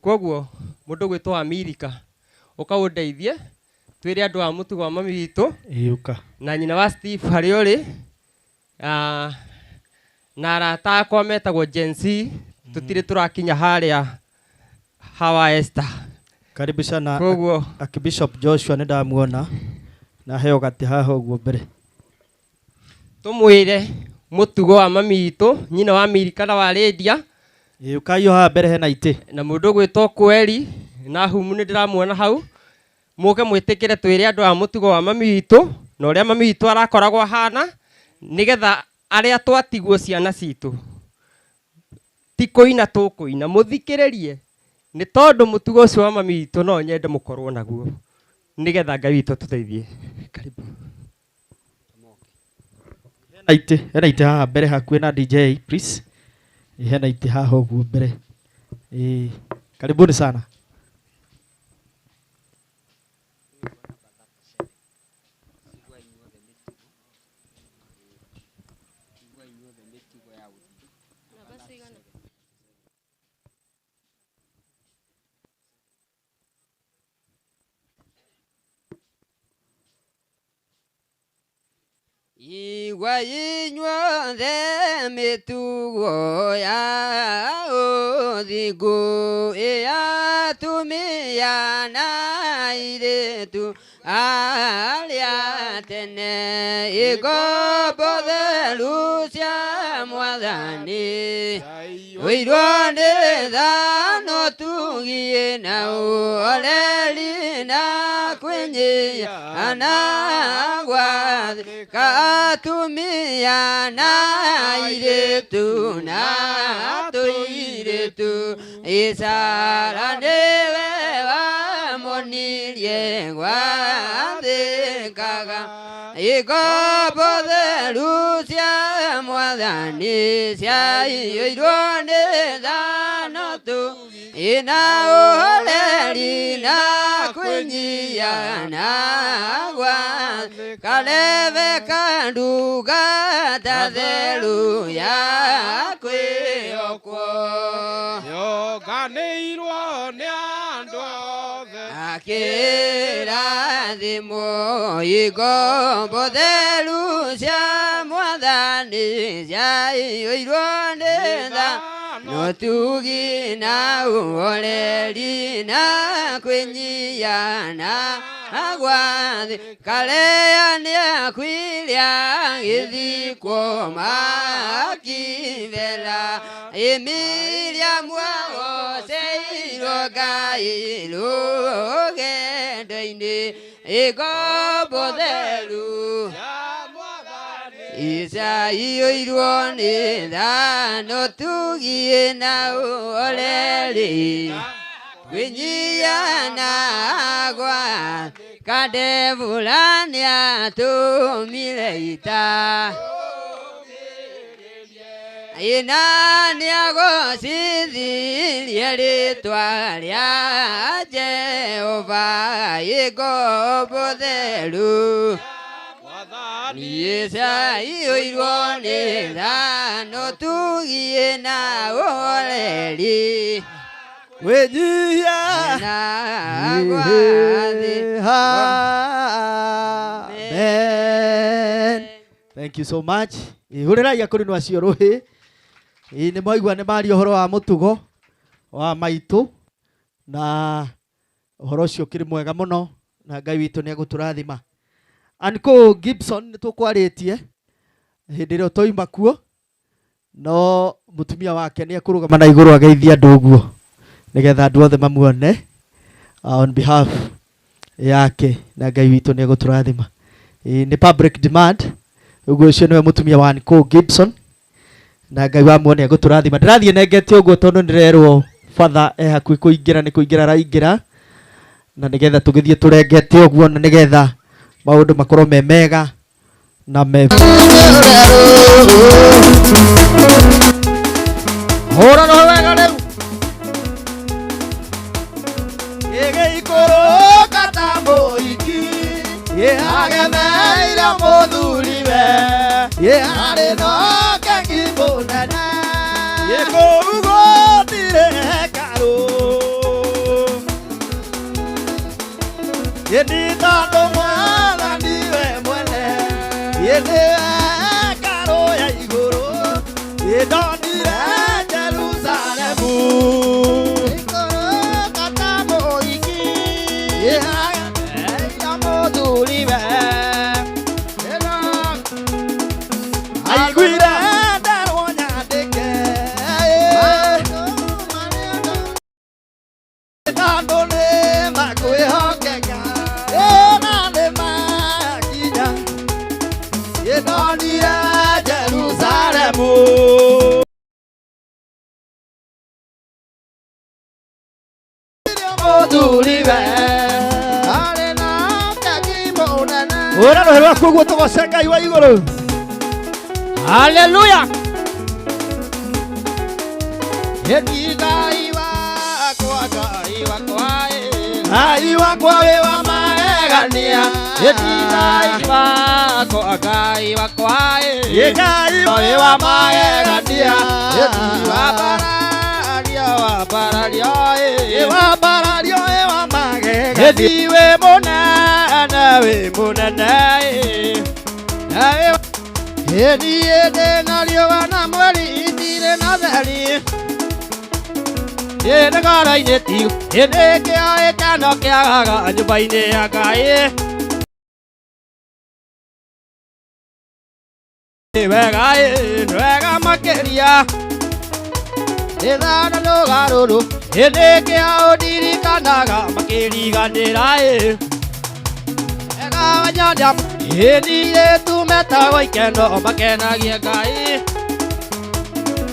Koguo mũndũ gwĩtwo Amerika ũkaũndeithie twĩre andũ a mũtugo wa mami witũ. Ĩũka. Na nyina wa Steve harĩa ũrĩ, na arata akwa metagwo Gen Z, tũtirĩ tũrakinya harĩa hawa Esther. Karibu sana. Koguo Archbishop Joshua nĩ ndamuona na heo gatĩ haha ũguo mbere. Tũmwĩre mũtugo wa mami witũ, nyina wa Amerika na wa Lydia. Ĩũka haha mbere hena itĩ. Na mũndũ ũgwĩtwo Kweri na Humu nĩ ndĩramuona hau. Mũke mwĩtĩkĩre twĩre andũ a mũtugo wa mami witũ na ũrĩa mami witũ arakoragwo ahana, nĩgetha arĩa twatigwo ciana citũ ti kũina tũkũina, mũthikĩrĩrie, nĩ tondũ mũtugo ũcio wa mami witũ no nyende mũkorwo naguo, nĩgetha Ngai witũ atũteithie. Karibu. Hena itĩ, hena itĩ haha mbere hakuhĩ na DJ please. Hena itĩ haha ũguo mbere. Karibuni sana. Igua inyuothe mĩtugo ya ũthingu, ĩ atumia na airĩtu arĩa tene, ingombo theru cia Mwathani, ũirwo nĩ thano tugie na ũhoreri na kwĩnyihia na gwathĩka, atumia na airĩtu na tũirĩtu, Isara nĩwe wamonirie gwathĩkaga, ingombo theru cia Mwathani ciaiyũirwo nĩ thano tu Ina ũhoreri na kwĩnyia na gwa Kaleve kandugata theru ya kwĩhokwo. Yonganĩirwo nĩ andũ othe. Akĩrathimwo igombo theru cia mwathani ciaiyũirwo nĩ tha n'ũtugi na ũhoreri na kwĩnyia na gwathĩ Kalea nĩakuire agĩthikwo Makibela Miriamu agoceirwo Ngai rũgendo-inĩ igombo theru icaiyũirwo nĩ tha n'ũtugi na ũhoreri kwĩnyia na gwa Kadevula nĩatũmire ita ina nĩagocithirie rĩtwa rĩa Jehova igombo theru icaiyũirwo nĩ tha n'ũtugi na ũhoreri kwĩnyihia na gwathĩ. Amen. Thank you so much. Ihũrĩrai akũrinũ acio rũhĩ. Ĩ nĩ mwaigua nĩ maria ũhoro wa mũtugo wa maitũ na ũhoro ũcio ũkĩrĩ mwega mũno na Ngai witũ nĩ egũtũrathima. Uncle Gibson nĩ tũkwarĩtie hĩndĩ ĩrĩa twaima kuo no mũtumia wake nĩ ekũrũgama na igũrũ ageithie andũ ũguo nĩgetha andũ othe mamuone on behalf yake na Ngai witũ nĩ egũtũrathima. Nĩ public demand ũguo ũcio nĩwe mũtumia wa Uncle Gibson na Ngai wa muone egũtũrathima. Ndĩrathiĩ nengete ũguo tondũ ndĩrerwo father e hakuhĩ kũingĩra nĩ kũingĩra araingĩra na nĩgetha tũgĩthiĩ tũrengete ũguo na nĩgetha maũndũ makorwo me mega na me Hũra roho wega rĩu. Gĩgĩikũrũka ta mũhiki, agemeire mũthuriwe, arĩ na ũkengi mũnene. Kũu gũtirĩ hekarũ. Nĩ tondũ Mwathani we mwene, nĩwe hekarũ ya igũrũ, ndonire Jerusalemu. Ikũrũka ta mũhiki, agemeire mũthuriwe, aiguire nderwo nyandĩke. Tondũ nĩ makwĩhokeka, na nĩ makinya, ndonire Jerusalemu. Mũthuriwe arĩ na ũkengi mũnene. Hũra rũhĩ rwaku ũguo tũgoce Ngai wa igũrũ. Haleluya. Ĩti Ngai wakwa, Ngai wakwa, Ngai wakwa wĩ wa magegania. Ĩti Ngai wakwa, Ngai wakwa, Ngai wĩ wa magegania. Ĩti wambararia, wambararia, wambararia wĩ wa magegania. Ĩti wĩ mũnene, wĩ mũnene, niĩ ndĩ na riũa na mweri itirĩ na theri. Nĩ ngoro-inĩ ti nĩkĩo gĩkeno kĩagaga nyũmba-inĩ ya Ngai. Nĩ wega nĩ wega makĩria nĩ thana rũgarũrũ nĩkĩo ũndirikanaga makĩriganĩra wega wanyonia niĩ tumetagwo ikeno makenagie Ngai.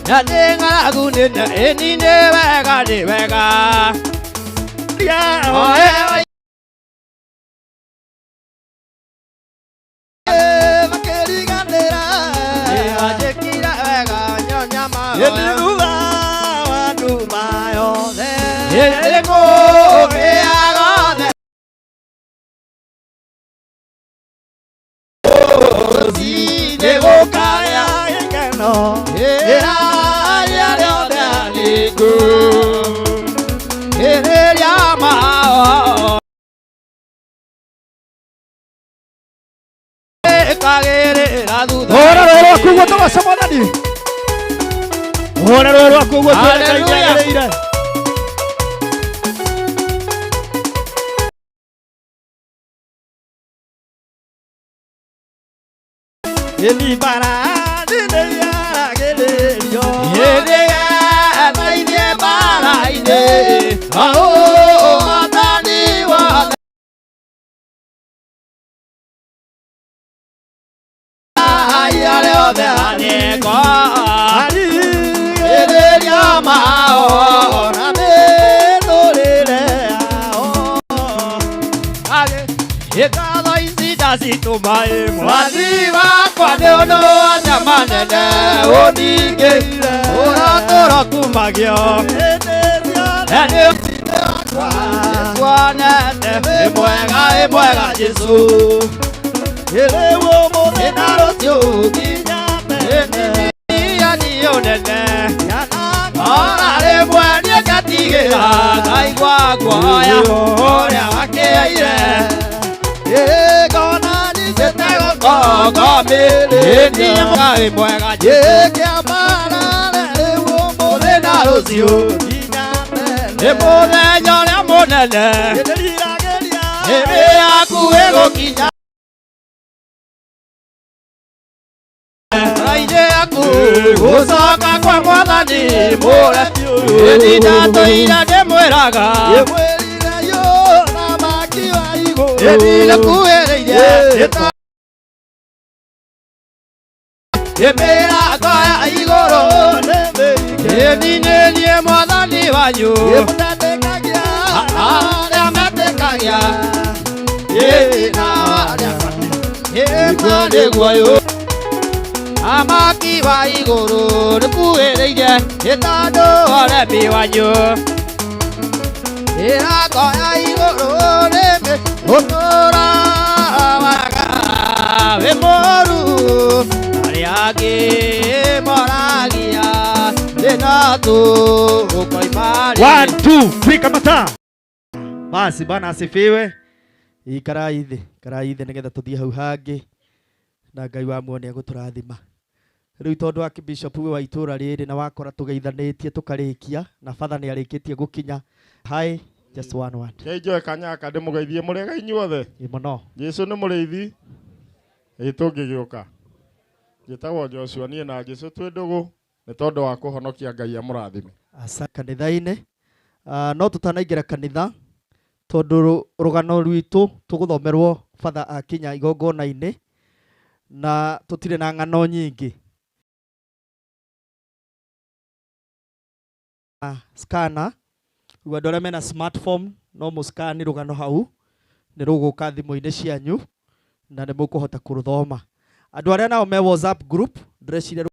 Na nĩ ng'aragu nene ĩni nĩ wega nĩ wega. Makĩriganĩra nĩwanjĩkire wega nyonia mahoya. Thutha wa nduma yothe gĩkeno ĩra arĩa othe athingu ĩrĩria mao ĩkagĩrĩra thutha. Hũra rũĩ rwaku ũguo tũgoce Mwathani. Hũra rũĩ rwaku ũguo twĩre Ngai Hallelujah. nĩagĩrĩire. Ĩni mbarathi nĩyagĩrĩrio hĩndĩ yethaithie mbara-inĩ ũhotani wothe arĩa othe anĩko arigĩrĩria mao na mĩtũrĩre yao Ĩkatho ici ndacitũma ĩ mwathi wakwa nĩ ũndũ wa nyama nene ũningĩire ũratũra kumagio nĩ tuonete ĩ mwega ĩ mwega Jesũ rĩu ũmũthĩ na rũciũ nginya tene nĩ ũnene ora rĩmwe niĩ ngatigĩra ngaigua guoya ũrĩa wakĩaire ngona nyitĩte gũkongo mĩrĩ ĩ mwega kĩambarare rĩu ũmũthĩ na rũciũ nginya tene nĩ mũthenya ũrĩa mũnene hĩndĩ yaku ĩgũkinya rainĩ yaku gũcoka kwa mwathani mũre ĩni ndatũire ndĩmwĩraga ĩni nĩkuhĩrĩirie ĩmĩrango ya igũrũ ĩni nĩ niĩ mwathani wanyu arĩa metĩkagia ĩni na arĩa ĩma nĩguo yũ amaki wa igũrũ nĩkuhĩrĩirie nĩ tondũ ũremi wanyu mĩrango ya igũrũ nĩmĩ ũtũra waga wĩ mũru arĩa angĩ moragia thĩna tũkoima rĩ. 1 2 3 kamata. Basi bwana asifiwe. Ikarai thĩ, ikarai thĩ nĩgetha tũthiĩ hau hangĩ na Ngai wa muoyo nĩegũtũrathima. Rĩu tondũ wa bishop wa itũra rĩrĩ na wakora tũgeithanĩtie tũkarĩkia na father nĩarĩkĩtie gũkinya. Hi, just one word. Kei njoe kanyaka ndĩmũgeithie mũrĩega inyuothe. Ĩ mũno. Jesũ nĩ mũrĩithi ĩ tũngĩgĩũka. Njĩtagwo Joshua niĩ na Jesũ twĩ ndũgũ nĩ tondũ wa kũhonokia Ngai amũrathime. Asa kanitha-inĩ. No tũtanaingĩra kanitha tondũ rũgano rwitũ tũgũthomerwo father akinya igongona-inĩ na tũtirĩ na ng'ano nyingĩ. Scanner rĩu andũ arĩa mena smartphone no mũscan rũgano hau nĩ rũgũka thimũ-inĩ cianyu na nĩ mũkũhota kũrũthoma. Andũ arĩa nao me WhatsApp group ndĩreciria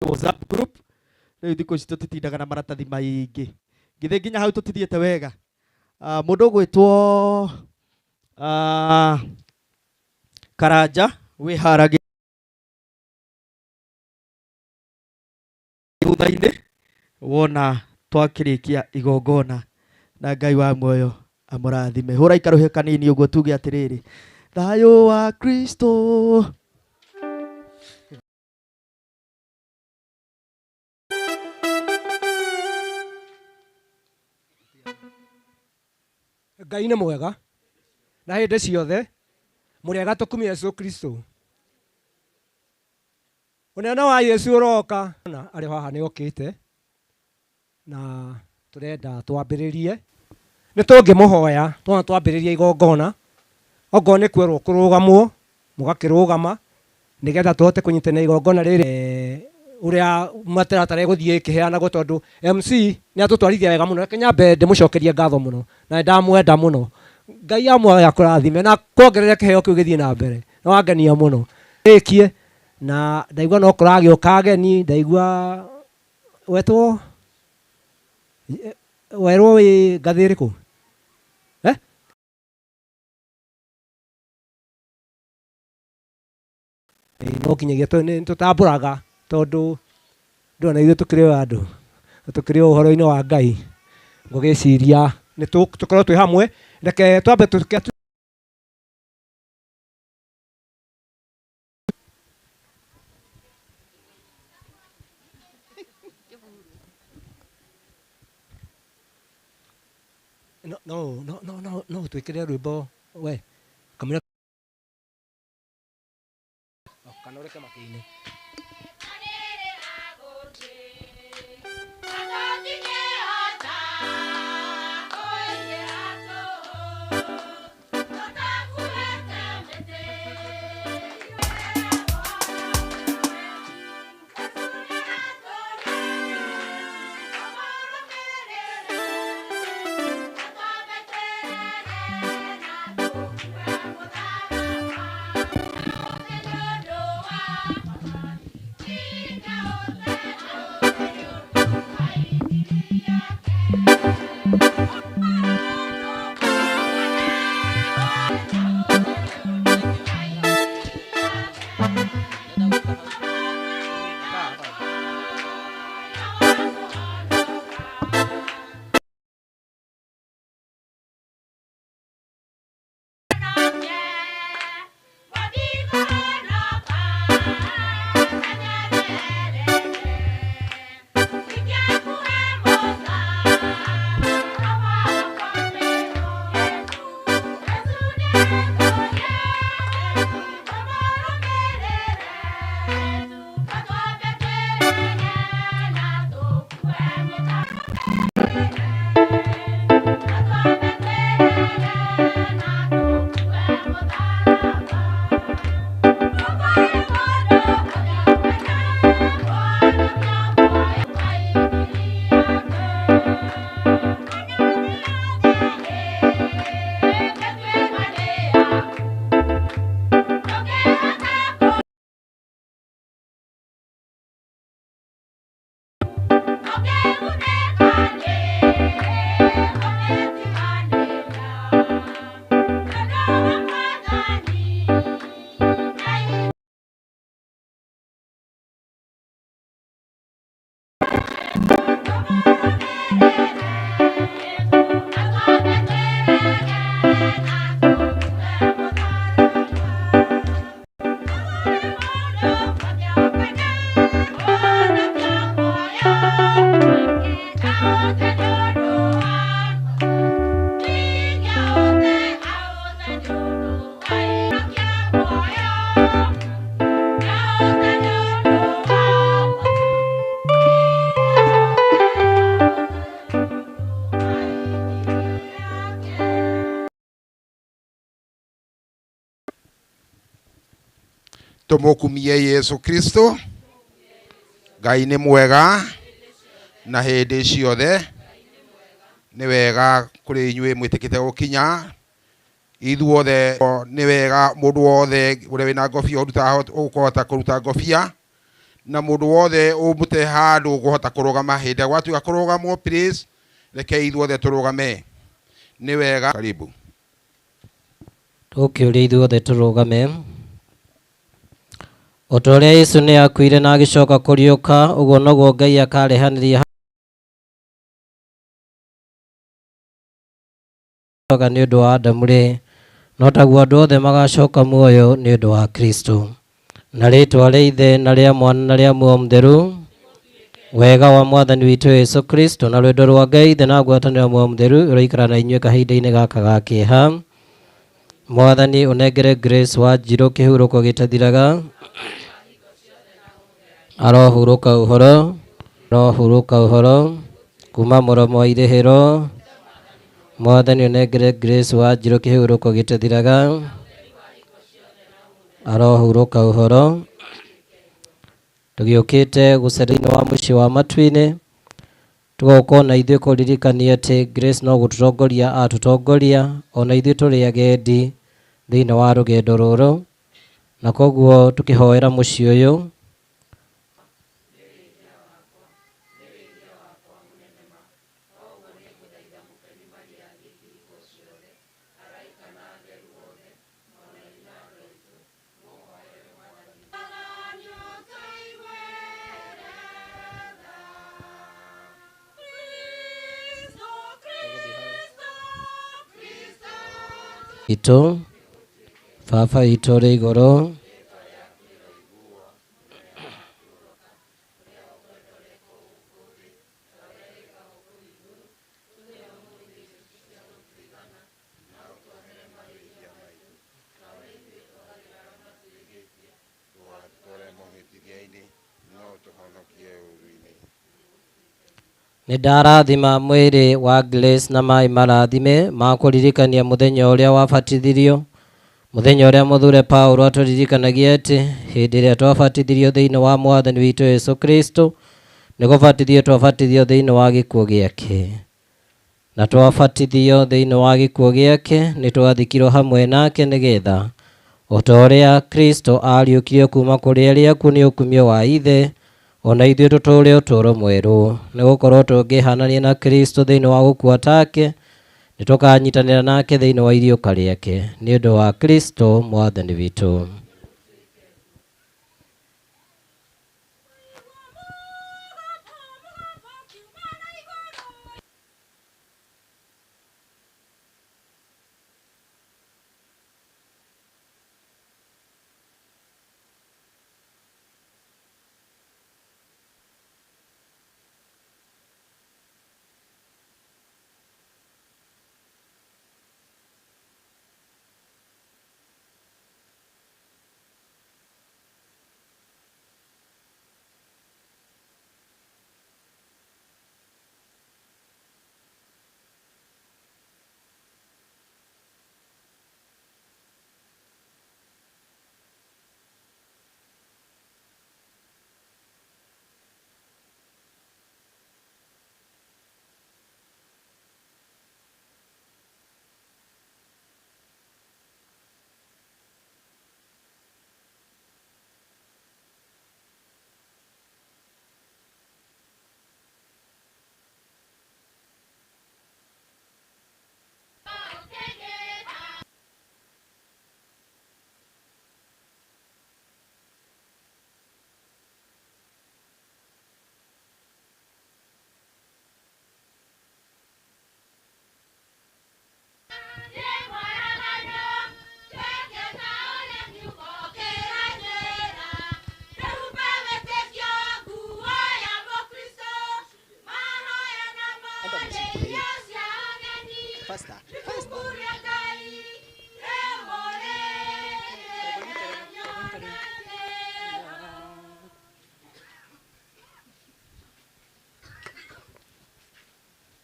WhatsApp group rĩu thikũ ici tũtitindaga na maratathi maingĩ githĩ nginya hau tũtithiĩte wega. Mũndũ ũgwĩtwo Karanja wĩharagĩria thutha-inĩ wona twakĩrĩkia igongona na Ngai wa muoyo amũrathime. Hũra ikarũhĩ kanini ũguo tuge atĩrĩrĩ thayũ wa Kristo. Ngai nĩ mwega na hĩndĩ ciothe mũrĩega tũkumie Yesu Kristo. Ũnene wa Yesu ũroka na arĩ haha nĩ okĩte na tũrenda twambĩrĩrie nĩ tũngĩmũhoya tuona twambĩrĩria igongona okorwo nĩ kwerwo kũrũgamwo mũgakĩrũgama nĩgetha tũhote kũnyitana igongona rĩrĩ ũrĩa mataratara ĩgũthiĩ ĩkĩheanagwo tondũ MC nĩ atũtwarithia wega mũno. Reke nyambe ndĩmũcokerie ngatho mũno na nĩndamwenda mũno. Ngai amwe akũrathime na kuongerere kĩheo kĩu gĩthiĩ na mbere. Nĩ wangenia mũno. Rĩkie na ndaigua no kũragĩũka ageni, ndaigua wetwo werwo wĩ ngathĩ ĩrĩkũ? Eh? No kinyagia nĩ tũtambũraga tondũ ndona ithuĩ tũkĩrĩ o andũ na tũkĩrĩ o ũhoro-inĩ wa Ngai ngũgĩciria nĩ tũkorwo twĩ hamwe. Reke twambe tũke no no no no no no twĩkĩre rwĩmbo we kamũira kana ũreke makĩine. Tumukumie Yesu Kristo. Ngai nĩ mwega na hĩndĩ ciothe. Nĩ wega kũrĩ inyuĩ mwĩtĩkĩte gũkinya ithuothe. Nĩ wega mũndũ wothe ũrĩa wĩna ngobia ũkũhota kũruta ngobia, na mũndũ wothe ũmũte handũ ũkũhota kũrũgama hĩndĩ ĩrĩa gwatuĩka kũrũgamwo, please reke ithuothe tũrũgame. Nĩ wega, karibu. Tũkĩũria ithuothe tũrũgame. O ta ũrĩa Yesu nĩ akuire na agĩcoka kũriũka, ũguo noguo Ngai akarehanĩria nĩ ũndũ wa Adamu rĩ, no taguo andũ othe magacoka muoyo nĩ ũndũ wa Kristo. Na rĩĩtwa rĩa Ithe na rĩa Mwana na rĩa Muoyo Mũtheru, wega wa Mwathani witũ Yesu Kristo na rwendo rwa Ngai Ithe na ngwatanĩro ya Muoyo Mũtheru ũroikara na inyuĩ kahinda-inĩ gaka ga kĩeha. Mwathani ũnengere Grace wa Njirũ kĩhurũko gĩtathiraga, arohurũka ũhoro, arohurũka ũhoro kuma mũromo wa irĩhĩro. Mwathani ũnengere Grace wa Njirũ kĩhurũko gĩtathiraga, arohurũka ũhoro. Tũgĩũkĩte gũcera-inĩ wa mũciĩ wa matu-inĩ, tũgoka ona ithuĩ kũririkania atĩ Grace no gũtũtongoria atũtongoria, ona ithuĩ tũrĩ agendi thĩinĩ wa rũgendo rũrũ, na koguo tũkĩhoera mũciĩ ũyũ. Itũ, Baba witũ ũrĩ igũrũ, nĩ ndarathima mwĩrĩ wa Grace na maĩ marathime ma kũririkania mũthenya ũrĩa wabatithirio, mũthenya ũrĩa mũthure Paulo atũririkanagia atĩ hĩndĩ ĩrĩa twabatithirio thĩinĩ wa mwathani witũ Yesu Kristo nĩ gũbatithio twabatithio thĩinĩ wa gĩkuũ gĩake, na twabatithio thĩinĩ wa gĩkuũ gĩake nĩ twathikirwo hamwe nake nĩgetha o ta ũrĩa Kristo ariũkirio kuma kũrĩ arĩa akuũ nĩ ũkumio wa Ithe, ona ithuĩ tũtũũre ũtũũro mwerũ, nĩ gũkorwo tũngĩhanania na Kristo thĩinĩ wa gũkua take, nĩ tũkanyitanĩra nake thĩinĩ wa iriũka rĩake, nĩ ũndũ wa Kristo mwathani witũ.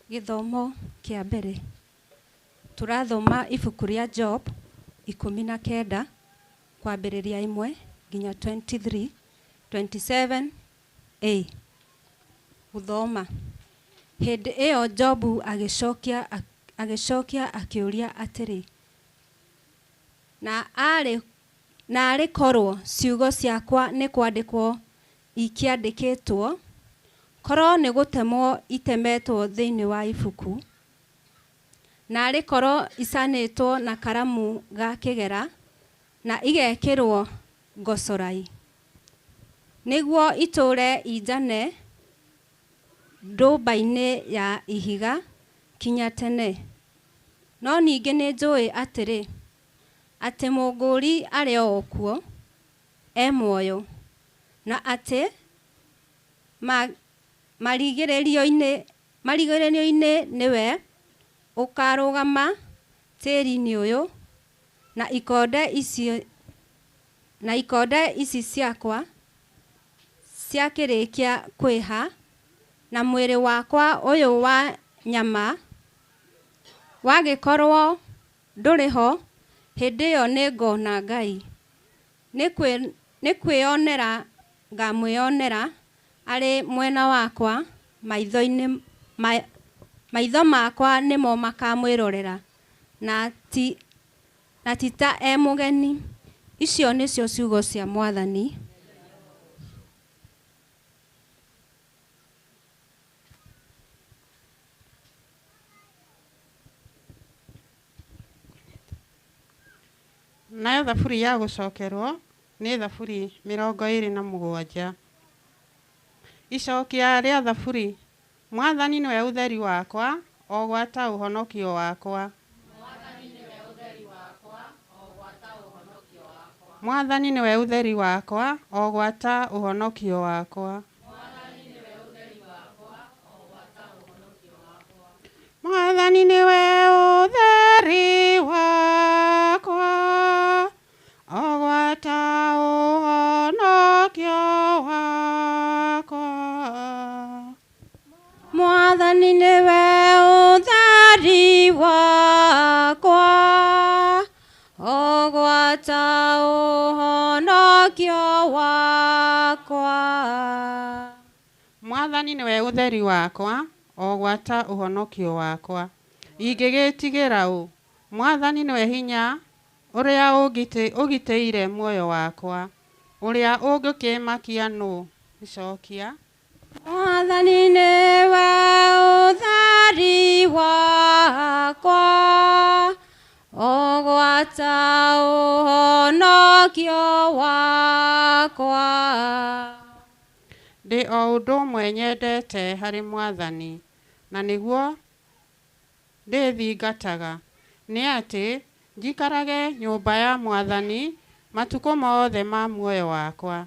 Gĩthomo kĩa mbere tũrathoma ibuku rĩa Job 19 kwambĩrĩria 1 nginya 23 27 a gũthoma. Hĩndĩ ĩyo Jobu agĩcokia akĩũria atĩrĩ, na arĩ korwo ciugo ciakwa nĩ kwandĩkwo ikĩandĩkĩtwo, korwo nĩ gũtemwo itemetwo thĩinĩ wa ibuku, na arĩ korwo icanĩtwo na karamu ga kĩgera na igekĩrwo ngocorai, nĩguo itũũre injane ndũmba-inĩ ya ihiga kinya tene. No ningĩ nĩ njũĩ atĩrĩ, atĩ Mũngũri arĩ o kuo e muoyo, na atĩ marigĩrĩrio-inĩ nĩwe ũkarũgama tĩri-inĩ ũyũ, na ikonde ici ciakwa ciakĩrĩkia kwĩha, na mwĩrĩ wakwa ũyũ wa nyama wagĩkorwo ndũrĩ ho, hĩndĩ ĩyo nĩngona Ngai. Nĩ kwĩonera ngamwĩonera arĩ mwena wakwa, maitho makwa nĩmo makamwĩrorera, na ti ta e mũgeni. Icio nĩcio ciugo cia Mwathani. Nayo thaburi ya gũcokerwo nĩ thaburi 27. Icokia rĩa thaburi. Mwathani nĩwe ũtheri wakwa, o gwata ũhonokio wakwa. Mwathani nĩwe ũtheri wakwa, o gwata ũhonokio wakwa. Mwathani nĩwe ũtheri wakwa, o gwata ũhonokio wakwa. Mwathani nĩwe ũtheri wakwa, o gwata ũhonokio wakwa. Mwathani nĩwe ũtheri wakwa, o gwata ũhonokio wakwa. Ingĩgĩtigĩra ũ? Mwathani nĩwe hinya ũrĩa ũgitĩire muoyo wakwa. Ũrĩa ũngĩkĩmakia nũ? Icokia. Mwathani nĩwe ũtheri wakwa, o gwata ũhonokio wakwa. Ndĩ o ũndũ ũmwe nyendete harĩ Mwathani, na nĩguo ndĩthingataga, nĩ atĩ njikarage nyũmba ya Mwathani matukũ mothe ma muoyo wakwa,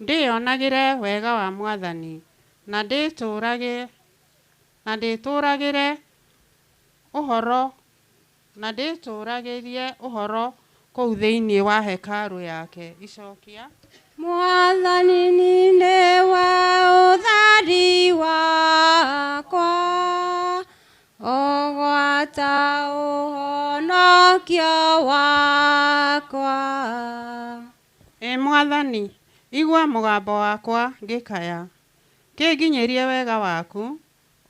ndĩyonagĩre wega wa Mwathani, na ndĩtũũragĩre ũhoro na ndĩtũũragĩrie ũhoro kũu thĩinĩ wa hekarũ yake. Icokia. Mwathani nĩwe ũtheri wakwa, o gwata ũhonokio wakwa. Ĩ Mwathani, igua mũgambo wakwa ngĩkaya, kĩnginyĩrie wega waku,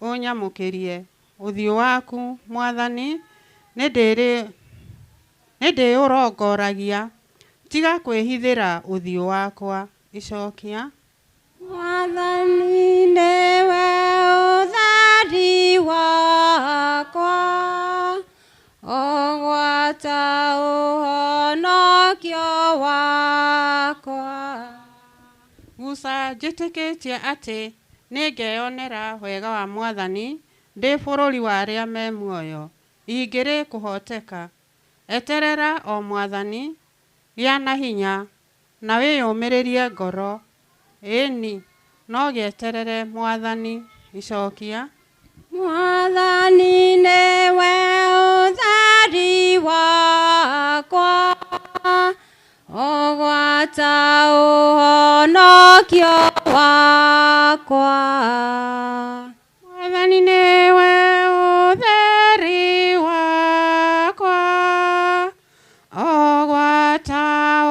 ũnyamũkĩrie. Ũthiũ waku, Mwathani, nĩndĩũrongoragia, tiga kwĩhithĩra ũthiũ wakwa. Icokia. Mwathani nĩwe ũtheri wakwa, o gwata ũhonokio wakwa. Guca njĩtĩkĩtie atĩ nĩngeyonera wega wa Mwathani ndĩ bũrũri wa arĩa me muoyo. Ingĩrĩ kũhoteka, eterera o Mwathani, gĩa na hinya, na wĩyũmĩrĩrie ngoro. Ĩni, no gĩeterere Mwathani. Icokia. Mwathani nĩwe ũtheri wakwa, o gwata ũhonokio wakwa. Mwathani nĩwe ũtheri wakwa, o gwata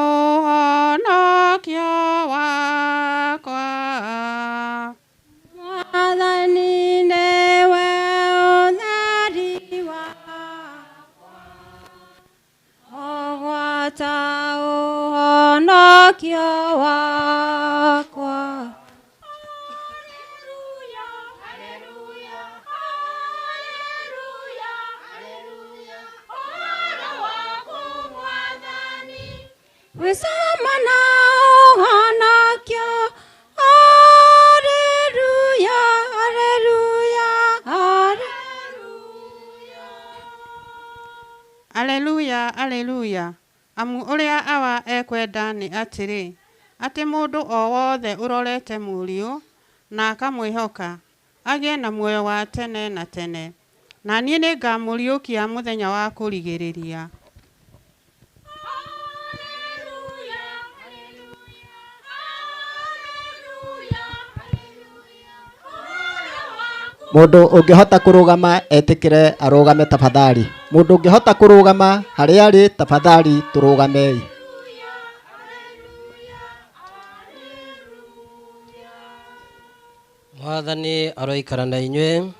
ũhonokio wakwa. Mwathani nĩwe ũtheri wakwa, o gwata ũhonokio wakwa. Wĩcama na ũhonokio, Haleluya, haleluya, haleluya. Aleluya, aleluya. Amu ũrĩa Awa ekwenda nĩ atĩrĩ, atĩ mũndũ o wothe ũrorete Mũriũ na akamwĩhoka agĩe na muoyo wa tene na tene, na niĩ nĩngamũriũkia mũthenya wa kũrigĩrĩria. Mũndũ ũngĩhota kũrũgama etĩkĩre arũgame tafadhali. Mũndũ ũngĩhota kũrũgama harĩa arĩ tafadhali tũrũgamei. Mwathani aroikara na inyuĩ.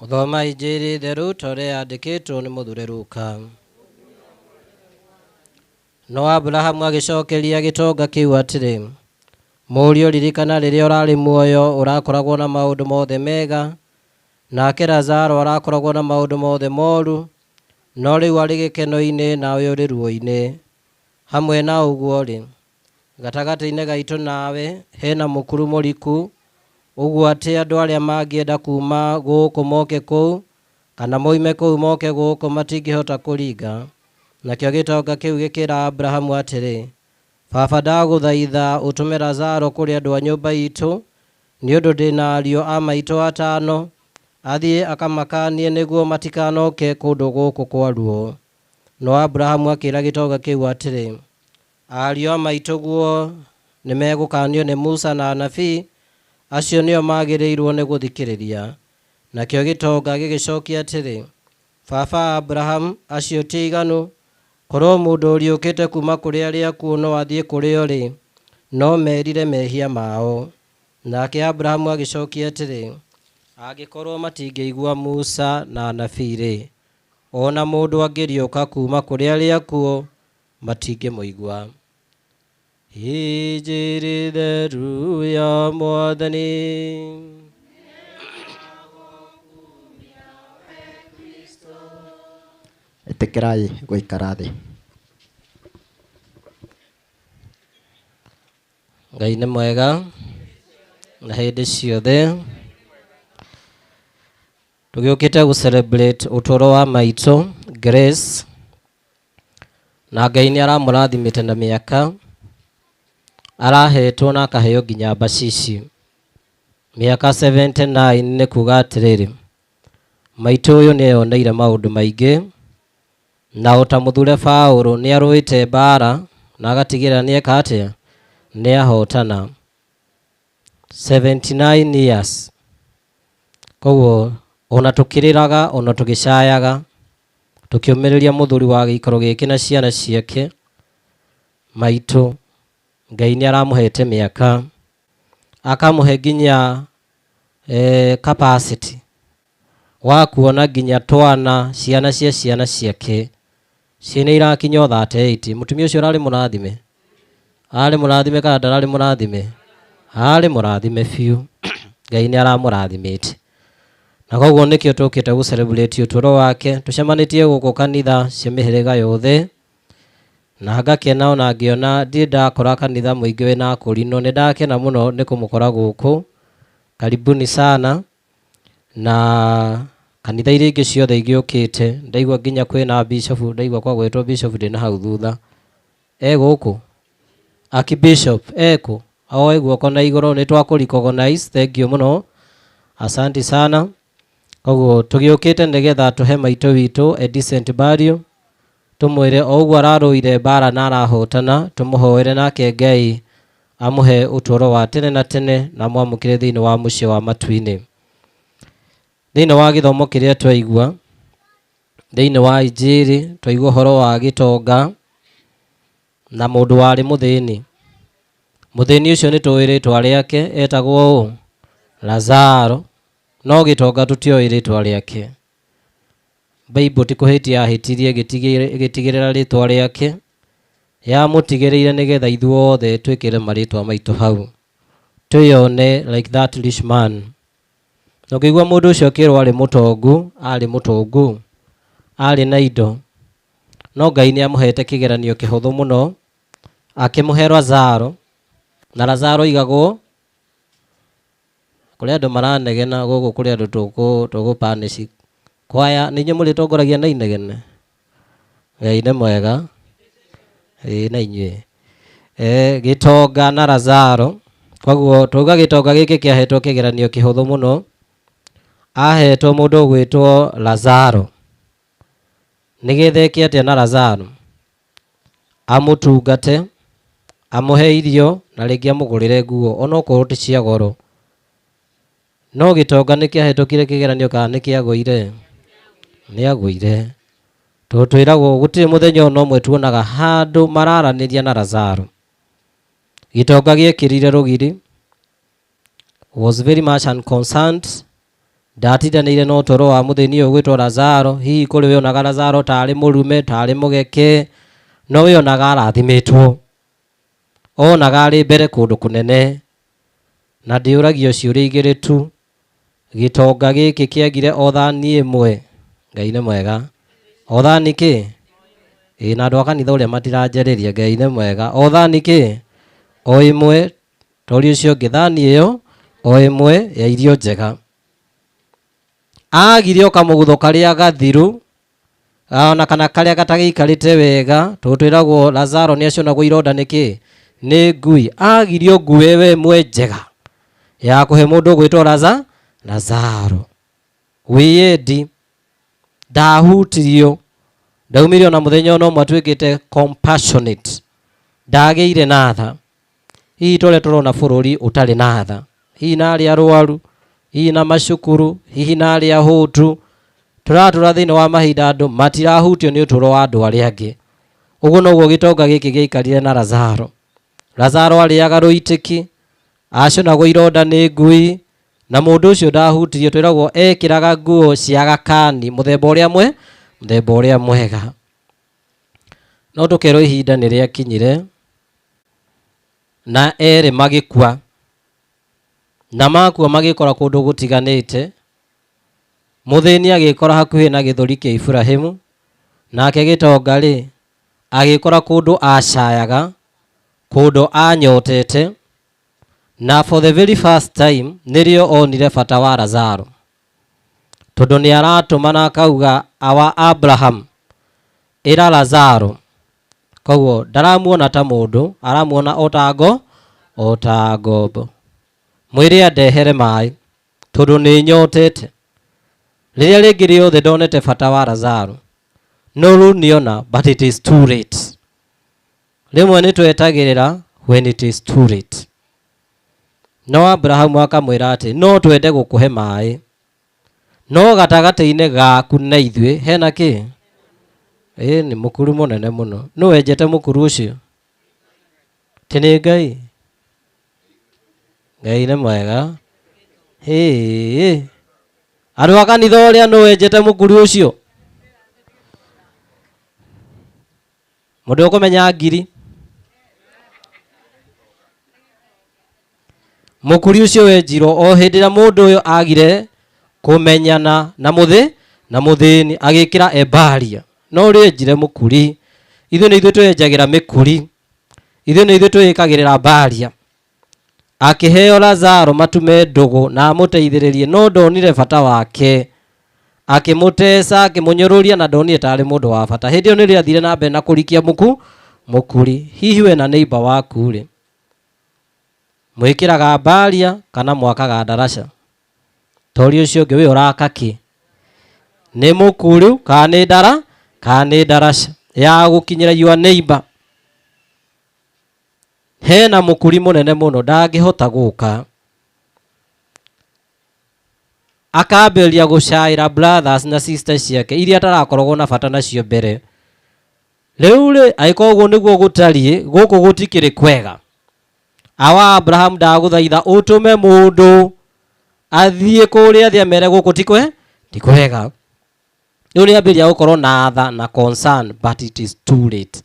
Gũthoma Injiri theru ta ũrĩa yandĩkĩtwo nĩ mũthure Luka. No Aburahamu agĩcokeria gĩtonga kĩu atĩrĩ, mũriũ, ririkana rĩrĩa ũrarĩ muoyo ũrakoragwo na maũndũ mothe mega, nake Lazaro arakoragwo na maũndũ mothe moru, no rĩu arĩ gĩkeno-inĩ nawe ũrĩ ruo-inĩ. Hamwe na ũguo-rĩ, gatagatĩ-inĩ gaitũ nawe hena mũkuru mũriku, ũguo atĩ andũ arĩa mangĩenda kuma gũkũ moke kũu, kana moime kũu moke gũkũ matingĩhota kũringa, Nakĩo gĩtonga kĩu gĩkĩĩra Aburahamu atĩrĩ, 'Baba ndagũthaitha ũtũme Lazaro kũrĩ andũ a nyũmba itũ, nĩ ũndũ ndĩ na ariũ a maitũ atano, athiĩ akamakaanie nĩguo matikanoke kũndũ gũkũ kwa ruo. No Aburahamu akĩĩra gĩtonga kĩu atĩrĩ, 'Ariũ a maitũguo nĩmegũkaanio nĩ Musa na anabii, acio nĩo magĩrĩirwo nĩ gũthikĩrĩria. Nakĩo gĩtonga gĩgĩcokia atĩrĩ, 'Baba Aburahamu, acio ti aiganu, korwo mũndũ ũriũkĩte kuuma kũrĩ arĩa akuũ no athiĩ kũrĩ o-rĩ, no merire mehia mao. Nake Aburahamu agĩcokia atĩrĩ, 'Angĩkorwo matingĩigua Musa na anabii-rĩ, o na mũndũ angĩriũka kuuma kũrĩ arĩa akuũ, matingĩmũigua. Injiri theru ya Mwathani. Ĩtĩkĩrai gũikara thĩ. Ngai nĩ mwega na hĩndĩ ciothe. Tũgĩũkĩte gũ celebrate ũtũũro wa maitũ Grace, na Ngai nĩ aramũrathimĩte na mĩaka arahetwo na akaheo nginya mbacici. Mĩaka 79 nĩ kuga atĩrĩrĩ, maitũ ũyũ nĩ eyoneire maũndũ maingĩ, na o ta mũthure Paũlũ nĩ arũĩte mbara na agatigĩrĩra nĩ eka atĩa, nĩ ahotana. 79 years. Koguo ona tũkĩrĩraga ona tũgĩcayaga tũkĩũmĩrĩria mũthuri wa gĩikaro gĩkĩ na ciana ciake maitũ, Ngai nĩ aramũhete mĩaka akamũhe nginya capacity wa kuona nginya twana ciana cia ciana ciake ciana irakinya o 38. Mũtumia ũcio ararĩ mũrathime, arĩ mũrathime kana ndararĩ mũrathime? Arĩ mũrathime biũ. Ngai nĩ aramũrathimĩte, na koguo nĩkĩo tũkĩte gũ celebrate ũtũũro wake. Tũcemanĩtie gũkũ kanitha cia mĩhĩrĩga yothe, na ngakena ona ngĩona ndirĩ ndakora kanitha mũingĩ wĩna akũrinũ. Nĩ ndakena mũno nĩ kũmũkora gũkũ, karibuni sana. Na kanitha iria ingĩ ciothe igĩũkĩte, ndaigua nginya kwĩna bishop, ndaigua kwa gwĩtwo bishop ndĩna hau thutha. E gũkũ Archbishop ekũ? Oe guoko na igũrũ, nĩ twakũ recognize. Thank you mũno, asante sana. Koguo tũgĩũkĩte nĩgetha tũhe maitũ witũ a decent burial, tũmwĩre o ũguo ararũire mbara na arahotana, tũmũhoere nake Ngai amũhe ũtũũro wa tene na tene na amwamũkĩre thĩinĩ wa mũciĩ wa matu-inĩ. Thĩinĩ wa gĩthomo kĩrĩa twaigua thĩinĩ wa Injiri, twaigua ũhoro wa gĩtonga na mũndũ warĩ mũthĩni. Mũthĩni ũcio nĩ tũĩ rĩtwa rĩake, etagwo ũ? Lazaro. No gĩtonga tũtioĩ rĩtwa rĩake. Bible ti kũhĩtia yahĩtirie ĩgĩtigĩrĩra rĩtwa rĩake, yamũtigĩrĩire nĩgetha ithuothe twĩkĩre marĩtwa maitũ hau, twĩyone like that rich man. Na ũkĩigua mũndũ ũcio akĩrwo arĩ mũtongu, arĩ mũtongu, arĩ na indo, no Ngai nĩ amũhete kĩgeranio kĩhũthũ mũno, akĩmũhe Lazaro, na Lazaro aigagwo kũrĩ andũ maranegena gũkũ, kũrĩ andũ tũgũ punish. Kwaya nĩ inyuĩ mũrĩtongoragia na inegene. Ngai nĩ mwega, ĩĩ na inyuĩ. Gĩtonga na Lazaro. Koguo twauga gĩtonga gĩkĩ kĩahetwo kĩgeranio kĩhũthũ mũno, ahetwo mũndũ ũgwĩtwo Lazaro. Nĩgetha eke atĩa na Lazaro? Amũtungate, amũhe irio na rĩngĩ amũgũrĩre nguo onokorwo ti cia goro. No gĩtonga nĩ kĩahĩtũkire kĩgeranio kana nĩ kĩagũire? Nĩ agũire. Tondũ twĩragwo gũtirĩ mũthenya ona ũmwe tuonaga handũ mararanĩria na Lazaro. Gĩtonga gĩekĩrire rũgiri, was very much unconcerned, ndatindanĩire na ũtũũro wa mũthĩni ũyũ ũgwĩtwo Lazaro. Hihi kũrĩ we onaga Lazaro tarĩ mũrume, tarĩ mũgeke, no we onaga arathimĩtwo, onaga arĩ mbere kũndũ kũnene. Na ndĩũragio ciũria igĩrĩ tu, gĩtonga gĩkĩ kĩagire o thani ĩmwe? Ngai nĩ mwega. O thani kĩ? Ĩĩ, na andũ a kanitha ũrĩa matiranjarĩria. Ngai nĩ mwega. O thani kĩ? O ĩmwe. Tori ũcio ũngĩ, thani ĩyo o ĩmwe ya irio njega. Agire o kamũgutho karĩa gathiru. Ona kana karĩa gatagĩikarĩte wega, tondũ twĩragwo Lazaro nĩ acionagwo ironda nĩkĩ? Nĩ ngui. Agirio nguo ĩyo ĩmwe njega ya kũhe mũndũ ũgwĩtwo Lazaro. Wĩyendi ndahutirio, ndaumire ona mũthenya ona ũmwe atuĩkĩte compassionate, ndagĩire na tha. Hihi tũrĩa tũrona bũrũri ũtarĩ na tha, hihi na arĩa arwaru, hihi na macukuru, hihi na arĩa ahũtu, tũratũra thĩinĩ wa mahinda andũ matirahutio nĩ ũtũũro wa andũ arĩa angĩ. Ũguo noguo gĩtonga gĩkĩ gĩaikarire na Lazaro. Lazaro arĩaga rũitĩki, aconagwo ironda nĩ ngui, na mũndũ ũcio ndahutirio, twĩragwo ekĩraga nguo cia gakani, mũthemba ũrĩa mwe, mũthemba ũrĩa mwega. No tũkerwo ihinda nĩ rĩakinyire na erĩ magĩkua, na makua magĩkora kũndũ gũtiganĩte. Mũthĩni agĩkora hakuhĩ na gĩthũri kĩa Iburahĩmu, nake gĩtonga rĩ agĩkora kũndũ acayaga, kũndũ anyotete, na for the very first time nĩrĩo onire bata wa Lazaro, tondũ nĩ aratũma na akauga awa Abraham ĩra Lazaro. Koguo ndaramuona ta mũndũ, aramuona o ta ngo, o ta ngombo. Mwĩre andehere maĩ tondũ nĩ nyotete. Rĩrĩa rĩngĩ rĩothe ndonete bata wa Lazaro, no rĩu nĩona, but it is too late. Rĩmwe nĩ twetagĩrĩra when it is too late. No Abrahamu akamwĩra atĩ no twende gũkũhe maĩ, no gatagatĩ-inĩ gaku na ithuĩ hena kĩ? Ĩ nĩ mũkuru mũnene mũno. Nũ wenjete mũkuru ũcio? Ti nĩ Ngai? Ngai nĩ mwega. Hĩ, andũ a kanitha ũrĩa nũ wenjete mũkuru ũcio? Mũndũ ũkũmenya ngiri. Mũkuri ũcio wenjirwo o hĩndĩ ĩrĩa mũndũ ũyũ agire kũmenyana na mũthĩ na mũthĩni, agĩkĩra ebaria. No ũrĩa enjire mũkuri, ithuĩ nĩ ithuĩ twĩyenjagĩra mĩkuri, ithuĩ nĩ ithuĩ twĩĩkagĩrĩra baria. Akĩheo Lazaro matume ndũgũ na amũteithĩrĩrie, no ndonire bata wake. Akĩmũteca, akĩmũnyũrũria, na ndonire tarĩ mũndũ wa bata. Hĩndĩ ĩyo nĩrĩo athire na mbere na kũrikia mũkuri. Hihi we na neighbor waku rĩ, mwĩkĩraga baria kana mwakaga ndaraca? Tori ũcio ũngĩ we ũraka kĩ? Nĩ mũkuru kana nĩ ndara kana nĩ ndaraca ya gũkinyĩra your neighbor? Hena mũkuri mũnene mũno ndangĩhota gũka, akambĩrĩria gũcaĩra brothers na sisters ciake iria atarakoragwo na bata nacio mbere. Rĩu rĩ, angĩkorwo ũguo nĩguo gũtariĩ, gũkũ gũtikĩrĩ kwega. Awa Abraham, ndagũthaitha ũtũme mũndũ athiĩ kũrĩa athiĩ amere gũkũ ti kwega. Rĩu nĩ ambĩrĩria gũkorwo na tha na concern, but it is too late.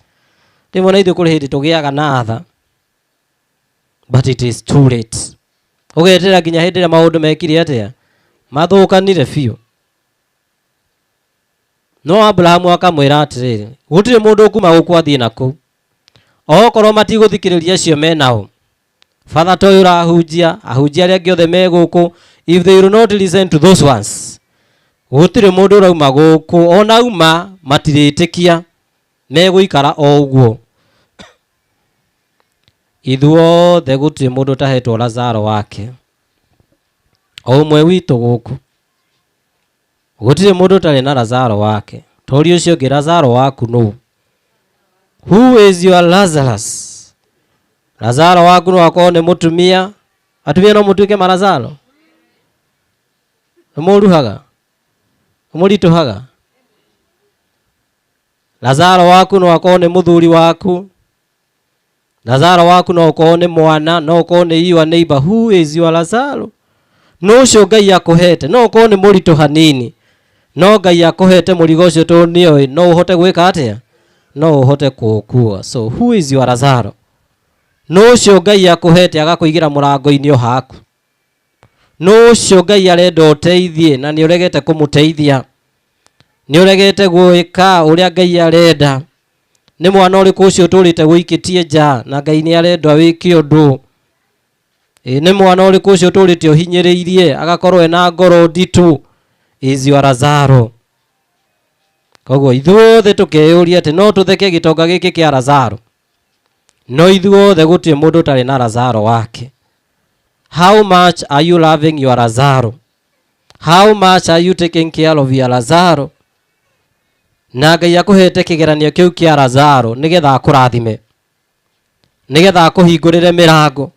Rĩmwe na ithuĩ kũrĩ hĩndĩ tũgĩaga na tha, but it is too late. Ũgeterera nginya hĩndĩ ĩrĩa maũndũ mekire atĩa, mathũkanire biũ. No Abrahamu akamwĩra atĩrĩrĩ, gũtirĩ mũndũ ũkuma gũkũ athiĩ na kũu, okorwo matigũthikĩrĩria acio menao. Father ta ũyũ ũrahunjia, ahunjia arĩa angĩ othe me gũkũ, if they will not listen to those ones, gũtirĩ mũndũ ũrauma gũkũ, ona auma matirĩtĩkia, megũikara o ũguo. Ithuothe gũtirĩ mũndũ ũtahetwo Lazaro wake, o ũmwe witũ gũkũ gũtirĩ mũndũ ũtarĩ na Lazaro wake. Tori ũcio ũngĩ, Lazaro waku nũ? Who is your Lazarus? Lazaro waku no akorwo nĩ mũtumia. Atumia no mũtuĩke marazaro? Nĩ mũruhaga? Nĩ mũritũhaga? Lazaro waku no akorwo nĩ mũthuri waku. Lazaro waku no ũkorwo nĩ mwana, no ũkorwo nĩ your neighbor. Who is your Lazaro? No ũcio Ngai akũhete, no ũkorwo nĩ mũritũ hanini, no Ngai akũhete mũrigo ũcio tondũ nĩoĩ no ũhote gwĩka atĩa, no ũhote kũũkua. So who is your Lazaro? No ũcio Ngai akũhete agakũigĩra mũrango-inĩ o haku. No ũcio Ngai arenda ũteithie na nĩ ũregete kũmũteithia, nĩ ũregete gwĩka ũrĩa Ngai arenda. Nĩ mwana ũrĩkũ ũcio ũtũrĩte wĩikĩtie nja na Ngai nĩ arenda wĩke ũndũ? Ĩ nĩ mwana ũrĩkũ ũcio ũtũrĩte ũhinyĩrĩirie agakorwo ena ngoro nditũ? Is your Lazaro? Koguo ithuothe tũkeyũria atĩ no tũtheke gĩtonga gĩkĩ kĩa Lazaro, no ithuothe gũtirĩ mũndũ ũtarĩ na Lazaro wake. How much are you loving your Lazaro? How much are you taking care of your Lazaro? Na Ngai akũhete kĩgeranio kĩu kĩa Lazaro nĩgetha akũrathime, nĩgetha akũhingũrĩre mĩrango.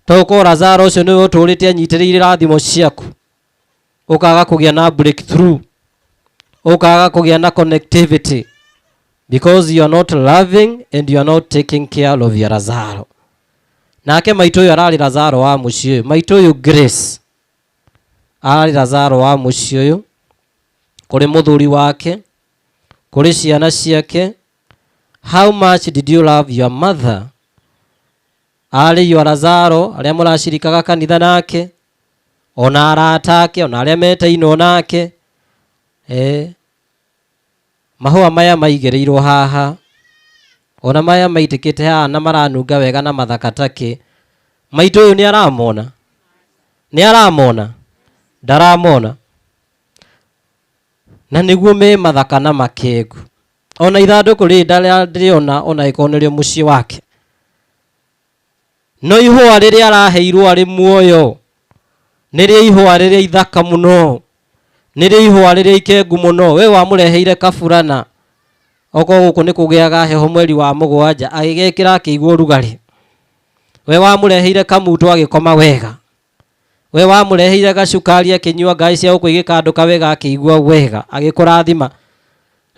Togũkorwo Lazaro ũcio nĩwe ũtũrĩte anyitĩrĩire irathimo ciaku, ũkaga kũgĩa na breakthrough, ũkaga kũgĩa na connectivity, because you are not loving and you are not taking care of your Lazaro. Nake maitũ ũyũ ararĩ Lazaro wa mũciĩ ũyũ, maitũ ũyũ Grace ararĩ Lazaro wa mũciĩ ũyũ, kũrĩ mũthuri wake, kũrĩ ciana ciake. How much did you love your mother? Arĩ your Lazaro arĩa mũracirikaga kanitha nake, ona arata ake, ona arĩa metainwo nake. Mahũa maya maigĩrĩirwo haha, ona maya maitĩkĩte haha na maranunga wega na mathaka takĩ, maitũ ũyũ nĩ aramona? Nĩ aramona? Ndaramona. Na nĩguo me mathaka na makengu. Ona ithandũkũ rĩrĩ ndarĩona ona ĩkorwo nĩrĩo mũciĩ wake. No ihũa rĩrĩa araheirwo arĩ muoyo, nĩrĩo ihũa rĩrĩa ithaka mũno, nĩrĩo ihũa rĩrĩa ikengu mũno. We wamũreheire kaburana, okorwo gũkũ nĩ kũgĩaga heho mweri wa 7, agĩgekĩra akĩigua ũrugarĩ. We wamũreheire kamuto agĩkoma wega. We wamũreheire gacukari akĩnyua ngai cia gũkũ igĩkandũka wega akĩigua wega, agĩkũrathima.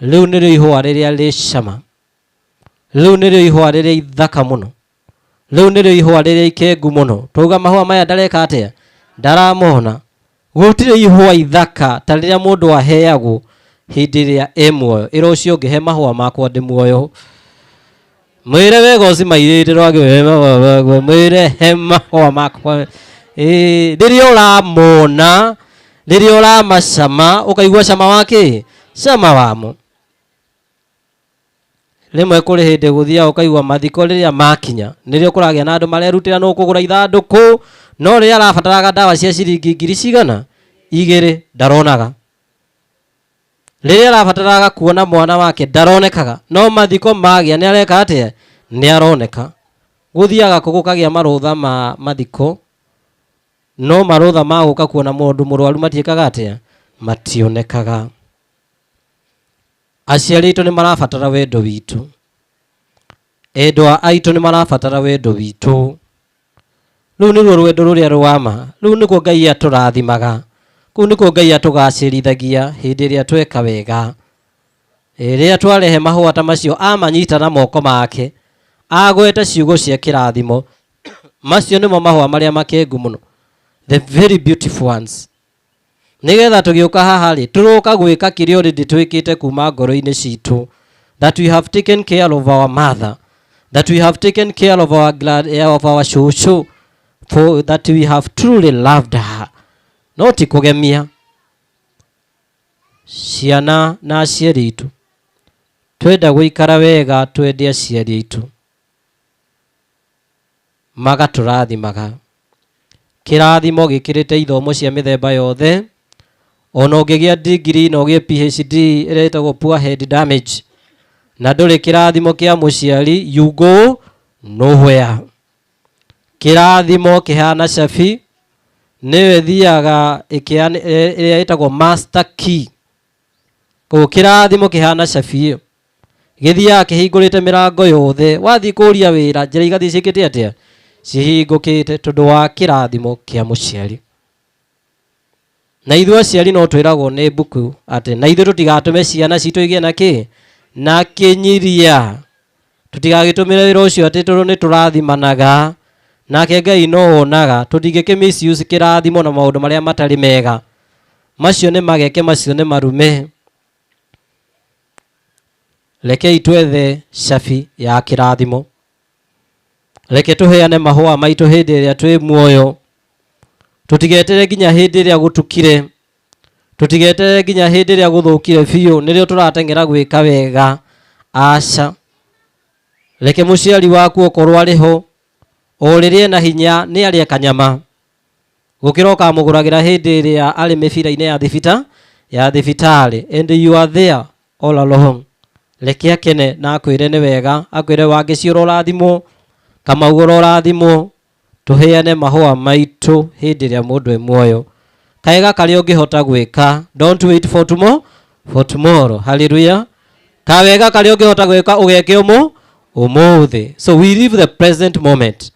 Rĩu nĩrĩo ihũa rĩrĩa rĩ cama. Rĩu nĩrĩo ihũa rĩrĩa ithaka mũno. Rĩu nĩrĩo ihũa rĩrĩa ikengu mũno. Twauga mahũa maya ndareka atĩa? Ndaramona. Gũtirĩ ihũa ithaka ta rĩrĩa mũndũ aheagwo hĩndĩ ĩrĩa e muoyo. Ĩra ũcio ũngĩ, he mahũa makwa ndĩ muoyo. Mwĩre wega ũcimairĩte rwagĩ, he mahũa makwa, mwĩre he mahũa makwa. Rĩrĩa ũramona, rĩrĩa ũramacama, ũkaigua cama wa kĩ? Cama wamo. Rĩmwe kũrĩ hĩndĩ gũthiaga ũkaigua mathiko rĩrĩa makinya, nĩrĩo kũragĩa na andũ marerutĩra nũ kũgũra ithandũkũ, no rĩrĩa arabataraga ndawa cia ciringi ngiri cigana? 2 ndaronaga. Rĩrĩa arabataraga kuona mwana wake ndaronekaga, no mathiko magĩa nĩ areka atĩa? Nĩ aroneka. Gũthiaga kũ gũkagĩa marũtha ma mathiko, no marũtha ma gũka kuona mũndũ mũrwaru matiĩkaga atĩa? Mationekaga. Aciari aitũ nĩ marabatara wendo witũ. Endwa aitũ nĩ marabatara wendo witũ. Rũu nĩruo rwendo rũrĩa rwa ma. Rũu nĩkuo Ngai atũrathimaga. Kũu nĩkuo Ngai atũgacĩrithagia hĩndĩ ĩrĩa tweka wega. Rĩrĩa twarehe mahũa ta macio, amanyita na moko make, agweta ciugo cia kĩrathimo, macio nĩmo mahũa marĩa makengu mũno, the very beautiful ones. Nĩgetha tũgĩũka haha rĩ, tũroka gwĩka kĩrĩa already twĩkĩte kuma ngoro-inĩ citũ, that we have taken care of our mother, that we have taken care of our glad, of our shosho, for that we have truly loved her. No ti kũgemia ciana na aciari aitũ. Twenda gũikara wega, twende aciari aitũ magatũrathimaga. Kĩrathimo gĩkĩrĩte ithomo cia mĩthemba yothe. Ona ũngĩgĩa degree na ũgĩe PhD ĩrĩa ĩtagwo poor head damage, na ndũrĩ kĩrathimo kĩa mũciari, you go nowhere. Kĩrathimo kĩhana cabi, nĩyo ĩthiaga ĩrĩa ĩtagwo master key. Koguo kĩrathimo kĩhana cabi ĩyo, gĩthiaga kĩhingũrĩte mĩrango yothe. Wathiĩ kũria wĩra, njĩra igathiĩ ciĩkĩte atĩa? Cihingũkĩte tondũ wa kĩrathimo kĩa mũciari. Na ithuĩ aciari no twĩragwo nĩ mbuku atĩ na ithuĩ tũtigatũme ciana citũ igĩe na kĩ? Na kĩnyiria. Tũtigagĩtũmĩre wĩra ũcio atĩ tondũ nĩ tũrathimanaga, nake Ngai no onaga. Tũtingĩkĩ misuse kĩrathimo na maũndũ marĩa matarĩ mega. Macio nĩ mageke, macio nĩ marume. Rekei twethe cabi ya kĩrathimo. Reke tũheane mahũa maitũ hĩndĩ ĩrĩa twĩ muoyo. Tũtigeterere nginya hĩndĩ ĩrĩa gũtukire. Tũtigeterere nginya hĩndĩ ĩrĩa gũthũkire biũ, nĩrĩo tũrateng'era gwĩka wega. Aca. Reke mũciari waku okorwo arĩ ho, o rĩrĩa ena hinya nĩ arĩe kanyama, gũkĩra ũkamũgũragĩra hĩndĩ ĩrĩa arĩ mĩbira-inĩ ya thibitarĩ. And you are there. All along. Reke akene na akwĩre nĩ wega, akwĩre Wangĩci ũrorathimwo, Kamau ũrorathimwo, tũheane mahũa maitũ hĩndĩ ĩrĩa mũndũ e muoyo. Kaega karĩa ũngĩhota gwĩka, don't wait for tomorrow, for tomorrow. Hallelujah. Kawega karĩa ũngĩhota gwĩka ũgeke ũmũthĩ. So we live the present moment.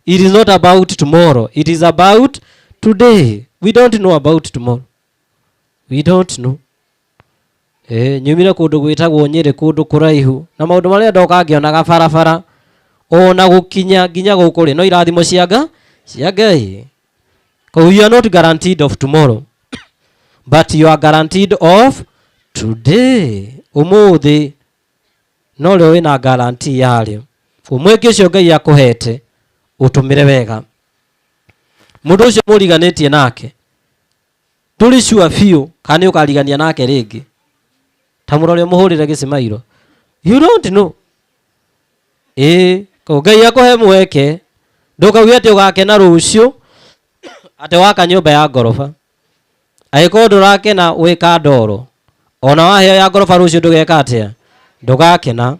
It is not about tomorrow, it is about today. We don't know about tomorrow. We don't know. Eh, nyumire kũndũ gwĩtagwo Nyĩrĩ, kũndũ kũraihu, na maũndũ marĩa ndoka ngĩonaga barabara ona gũkinya nginya gũkũ rĩ, no irathimo cia Ngai. Koguo you are not guaranteed of tomorrow, but you are guaranteed of today. Ũmũthĩ no rĩo wĩna guarantee yarĩo. Ũmweke ũcio Ngai akũhete ũtũmĩre wega. Mũndũ ũcio mũriganĩtie nake ndũrĩ sure biũ kana nĩ ũkarigania nake rĩngĩ, ta mũrore mũhũrĩre gĩcimairo, you don't know. Ĩĩ, koguo Ngai akũhe mweke, ndũkauge atĩ ũgakena rũciũ atĩ waka nyũmba ya ngoroba. Angĩkorwo ndũrakena wĩka ndoro, ona waheo ya ngoroba rũciũ ndũgeka atĩa? Ndũgakena.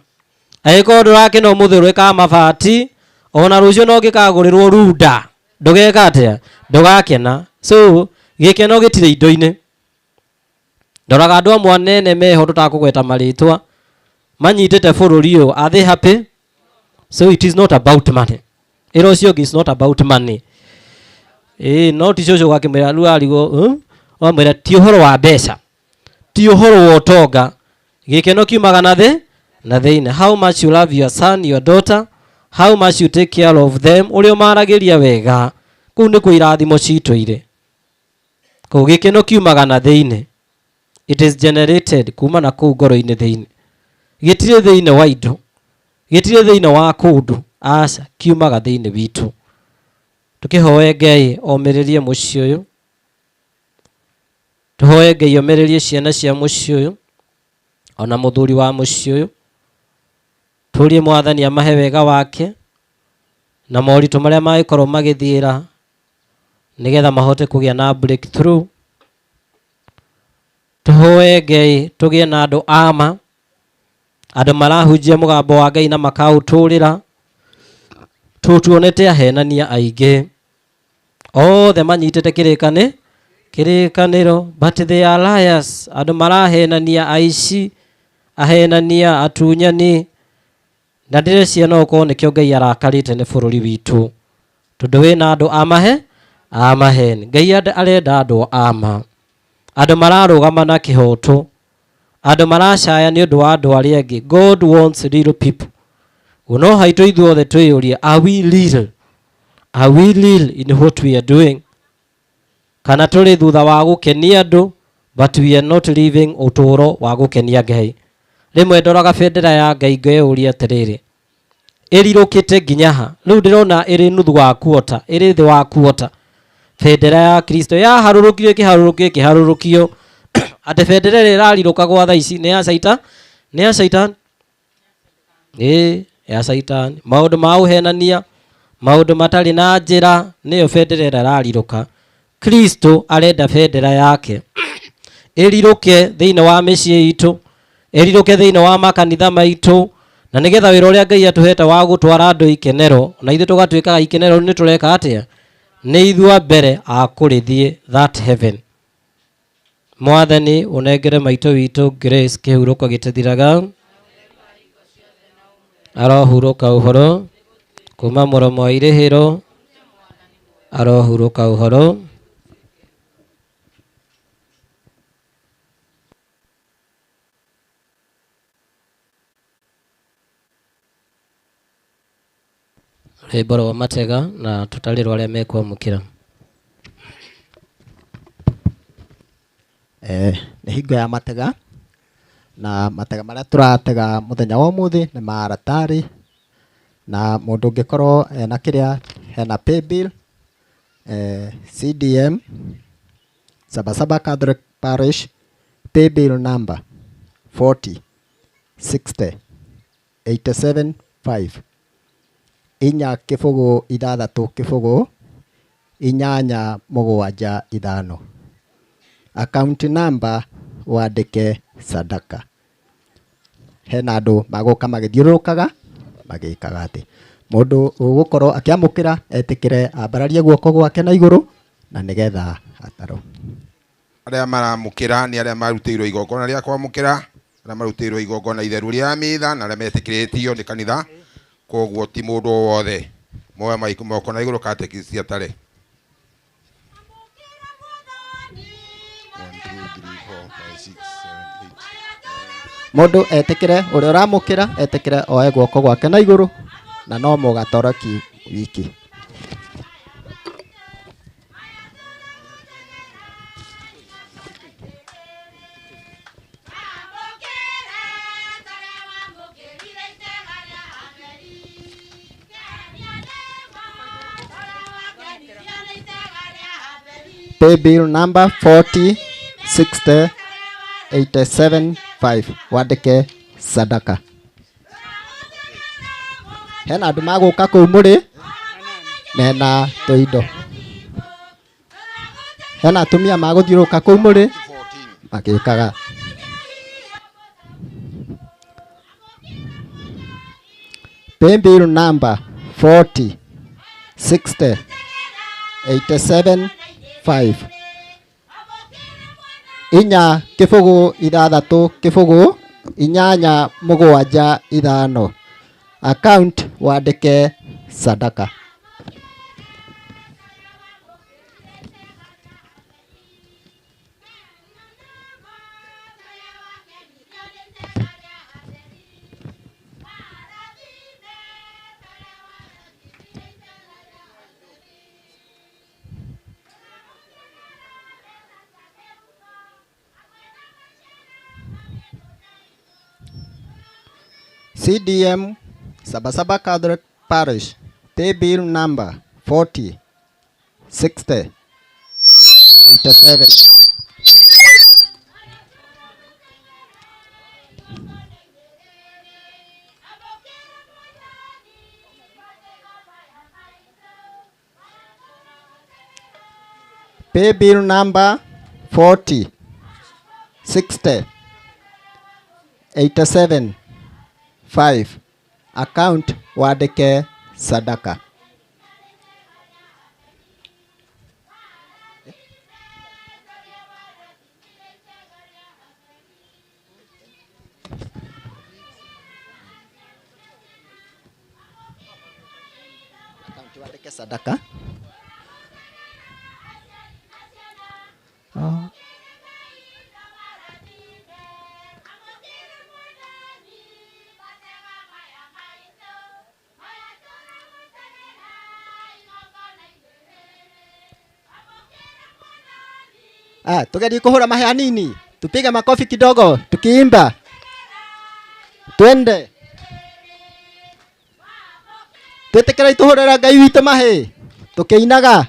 Angĩkorwo ndũrakena ũmũthĩ ũrĩkaga mabati, ona rũciũ no ũngĩkagũrĩrwo runda ndũgeka atĩa? Ndũgakena. So gĩkeno gĩtirĩ indo-inĩ. Ndoraga andũ amwe anene meho tũtakũgweta marĩtwa manyitĩte bũrũri ũyũ, are they happy? So it is not about money. Ĩra ũcio ũngĩ, it's not about money. Ĩĩ, no ti cũcũ ũgakĩmwĩra rĩu arigwo, Wamwĩra ti ũhoro wa mbeca, ti ũhoro wa ũtonga. Gĩkeno kiumaga na thĩ na thĩinĩ. How much you love your son, your daughter, how much you take care of them, ũrĩa ũmaragĩria wega, kũu nĩkuo irathimo citũire. Kũu gĩkeno kiumaga na thĩinĩ. It is generated kuma na kũu ngoro-inĩ thĩinĩ. Gĩtirĩ thĩinĩ wa indo, gĩtirĩ thĩinĩ wa kũndũ, aca, kiumaga thĩinĩ witũ. Tũkĩhoe Ngai omĩrĩrie mũciĩ ũyũ, tũhoe Ngai omĩrĩrie ciana cia mũciĩ ũyũ, ona mũthuri wa mũciĩ ũyũ. Tũrie Mwathani amahe wega wake na moritũ marĩa mangĩkorwo magĩthiĩra, nĩgetha mahote kũgĩa na breakthrough. Tũhoe Ngai tũgĩe na andũ ama, andũ marahunjia mũgambo wa Ngai na makaũtũrĩra. Tũtuonete ahenania aingĩ othe manyitĩte kĩrĩkanĩro, but they are liars. Andũ marahenania, aici, ahenania, atunyani, na ndĩreciria no ũkorwo nĩkĩo Ngai arakarĩte nĩ bũrũri witũ, tondũ wĩna andũ amaheni. Ngai arenda andũ ama, andũ mararũgama na kĩhoto, andũ maracaya nĩ ũndũ wa andũ arĩa angĩ. God wants real people. No haitũ ithuothe twĩyũrie, are we real? Are we real in what we are doing? Kana tũrĩ thutha wa gũkenia andũ, but we are not living ũtũũro wa gũkenia Ngai. Rĩmwe ndoraga bendera ya Ngai ngeyũria atĩrĩrĩ, ĩrirũkĩte nginya ha? Rĩu ndĩrona ĩrĩ nuthu wa kuota, ĩrĩ thĩ wa kuota. Bendera ya Kristo yaharũrũkio, ĩkĩharũrũkio, ĩkĩharũrũkio, atĩ bendera ĩrĩa ĩrarirũka gwa thaa ici nĩ ya Satan, nĩ ya Satan. Ĩĩ, ya Satan. Maũndũ ma ũhenania, maũndũ matarĩ na njĩra, nĩyo bendera ĩrĩa ĩrarirũka. Kristo arenda bendera yake ĩrirũke thĩinĩ wa mĩciĩ itũ, ĩrirũke thĩinĩ wa makanitha maitũ, na nĩgetha wĩra ũrĩa Ngai atũhete wa gũtwara andũ ikenero, na ithuĩ tũgatuĩkaga ikenero nĩ tũreka atĩa? Nĩ ithuĩ a mbere a kũrĩthiĩ that heaven. Mwathani ũnengere maitũ witũ grace kĩhurũko gĩtathiraga, arohurũka ũhoro kuma mũromo wa irĩhĩro, arohurũka ũhoro. Rwĩmbo rwa matega na tũtarĩrwo arĩa mekwamũkĩra. Nĩ hingo ya matega, na matega marĩa tũratega mũthenya wa ũmũthĩ nĩ ma aratarĩ, na mũndũ ũngĩkorwo ena kĩrĩa hena paybill, CDM Sabasaba Catholic Parish, paybill number 40 60 87 5 4 0 6 0 8 7 5. Account number wandĩke sadaka. Hena andũ magũka magĩthiũrũrũkaga magĩkaga atĩ mũndũ ũgũkorwo akĩamũkĩra etĩkĩre ambararie guoko gwake na igũrũ na nĩgetha atarwo. Arĩa maramũkĩra nĩ arĩa marutĩirwo igongona rĩa kwamũkĩra, arĩa marutĩirwo igongona itheru rĩa mitha na arĩa metĩkĩrĩtio nĩ kanitha, koguo ti mũndũ o wothe. Moe moko na igũrũ katekisi atare. 1 2 3 4 5 6 7 8. Mũndũ etĩkĩre ũrĩa ũramũkĩra etĩkĩre oe guoko gwake na igũrũ na no mũgatoroki wiki. Pay bill number 40 60 87 5 wandĩke sadaka. Hena andũ magũka kũu mũrĩ mena tũindo. Hena atumia magũthiũrũrũka kũu mũrĩ magĩkaga. Pay bill number 40 60 87 5 4 0 6 0 8 7 5 account wandĩke sadaka. CDM Sabasaba Catholic Parish, pay bill number 40 60 87. Pay bill number 40 60 87 5 account wandĩke sadaka. Account wandĩke sadaka. Oh. Ah, tugerie kuhura mahe hanini. Tupige makofi kidogo tukiimba. Twende. Twĩtĩkĩra ituhũrĩra Ngai witũ mahe tukiinaga.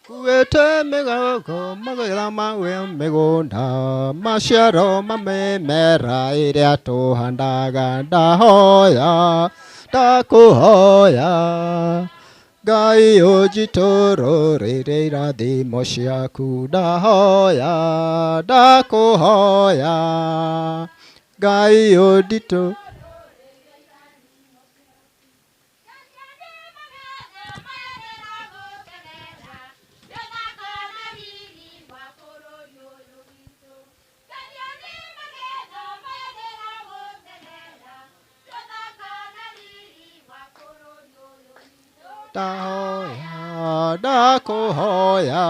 Kuĩte mĩgongo magetha mawe mĩgũnda maciaro ma mĩmera ĩrĩa tũhandaga ndahoya ndakũhoya Ngai ũnjitũrũrĩre irathimo ciaku ndahoya ndakũhoya Ngai ũnditũ ndahoya ndakũhoya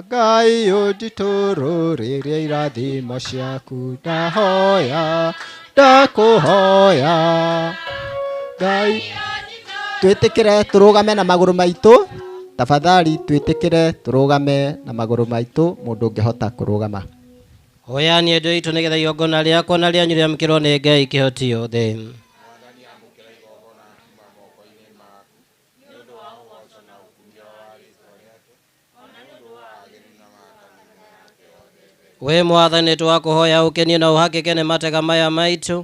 Ngai ũnjitũrũrĩre irathimo ciaku ndahoya ndakũhoya Ngai. Twĩtĩkĩre tũrũgame na magũrũ maitũ, tafadhali twĩtĩkĩre tũrũgame na magũrũ maitũ, mũndũ ũngĩhota kũrũgama. Hoyani endwa aitũ nĩgetha igongona rĩakwa na rĩanyu rĩamũkĩrwo nĩ Ngai kĩhoti yothe. We Mwathani twakũhoya ũkenio na ũhakĩke nĩ matega maya maitũ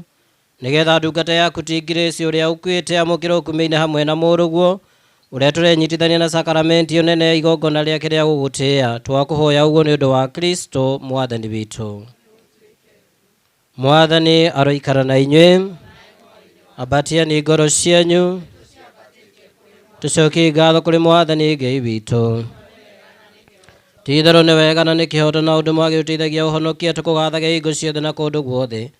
nĩgetha ndungata yaku ti Grace ũrĩa ũkuĩte amũkĩre ũkumio-inĩ hamwe na mũrũguo ũrĩa tũrenyitithania na sakaramenti ĩyo nene ya igongona rĩake rĩa gũgũtĩĩa. Twakũhoya ũguo nĩ ũndũ wa Kristo Mwathani witũ. Mwathani aroikara na inyuĩ, ambatiani ngoro cianyu, tũcokie ngatho kũrĩ Mwathani Ngai witũ. Ti-itherũ nĩ wega na nĩ kĩhooto na ũndũ mwagĩrĩru ũteithagia ũhonokia tũkũgathage hingo ciothe na kũndũ guothe.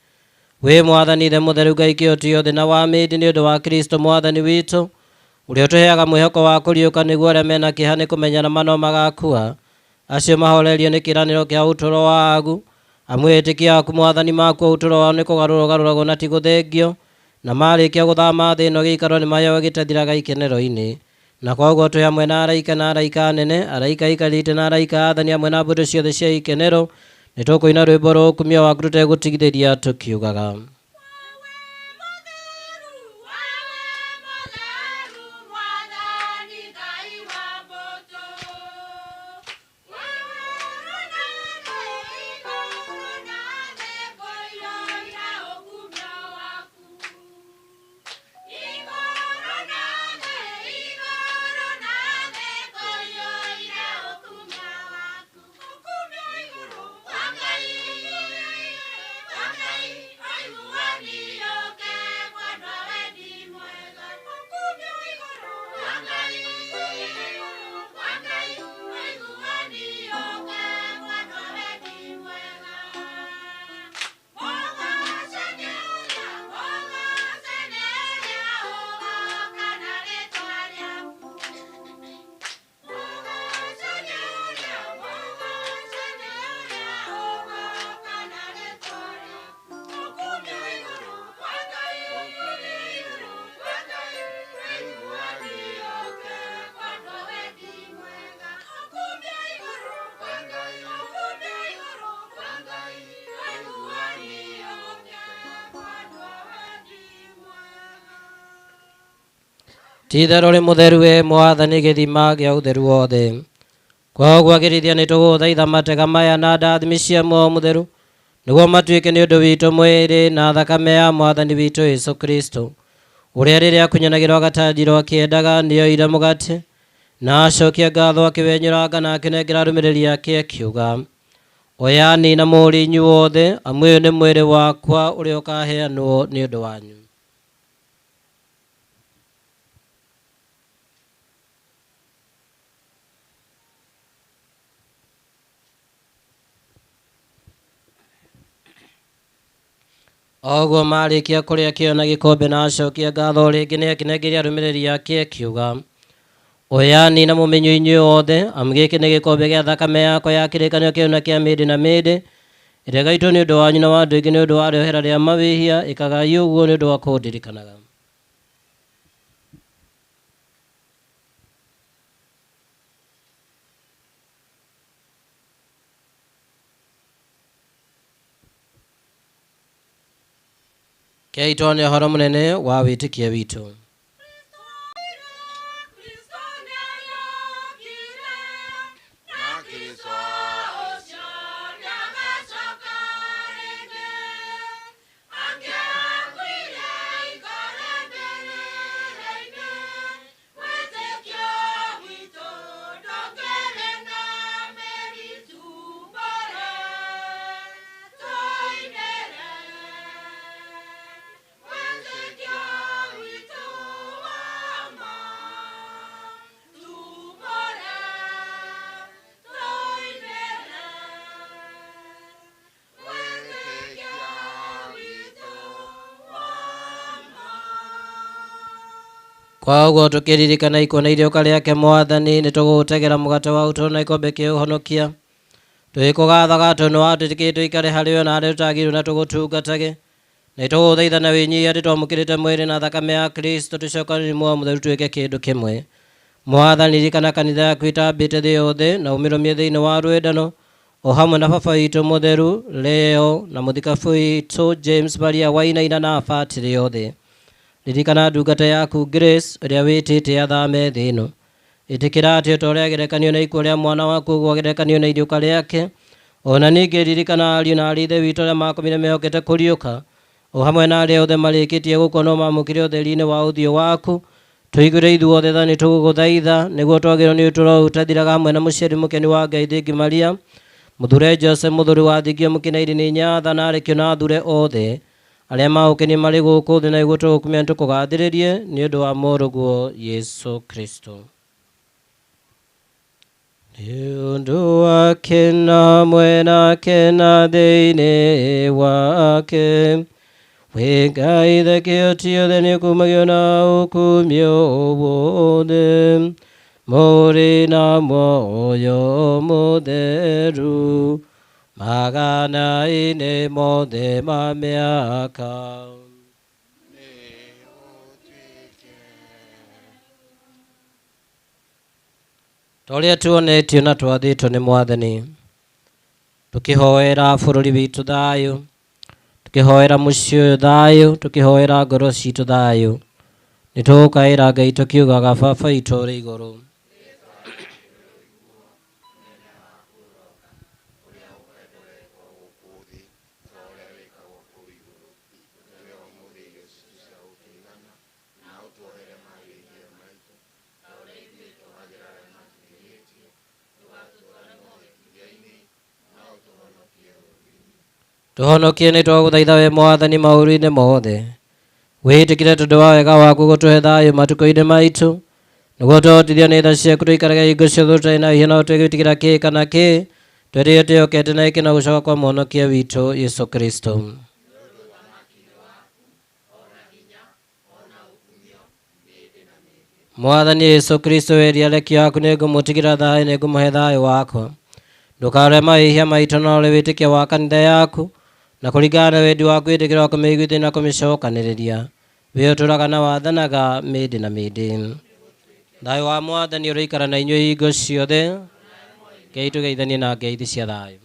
Wĩ Mwathani Ithe mũtheru Ngai kĩhoti yothe na wa mĩndĩ nĩ ũndũ wa Kristo Mwathani witũ ũrĩa ũtũheaga mwĩhoko wa kũriũka nĩguo arĩa mena kĩeha nĩ kũmenyana ma no magakua acio mahorerio nĩ kĩĩranĩro kĩa ũtũũro wa agu amu etĩkia aku Mwathani makua ũtũũro wao nĩ kũgarũrwo ũgarũragwo na ti gũthengio na marĩkia gũthama thĩ ĩno gĩikaro nĩ maheo gĩtathiraga ikenero-inĩ na koguo twĩ hamwe na araika na araika anene araika aikarĩte na araika aathani hamwe na mbũtũ ciothe cia ikenero nĩ tũkũina rwĩmbo rwa ũkumio waku tũtegũtigithĩria tũkiugaga. Ti-itherũ rĩ mũtheru we Mwathani gĩthima gĩa ũtheru wothe. Kwoguo agĩrithia nĩ tũgũthaitha matega maya na ndathimi cia muoyo mũtheru nĩguo matuĩke nĩ ũndũ witũ mwĩrĩ na thakame ya Mwathani witũ Yesu Kristo ũrĩa rĩrĩa akunyanagĩrwo agatanjirwo akĩendaga nĩoire mũgate na acokia ngatho akĩwenyũranga na akĩnengera arũmĩrĩri ake akiuga, oyani na mũrĩ inyuothe amu ũyũ nĩ mwĩrĩ wakwa ũrĩa ũkaheanwo nĩ ũndũ wanyu. Oguo marĩkia kũrĩa kĩo na gĩkombe na acokia ngatho rĩngĩ nĩ akĩnengeria arũmĩrĩri ake akiuga, oyani na mũmenyũ inyuĩ othe amu gĩkĩ nĩ gĩkombe gĩa thakame yakwa ya kĩrĩkanĩro kĩerũ na kĩa mĩndĩ na mĩndĩ ĩrĩa ĩgaitwo nĩ ũndũ wanyu na wa andũ aingĩ nĩ ũndũ wa rĩohera rĩa mawĩhia. Ĩkagai ũguo nĩ ũndũ wa kũndirikanaga. Kei tuone ũhoro mũnene wa wĩtĩkia witũ. Kwa ũguo tũkĩririkana ikuũ na iriũka rĩake Mwathani, nĩtũgũgũtegera mũgate wa ũtũũro na gĩkombe kĩa ũhonokia. Tũgĩkũgathaga tondũ nĩwatwĩtĩkĩrire tũikare harĩ we na harĩa tũtagĩrĩirwo na tũgũtungatage. Nĩtũgũgũthaitha na wĩnyihia atĩ twamũkĩrĩte mwĩrĩ na thakame ya Kristo tũcokanĩrie muoyo mũtheru tuĩke kĩndũ kĩmwe. Mwathani, ririkana kanitha yaku ĩtambĩte thĩ yothe na ũmĩrũmie thĩinĩ wa rwendano o hamwe na baba witũ mũtheru Leo na mũthikabu witũ James Maria Wainaina na abatĩrĩ othe. Ririkana ndungata yaku Grace ĩrĩa wĩtĩte athame thĩ ĩno. Ĩtĩkĩra atĩ o ta ũrĩa agerekanio na ikuũ rĩa mwana waku ũguo agerekanio na iriũka rĩake. Ona ningĩ ririkana ariũ na aarĩ a ithe witũ arĩa makomire mehokete kũriũka o hamwe na arĩa othe marĩkĩtie gũkua no maamũkĩre ũtheri-inĩ wa ũthiũ waku. Tũiguĩre ithuothe tha nĩtũgũgũthaitha nĩguo twagĩrĩirwo nĩ ũtũũro ũyũ ũtathiraga hamwe na mũciari mũkeni wa Ngai Thengi Maria, mũthure Joseph mũthuri wa Thingio mũkĩnairi nĩ Nyatha na arekio na athure othe arĩa maũkenie marĩ gũkũ thĩ na nĩguo tũgũkumia tũkũgathĩrĩrie nĩ ũndũ wa mũrũguo Yesu Kristo. Nĩ ũndũ wake na hamwe nake na thĩinĩ wake wĩ Ngai thekio ciothe nĩũkumagio na ũkumio wothe mũrĩ na muoyo mũtheru magana-inĩ mothe ma mĩaka. Ta ũrĩa tuonetio na twathĩtwo nĩ Mwathani, tũkĩhoera bũrũri witũ thayũ, tũkĩhoera mũciĩ ũyũ thayũ, tũkĩhoera ngoro citũ thayũ, nĩtũgũkaĩra Ngai tũkiugaga Baba witũ ũrĩ igũrũ. Tũhonokie nĩ twagũthaitha we Mwathani maũru-inĩ mothe. Wĩtĩkĩre tondũ wa wega waku gũtũhe thayũ matukũ-inĩ maitũ, nĩguo tũhotithio nĩ tha ciaku tũikarage hingo ciothe tũtarĩ na wĩhia na tũtegwĩtigĩra kĩ kana kĩ, twetereire twĩhokete na gĩkeno gũcoka kwa Mũhonokia witũ Yesu Kristo. Mwathani Yesu Kristo weria arekio aku nĩngũmũtigĩra thayũ nĩngũmũhe thayũ wakwa. Ndũkarore mawĩhia maitũ no ũrore wĩtĩkio wa kanitha yaku na kũringana na wendi waku wĩtĩkĩra wa kũmĩiguithia na kũmĩcokanĩrĩria. We ũtũũraga na wathanaga mĩndĩ na mĩndĩ. Thayũ wa Mwathani ũroikara na inyuĩ hingo ciothe. Ngai tũgeithanie na ngeithi cia thayũ.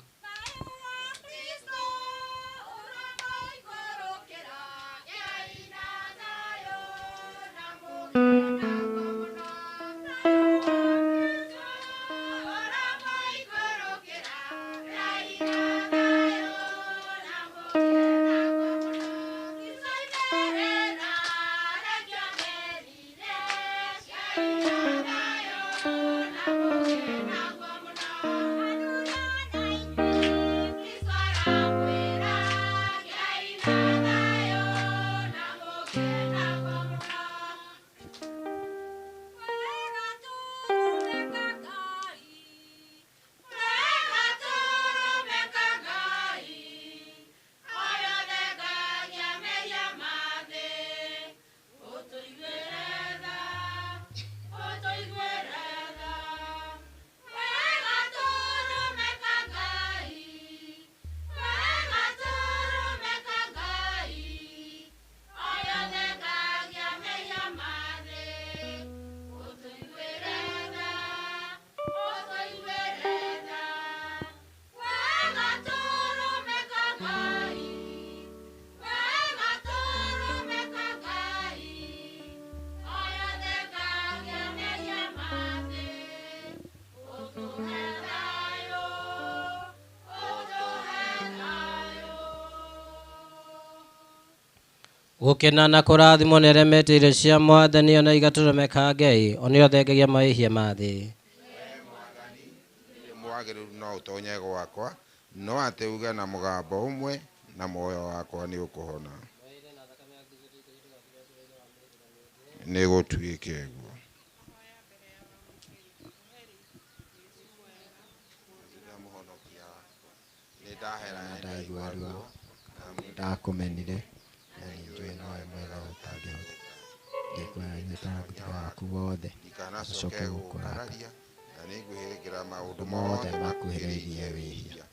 Gũkena na kũrathimwo nĩ arĩa metĩire cia Mwathani ona igatũrũmeka Ngai, o nĩo thengagia mawĩhia ma thĩ. Mwagĩrĩru no ũtonye gwakwa, no atĩ uge na mũgambo ũmwe na muoyo wakwa nĩ ũkũhona. Nĩ gũtuĩke ũguo. Ndaigua ruo ndakũmenire na nĩ njũĩ nowe mwega ũtangĩhota. Ngĩkuoya. Mũhonia waku wothe Ndikanacoke acoke gũkũrakara gũkararia na nĩngwĩhĩrĩra maũndũ mothe mothe makuhĩrĩirie wĩhia.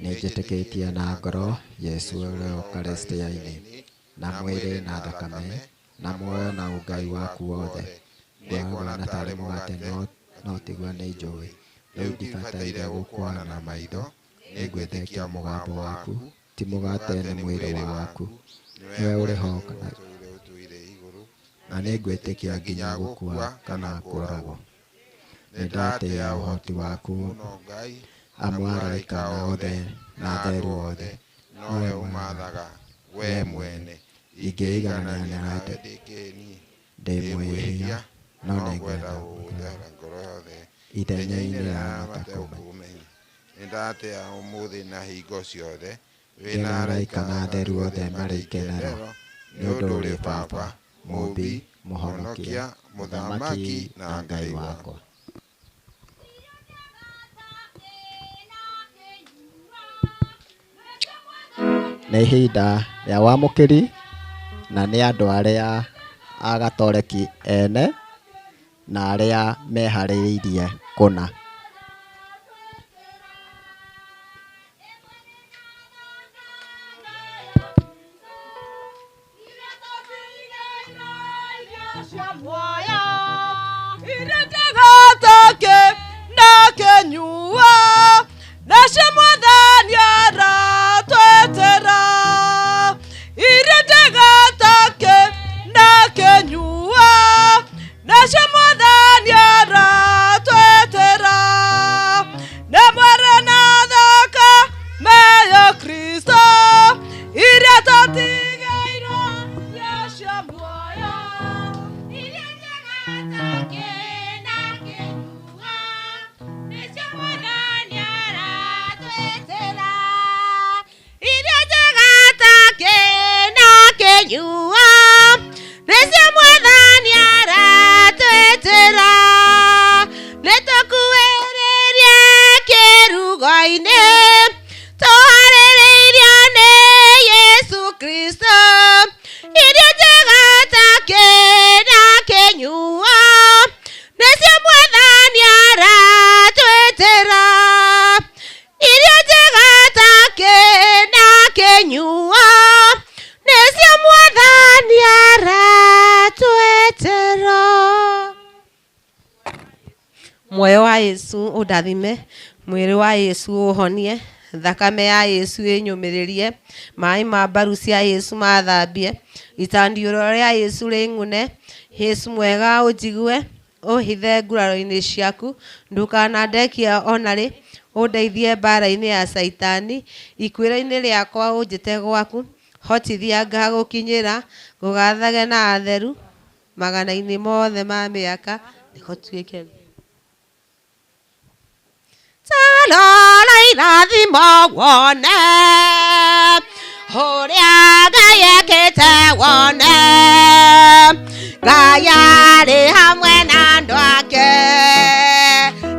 Nĩnjĩtĩkĩtie na ngoro Yesu ũrĩ Ũkaristia-inĩ, na mwĩrĩ na thakame, na muoyo na ũngai waku wothe. Ngwona tarĩ mũgate no tiguo nĩnjũĩ. Rĩu ndibataire gũkuona na maitho, nĩngwĩtĩkia mũgambo waku, ti mũgate nĩ mwĩrĩ waku. Nĩwe ũrĩ ho kana na nĩngwĩtĩkia nginya gũkua kana kũũragwo. Nĩndatĩĩa ũhoti waku amu araika othe na atheru othe nowe ũmaathaga wee mwene. Ingĩiganania Nawe nawe ndĩ kĩni, ndĩ mwĩhia, no no nĩngwenda ngwenda gũgũtara ngoro yothe ithenya-inĩ ithenya-inĩ rĩa rĩa matakũmenya. matekũmenya. Nĩndatĩĩa ũmũthĩ na hingo ciothe Ndĩ wĩna na araika araika na na atheru atheru othe othe marĩ marĩ ikenero, ikenero nĩ nĩ ũndũ ũndũ ũrĩ ũrĩ Baba, Baba, Mũũmbi, Mũũmbi, Mũhonokia, Mũhonokia, Mũthamaki Mũthamaki na na Ngai Ngai wakwa. wakwa. Nĩ ihinda rĩa wamũkĩri na nĩ andũ arĩa a gatoreki ene na arĩa meharĩrĩirie kũna. Nakenyua nacio mwathani aratwetera iria njega take nakenyua nacio mwathani aratwetera nĩ mwere na thaka meyo Kristo iria tũtigĩirwo cia muoyo iria njega take nakenyua nĩcio mwathani aratwetera iria njega take nakenyua nĩcio mwathani aratwetera nĩtũkuĩrĩrie kĩrugo-inĩ tũharĩrĩirio nĩ Yesu Kristo iria njega take nakenyua nĩcio mwathani aratwetera iria njega take nakenyua nĩcio mwathani aratwetera. Muoyo wa Yesu ũndathime, mwĩrĩ wa Yesu ũhonie, thakame ya Yesu ĩnyũmĩrĩrie, maĩ ma mbaru cia Yesu mathambie, itandiũro rĩa Yesu rĩng'une, Yesu mwega ũnjigue, ũhithe nguraro-inĩ ciaku, ndũkanandekie ona rĩ, ũndeithie mbara-inĩ ya caitani, ikuĩro-inĩ rĩakwa ũnjĩte gwaku, hotithia ngagũkinyĩra, ngũgathage na atheru, magana-inĩ mothe ma mĩaka, nĩgũtuĩke. Tarora irathimo wone ũrĩa Ngai ekĩte wone Ngai arĩ hamwe na andũ ake.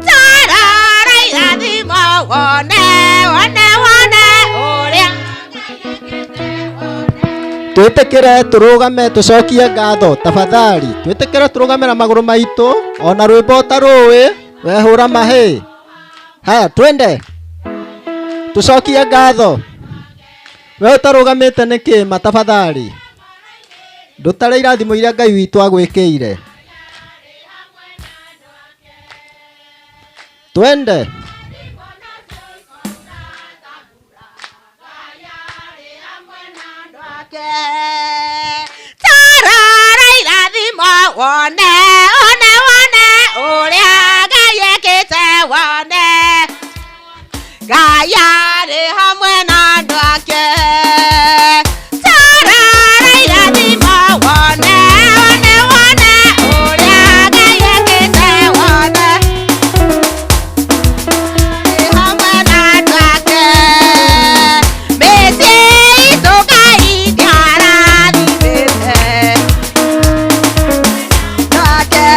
Tarora irathimo wone wone wone ũrĩa Twĩtĩkĩre tũrũgame tũcokie ngatho tafadhali. Twĩtĩkĩre tũrũgame na magũrũ maitũ ona rwĩmbo ũtarũĩ wehũra mahĩ. Haya twende tũcokie ngatho. We ũtarũgamĩte nĩkĩ ma tafadhali? Ndũtare irathimo iria Ngai witũ agwĩkĩire. Twende. Tarora irathimo wone one wone ũrĩa Ngai ekĩte wone Ngai arĩ hamwe na andũ ake. Tarora irathimo wone one wone ũrĩa Ngai ekĩte wone hamwe na andũ ake. Mĩciĩ itũ Ngai nĩarathimĩte andũ ake.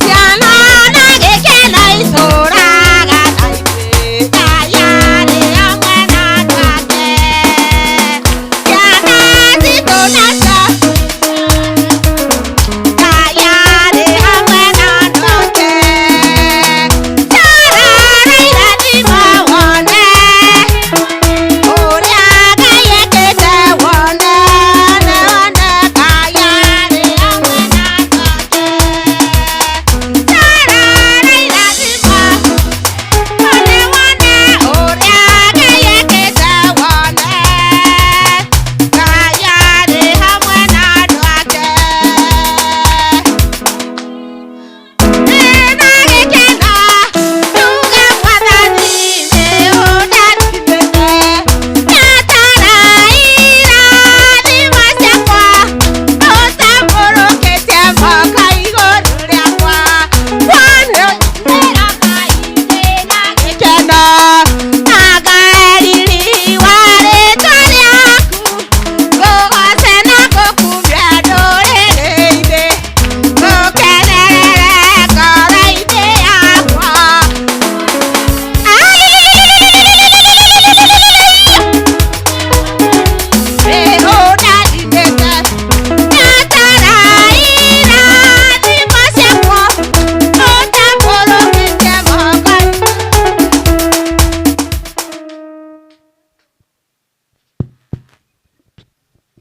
Ciana na gĩkeno itũraga na ithuĩ Ngai arĩ hamwe na andũ ake. Ciana citũ nacio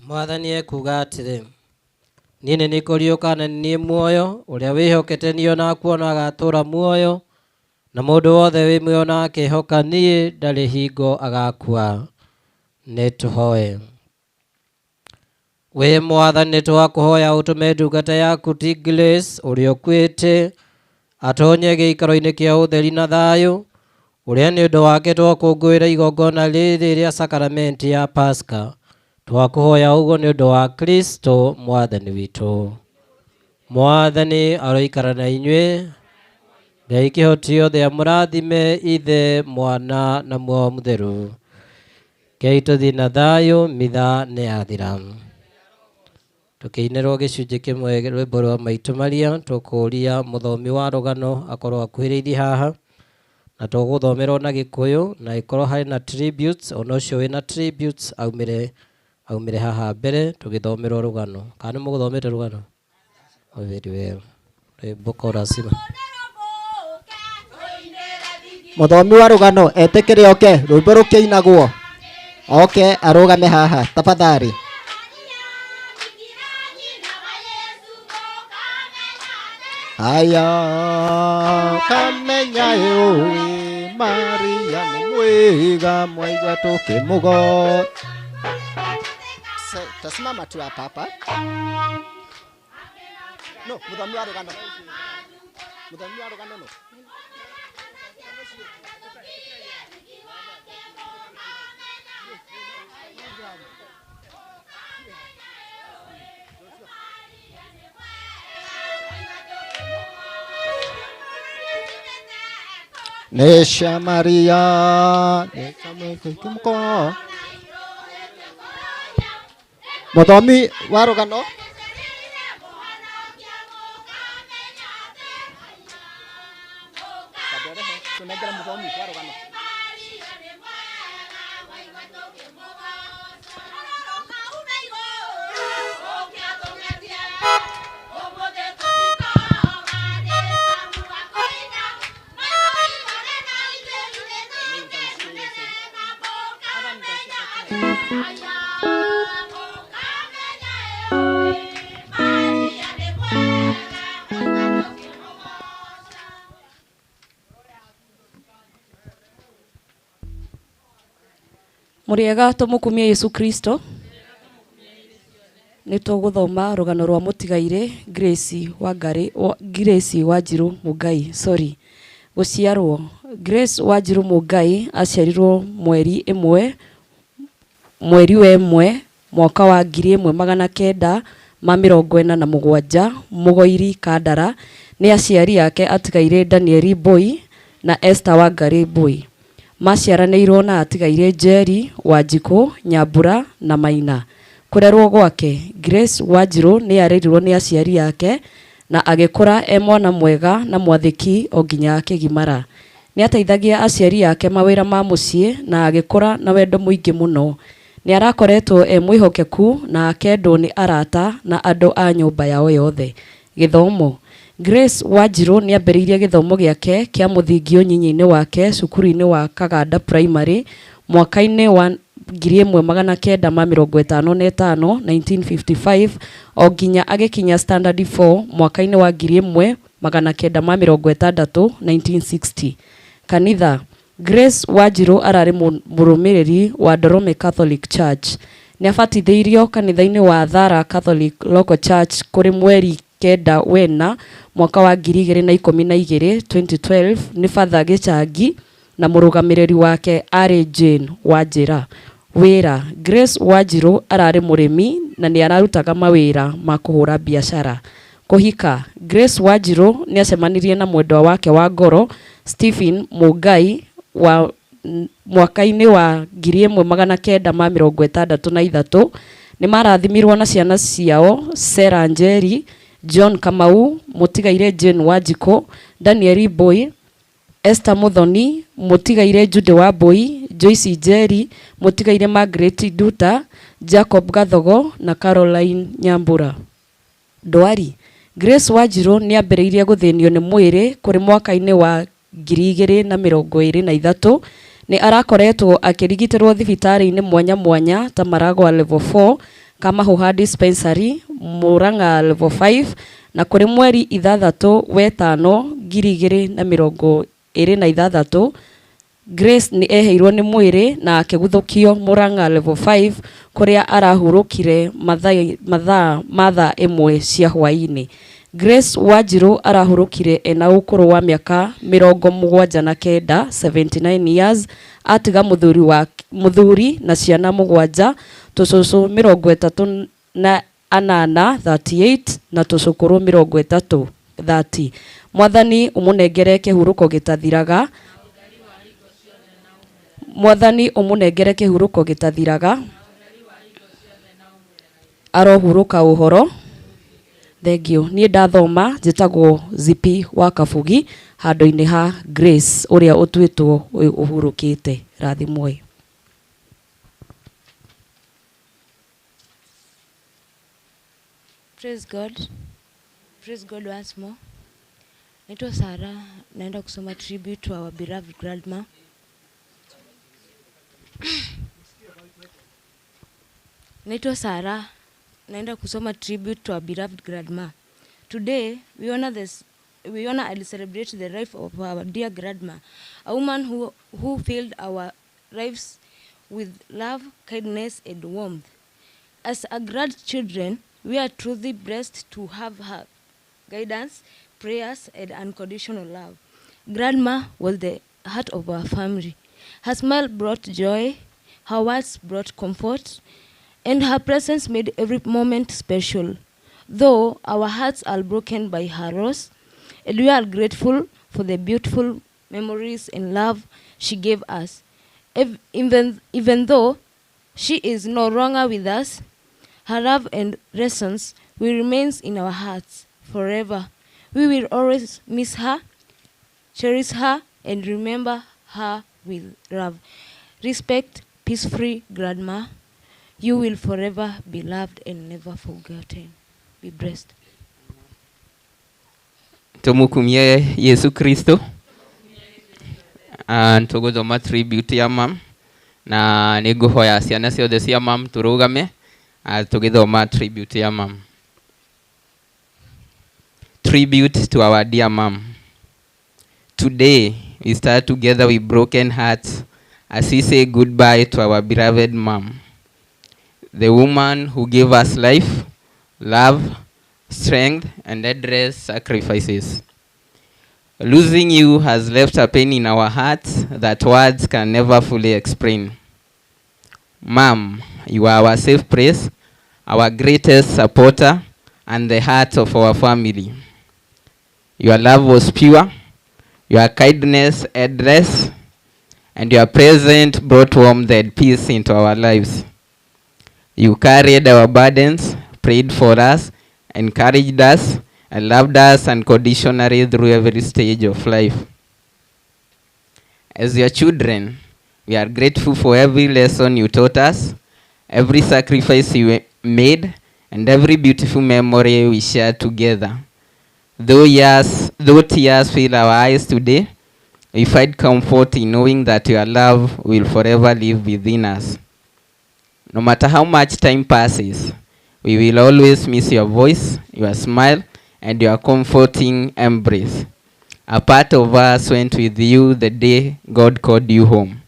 Mwathani ekuuga atĩrĩ, niĩ nĩ niĩ kũriũka na nĩ niĩ muoyo, ũrĩa wĩhokete niĩ o na akua no agatũũra muoyo, na mũndũ wothe wĩ muoyo na akehoka niĩ ndarĩ hingo agakua. Nĩ tũhoe. Wĩ Mwathani nĩ twakũhoya ũtũme ndungata yaku ti Grace ũrĩa ũkuĩte atonye gĩikaro-inĩ kĩa ũtheri na thayũ, ũrĩa nĩ ũndũ wake twakũngũĩra igongona rĩrĩ rĩa sakaramenti ya Pasaka. Twakũhoya ũguo nĩ ũndũ wa Kristo Mwathani witũ. Mwathani aroikara na inyuĩ. Ngai kĩhoti othe amũrathime, Ithe, Mwana na Muoyo Mũtheru. Rekei tũthiĩ na thayũ, mitha nĩ yathira. Tũkĩinĩrwo gĩcunjĩ kĩmwe rwĩmbo rwa Maitũ Maria, tũkũria mũthomi wa rũgano akorwo akuhĩrĩirie haha, na tũgũthomerwo na Gĩkũyũ, na ĩkorwo harĩ na tributes, ona ũcio wĩna tributes aumĩre, aumĩre haha mbere tũgĩthomerwo rũgano. Kana nĩ mũgũthomete rũgano? Oh, very well. Rwĩmbo chorus. Mũthomi wa rũgano etĩkĩre oke rwĩmbo rũkĩinagwo oke arũgame haha tafadhali. Haya kamenya ĩũĩ Maria nĩ mwega mwaigua tũkĩmũgo. Tasimama tu hapa hapa. No, mũthomi wa rũgano. Mũthomi wa rũgano no. Nĩ cia Maria, nĩ cia mũkĩmũko. Mũthomi wa rũgano. Tũnengere mũthomi wa rũgano. Mũrĩega tũmũkumie Yesu Kristo. Nĩ tũgũthoma rũgano rwa mũtigairĩ Grace Wangari, wa, Grace Wanjiru Mũngai, sorry. Gũciarwo Grace Wanjiru Mũngai aciarirwo mweri ĩmwe mweri wa ĩmwe mwaka wa 1947 Mũgoiri Kandara nĩ aciari ake atigairĩ Daniel Mbui na Esther Wangari Mbui. Maciaranĩirwo na atigairĩ Njeri, Wanjikũ, Nyambura na Maina. Kũrerwo gwake Grace Wanjiru nĩ arerirwo nĩ aciari ake na agĩkũra e mwana mwega na mwathĩki o nginya akĩgimara. Nĩ ateithagia aciari ake mawĩra ma mũciĩ na agĩkũra na wendo mũingĩ mũno. Nĩ arakoretwo e mwĩhokeku na akendwo nĩ arata na andũ a nyũmba yao yothe. Gĩthomo Grace Wanjiru nĩ ambĩrĩirie gĩthomo gĩake kĩa mũthingi ũnyinyi-inĩ wake cukuru-inĩ wa Kaganda Primary mwaka-inĩ wa 1955 1955 o nginya agĩkinya standard 4 mwaka-inĩ wa 1960 1960. Kanitha Grace Wanjiru ararĩ mũrũmĩrĩri wa Ndorome Catholic Church. Nĩ abatithĩirio kanitha-inĩ wa Thara Catholic Local Church kũrĩ mweri 9 wena mwaka wa 2012 2012 nĩ Father Gĩchangi na mũrũgamĩrĩri wake arĩ Jane Wanjĩra. Wĩra Grace Wanjiru ararĩ mũrĩmi na nĩ ararutaga mawĩra ma kũhũra biacara. Kũhika Grace Wanjiru nĩ acemanirie na mwendwa wake wa ngoro Stephen Mũngai wa mwaka-inĩ wa 1963. Nĩ marathimirwo na ciana ciao Sarah Njeri, John Kamau, mũtigairĩ Jane Wanjikũ, Daniel Mbui, Esther Muthoni, mũtigairĩ Jude Wambui, Joyce Njeri, mũtigairĩ Margaret Nduta, Jacob Gathogo na Caroline Nyambura. Ndwari Grace Wanjiru nĩ ambĩrĩirie gũthĩnio nĩ mwĩrĩ kũrĩ mwaka-inĩ wa 2023. Nĩ arakoretwo akĩrigitĩrwo thibitarĩ-inĩ mwanya mwanya ta Maragwa Level 4, Kamahuha Dispensary, Murang'a level 5, na kũrĩ mweri 6 wetano 2026 Grace nĩ eheirwo nĩ mwĩrĩ na akĩguthũkio Murang'a level 5 kũrĩa arahurũkire mathaa ma thaa 1 cia hwaĩ-inĩ. Grace Wanjiru arahurũkire ena ũkũrũ wa mĩaka 79, 79 years, atiga mũthuri na ciana 7, tũcũcũ 38, 38 na tũcũkũrũ 30, 30. Mwathani ũmũnengere kĩhurũko gĩtathiraga. Mwathani ũmũnengere kĩhurũko gĩtathiraga. Arohurũka ũhoro. Thank you. Niĩ ndathoma njĩtagwo Zipi wa Kabugi handũ-inĩ ha Grace ũrĩa ũtuĩtwo ũhurũkĩte. Rathimwoi. Praise God. Praise God once more. Naitwa Sarah, naenda kusoma tribute to our beloved grandma. Naitwa Sarah, naenda kusoma tribute to our beloved grandma. Today, we honor and celebrate the life of our dear grandma, a woman who filled our lives with love, kindness, and warmth. As a grandchildren, we are truly blessed to have her guidance, prayers, and unconditional love. Grandma was the heart of our family. Her smile brought joy, her words brought comfort, and her presence made every moment special. Though our hearts are broken by her loss, and we are grateful for the beautiful memories and love she gave us. Even though she is no longer with us, her love and lessons will remain in our hearts forever. We will always miss her, cherish her, and remember her with love. Respect, peacefully, Grandma. You will forever be loved and never forgotten. Be blessed. Tumukumie Yesu Kristo. Tuguthoma tribute ya mam na nĩngũhoya ciana ciothe cia mam tũrũgame tũgĩthoma tribute ya mam. Tribute to our dear mom. Today we start together with broken hearts as we say goodbye to our beloved mom, the woman who gave us life, love, strength, and endless sacrifices. Losing you has left a pain in our hearts that words can never fully explain. Mom, you are our safe place, our greatest supporter, and the heart of our family. Your love was pure, your kindness endless, and your presence brought warmth and peace into our lives. You carried our burdens, prayed for us, encouraged us, and loved us unconditionally through every stage of life. As your children, we are grateful for every lesson you taught us, every sacrifice you made, and every beautiful memory we shared together. Though tears fill our eyes today, we find comfort in knowing that your love will forever live within us. No matter how much time passes, we will always miss your voice, your smile, and your comforting embrace. A part of us went with you the day God called you home.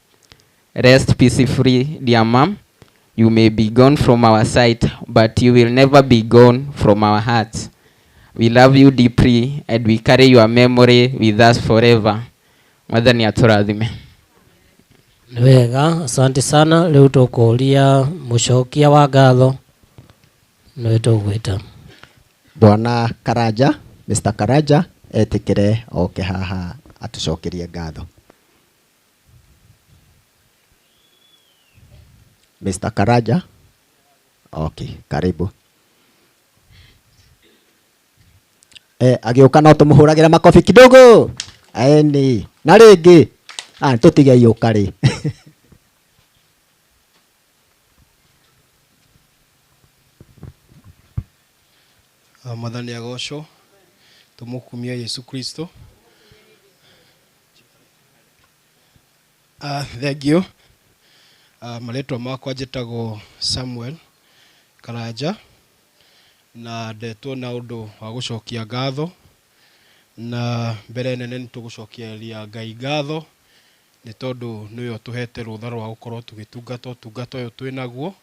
Rest peacefully, dear mom. You may be gone from our sight, but you will never be gone from our hearts. We love you deeply, and we carry your memory with us forever. Mwathani atũrathime. Nĩ wega, asante sana. Rĩu tũkũria mũcokia wa ngatho nĩwe tũgwĩta. Bwana Karanja, Mr. Karanja etĩkĩre oke haha atũcokerie ngatho. Mr. Karanja, okay, karibu. Agĩũka no tũmũhũragĩre makobi kidogo. Eni, na rĩngĩ. Tũtige yũka rĩ. Mwathani agocwo, tũmũkumie Yesu Kristo. Thank you. Marĩtwa makwa njĩtagwo Samuel Karanja na ndetwo na ũndũ wa gũcokia ngatho na mbere nene nĩ tũgũcokeria Ngai ngatho nĩ tondũ nĩwe ũtũhete rũtha rwa gũkorwo tũgĩtungata ũtungata ũyũ twĩ naguo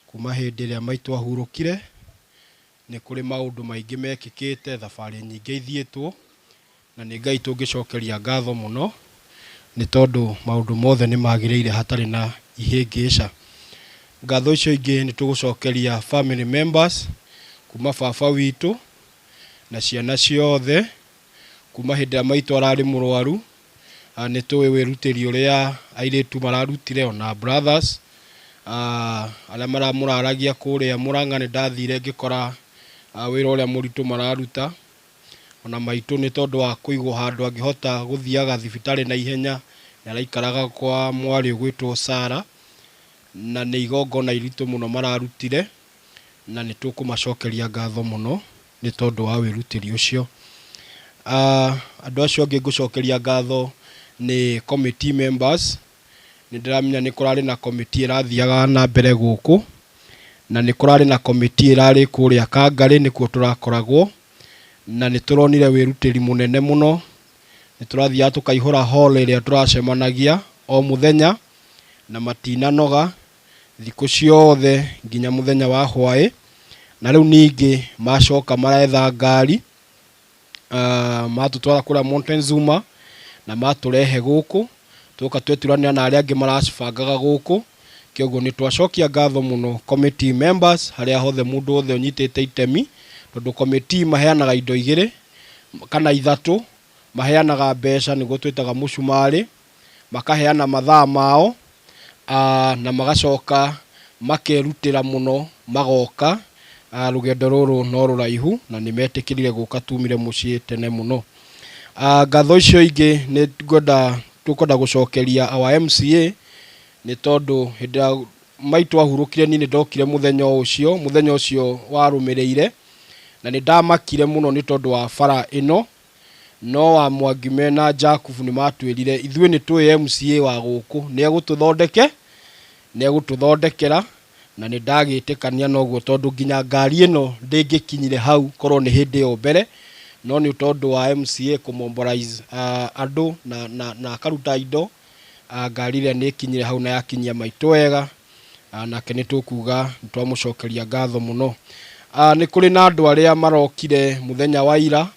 kuma hĩndĩ ĩrĩa maitũ ahurũkire. Nĩ kũrĩ maũndũ maingĩ mekĩkĩte, thabarĩ nyingĩ ithiĩtwo, na nĩ Ngai tũngĩcokeria ngatho mũno nĩ tondũ maũndũ mothe nĩ magĩrĩire hatarĩ na ihĩngĩca. Ngatho icio ingĩ nĩ tũgũcokeria family members kuma baba witũ na ciana ciothe kuma hĩndĩ ĩrĩa maitũ ararĩ mũrwaru. Nĩ tũĩ wĩrutĩri ũrĩa airĩtu mararutire ona brothers arĩa maramũraragia kũrĩa Mũrang'a. Nĩ ndathire ngĩkora wĩra ũrĩa mũritũ mararuta ona maitũ nĩ tondũ wa kũigwo handũ angĩhota gũthiaga thibitarĩ na ihenya. Nĩ araikaraga kwa mwarĩ ũgwĩtwo Sara, na nĩ igongona iritũ mũno mararutire, na nĩ tũkũmacokeria ngatho mũno nĩ tondũ wa wĩrutĩri ũcio. Andũ acio angĩ ngũcokeria ngatho nĩ committee members. Nĩ ndĩramenya nĩ kũrarĩ na committee ĩrathiaga na mbere gũkũ, na nĩ kũrarĩ na committee ĩrarĩ kũrĩa Kangarĩ, nĩkuo tũrakoragwo, na nĩ tũronire wĩrutĩri mũnene mũno. Nĩ tũrathiaga tũkaihũra hall ĩrĩa tũracemanagia o mũthenya, na matinanoga thikũ ciothe nginya mũthenya wa hwaĩ. Na rĩu ningĩ macoka maretha ngari, matũtwara kũrĩa Montezuma na matũrehe gũkũ, tũka tweturanĩra na arĩa angĩ maracibangaga gũkũ. Kĩoguo nĩ twacokia ngatho mũno committee members harĩa hothe mũndũ wothe ũnyitĩte itemi, tondũ committee maheanaga indo igĩrĩ kana ithatũ. Maheanaga mbeca, nĩguo twĩtaga mũcumarĩ, makaheana mathaa mao, na magacoka makerutĩra mũno magoka. Rũgendo rũrũ no rũraihu na nĩ metĩkĩrire gũka tumire mũciĩ tene mũno. Ngatho icio ingĩ nĩ ngwenda tũkwenda gũcokeria our MCA, nĩ tondũ hĩndĩ ĩrĩa maitũ ahurũkire niĩ nĩ ndokire mũthenya ũcio, mũthenya ũcio warũmĩrĩire, na nĩ ndamakire mũno nĩ tondũ wa bara ĩno. No wa Mwangi mena Jakubu nĩ matwĩrire ithuĩ nĩ tũĩ MCA wa gũkũ nĩ egũtũthondeke, nĩ egũtũthondekera, na nĩ ndagĩtĩkania noguo, tondũ nginya ngari ĩno ndĩngĩkinyire hau korwo nĩ hĩndĩ ĩyo mbere, no nĩ tondũ wa MCA kũmobilize andũ na akaruta indo, ngari ĩrĩa nĩ ĩkinyire hau na yakinyia maitũ wega. Nake nĩ tũkuga nĩ twamũcokeria ngatho mũno. Nĩ kũrĩ na andũ arĩa marokire mũthenya wa ira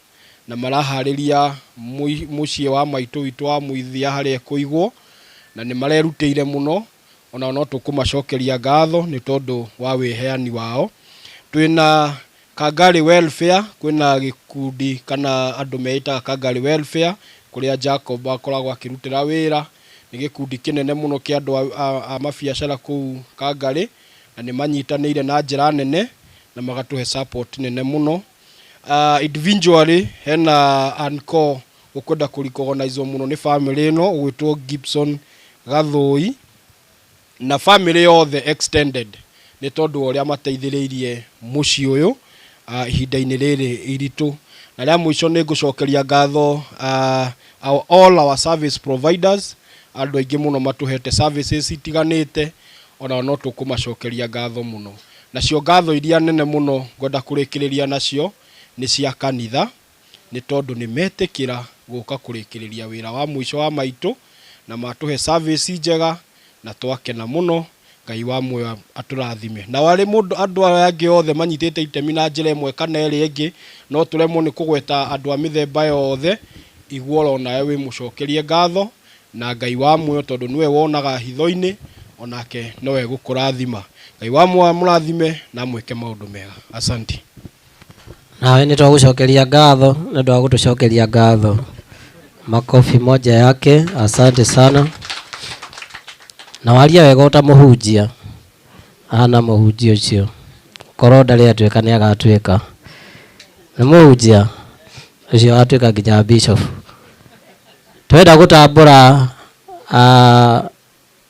na maraharĩria mũciĩ wa maitũ witũ wa mũithia harĩa ĩkũigwo, na nĩ marerutĩire mũno. Onao no tũkũmacokeria ngatho nĩ tondũ wa wĩheani wao. Twĩna Kangari Welfare, kwĩna gĩkundi kana andũ meĩtaga Kangari Welfare, kũrĩa Jacob akoragwo akĩrutĩra wĩra. Nĩ gĩkundi kĩnene mũno kĩa andũ a mabiacara kũu Kangari, na nĩ manyitanĩire na njĩra nene na magatũhe support nene mũno. Individually hena uncle ũkwenda kũrecognize mũno nĩ family ĩno ũgwĩtwo Gibson Gathũi, na family yothe extended, nĩ tondũ wa ũrĩa mateithĩrĩirie mũciĩ ũyũ ihinda-inĩ rĩrĩ iritũ. Na rĩa mũico nĩ ngũcokeria ngatho all our service providers. Andũ aingĩ mũno matũhete services itiganĩte, onao no tũkũmacokeria ngatho mũno. Nacio ngatho iria nene mũno ngwenda kũrĩkĩrĩria nacio nĩ cia kanitha, nĩ tondũ nĩ metĩkĩra gũka kũrĩkĩrĩria wĩra wa mũico wa maitũ na matũhe service njega na twakena mũno. Ngai wa muoyo atũrathime. Na warĩ mũndũ andũ aya angĩ othe manyitĩte itemi na njĩra ĩmwe kana ĩrĩa ĩngĩ, no tũremwo nĩ kũgweta andũ a mĩthemba yothe. Iguo onawe wĩ mũcokerie ngatho, na Ngai wa muoyo, tondũ nĩwe wonaga hitho-inĩ, onake nowe gũkũrathima. Ngai wa muoyo amũrathime na amwĩke maũndũ mega. Asante. Nawe nĩ twagũcokeria ngatho nĩ ũndũ wa gũtũcokeria ngatho. Makofi moja yake, asante sana. Na waria wega ũta mũhunjia. Ahana mũhunjia ũcio. Korwo ndarĩ atuĩka nĩ agatuĩka. Nĩ mũhunjia ũcio agatuĩka nginya bishop. Twenda gũtambũra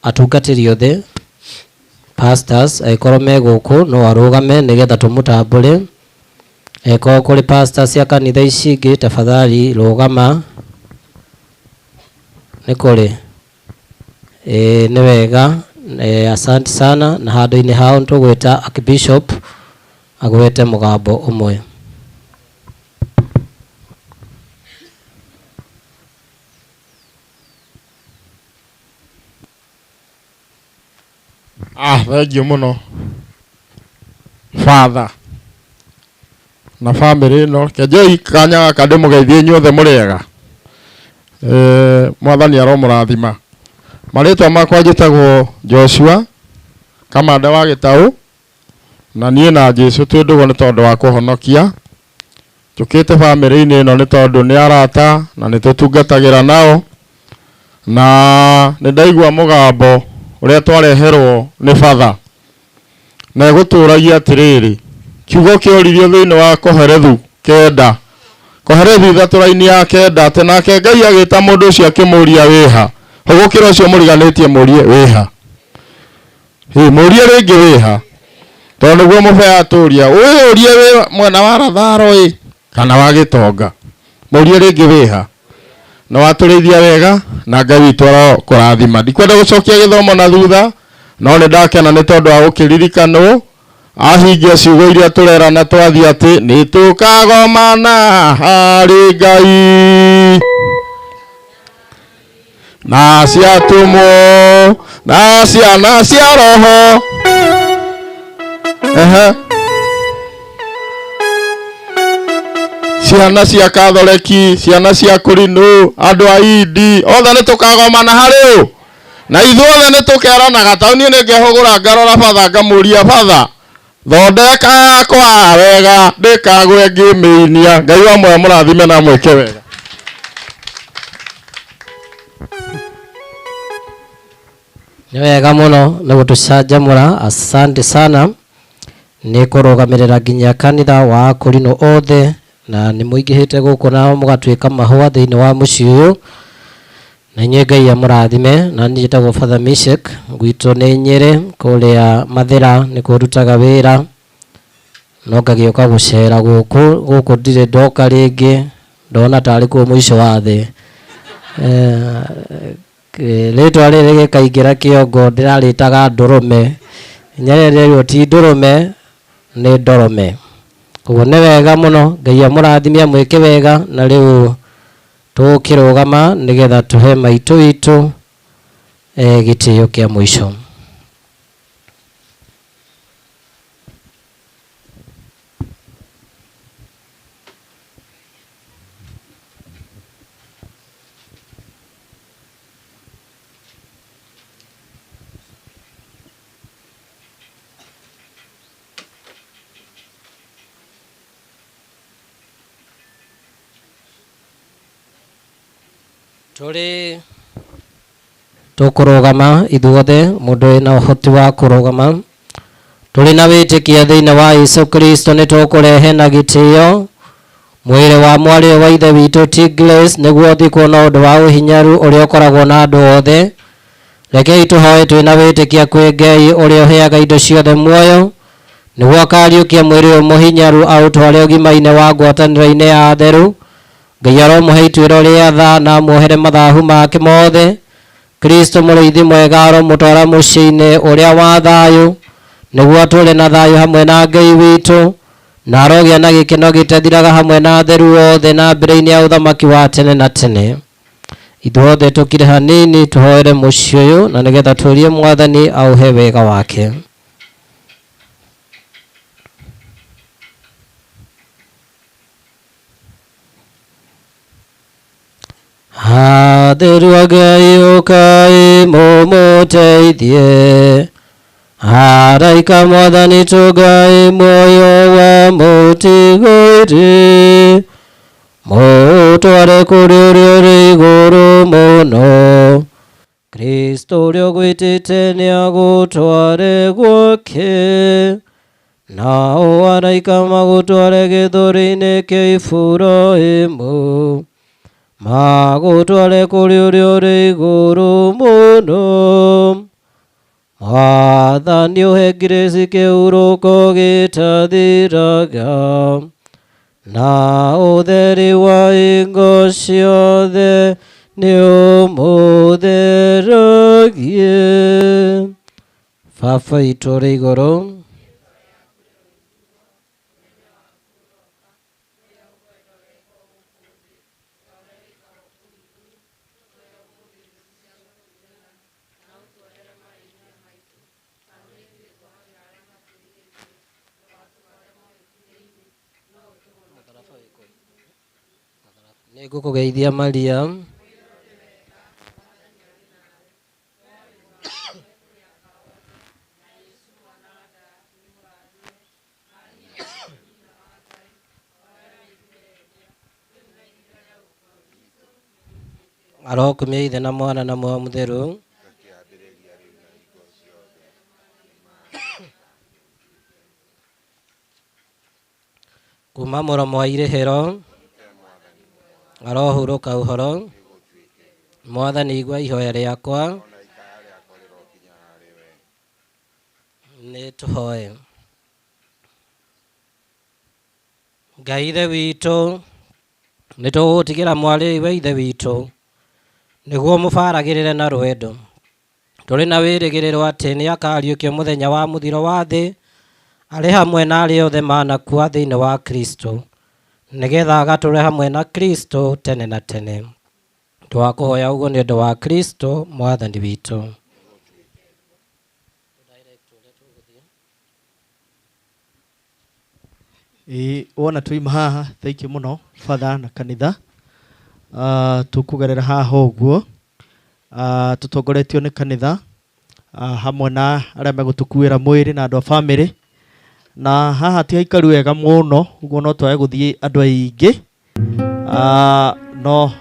atungatĩri othe pastors, angĩkorwo me gũkũ no arũgame nĩgetha tũmũtambũre. Angĩkorwo kũrĩ pastors cia kanitha ici ingĩ, tafadhali rũgama. Nĩ kũrĩ? Ĩĩ nĩ wega. Asante sana na handũ-inĩ hao nĩtũgwĩta Archbishop agwete mũgambo ũmwe. Thengiũ mũno father na bamĩrĩ ĩno. Kenjoi kanya gaka ndĩmũgeithie inyuothe mũrĩega. Mwathani aromũrathima. Marĩtwa makwa njĩtagwo Joshua Kamanda wa Gĩtaũ, na niĩ na Jesũ twĩ ndũgũ nĩ tondũ wa kũhonokia. Njũkĩte bamĩrĩ-inĩ ĩno nĩ tondũ nĩ arata na nĩ tũtungatagĩra nao, na nĩ ndaigua mũgambo ũrĩa twareherwo nĩ batha, na ĩgũtũragia atĩrĩrĩ, kiugo kĩoririo thĩinĩ wa Koherethu 9, Koherethu 3 raini ya 9, atĩ nake Ngai agĩta mũndũ ũcio akĩmũũria wĩha. Hũgũkĩra ũcio mũriganĩtie mũrie wĩha. Hĩ, mũrie rĩngĩ wĩha. Tondũ nĩguo mũbe atũria, wĩyũrie wĩ mwena wa Ratharo ĩ kana wa Gĩtonga. Mũrie rĩngĩ wĩha. Na watũrĩithia wega na Ngai witũ arokũrathima. Ndikwenda gũcokia gĩthomo na thutha, no nĩ ndakena nĩ tondũ wa gũkĩririkanwo ahingia ciugo iria tũrerana twathiĩ atĩ nĩ tũkagomana harĩ Ngai na ciatũmwo na ciana cia roho. Ehe. Ciana cia Katholeki, ciana cia Kũrinũ, andũ a Indi, othe nĩ tũkagomana harĩ ũ? Na ithuothe nĩ tũkeranaga, tondũ niĩ nĩ ngehũgũra ngarora batha ngamũria batha, thondeka yakwa wega ndĩkagwe ngĩmĩinia. Ngai wa muoyo mũrathime na mwĩke wega. Nĩ wega mũno nĩ gũtũcanjamũra, asante sana nĩ kũrũgamĩrĩra nginya kanitha wa Kũrinũ othe, na nĩ mũingĩhĩte gũkũ na mũgatuĩka mahũa thĩinĩ wa mũciĩ ũyũ, na inyuĩ Ngai amũrathime. Na niĩ njĩtagwo Father Mishek, gwitũ nĩ Nyĩrĩ kũrĩa Mathĩra nĩkuo ndutaga wĩra, no ngagĩũka gũcera gũkũ, gũkũ ndirĩ ndoka rĩngĩ, ndona tarĩ kuo mũico wa thĩ. Rĩtwa rĩrĩ rĩgĩkaingĩra kĩongo ndĩrarĩtaga ndũrũme, nyerere ti ndũrũme nĩ ndorome. Koguo nĩ wega mũno, Ngai amũrathime amwĩke wega. Na rĩu tũkĩrũgama nĩgetha tũhe maitũ witũ gĩtĩo kĩa mũico. Tũrĩ tũkũrũgama ithuothe, mũndũ wĩna ũhoti wa kũrũgama. Tũrĩ na wĩtĩkia thĩinĩ wa Jesũ Kristo nĩ tũkũrehe na gĩtĩo mwĩrĩ wa mwarĩ wa ithe witũ T. Grace nĩguo ũthikwo na ũndũ wa ũhinyaru ũrĩa ũkoragwo na andũ othe. Rekei tũhoe twĩna wĩtĩkia kwĩ Ngai ũrĩa ũheaga indo ciothe muoyo, nĩguo akariũkia mwĩrĩ ũyũ mũhinyaru aũtware ũgima-inĩ wa ngwatanĩro-inĩ ya atheru. Ngai aromũhe ituĩro rĩa tha na amuohere mathahu make mothe. Kristo mũrĩithi mwega aromũtwara mũciĩ-inĩ ũrĩa wa thayũ, nĩguo atũũre na thayũ hamwe na Ngai witũ, na arogĩa na gĩkeno gĩtathiraga hamwe na atheru othe na mbere-inĩ ya ũthamaki wa tene na tene. Ithuothe tũkire hanini tũhoere mũciĩ ũyũ, na nĩgetha tũrie Mwathani aũhe wega wake. Atheru a Ngai ũkai mũmũteithie, araika Mwathani tũngai muoyo wa mũtigũire, mũũtware kũrĩ ũrĩa ũrĩ igũrũ mũno. Kristo ũrĩa ũgwĩtĩte nĩagũtware gwake, nao araika magũtware gĩthũri-inĩ kĩa Iburahĩmu, magũtware kũrĩ ũrĩa ũrĩ igũrũ mũno. Mwathani ũhe Grace kĩhurũko gĩtathiraga, na ũtheri wa hingo ciothe nĩũmũtheragie. Baba witũ ũrĩ igũrũ. Nĩngũkũgeithia Maria. Arokumia Ithe na Mwana na Muoyo Mũtheru. Kuma mũromo wa irĩhĩro arohurũka ũhoro. Mwathani igua ihoya rĩakwa. Nĩ tũhoe. Ngai Ithe witũ, nĩ tũgũgũtigĩra mwarĩ wa Ithe witũ nĩguo mũbaragĩrĩre na rwendo. Tũrĩ na wĩrĩgĩrĩro atĩ nĩ akariũkio mũthenya wa mũthiro wa thĩ arĩ hamwe na arĩa othe manakua thĩinĩ wa Kristo, nĩgetha agatũre hamwe na Kristo tene na tene. Twakũhoya ũguo nĩ ũndũ wa Kristo Mwathani witũ. Ĩĩ wona twaima haha thank you mũno father na kanitha. Tũkũgerera haha ũguo tũtongoretio nĩ kanitha hamwe na arĩa megũtũkuĩra mwĩrĩ na andũ a bamĩrĩ. Na haha ti haikaru wega mũno ũguo no twage gũthiĩ andũ aingĩ no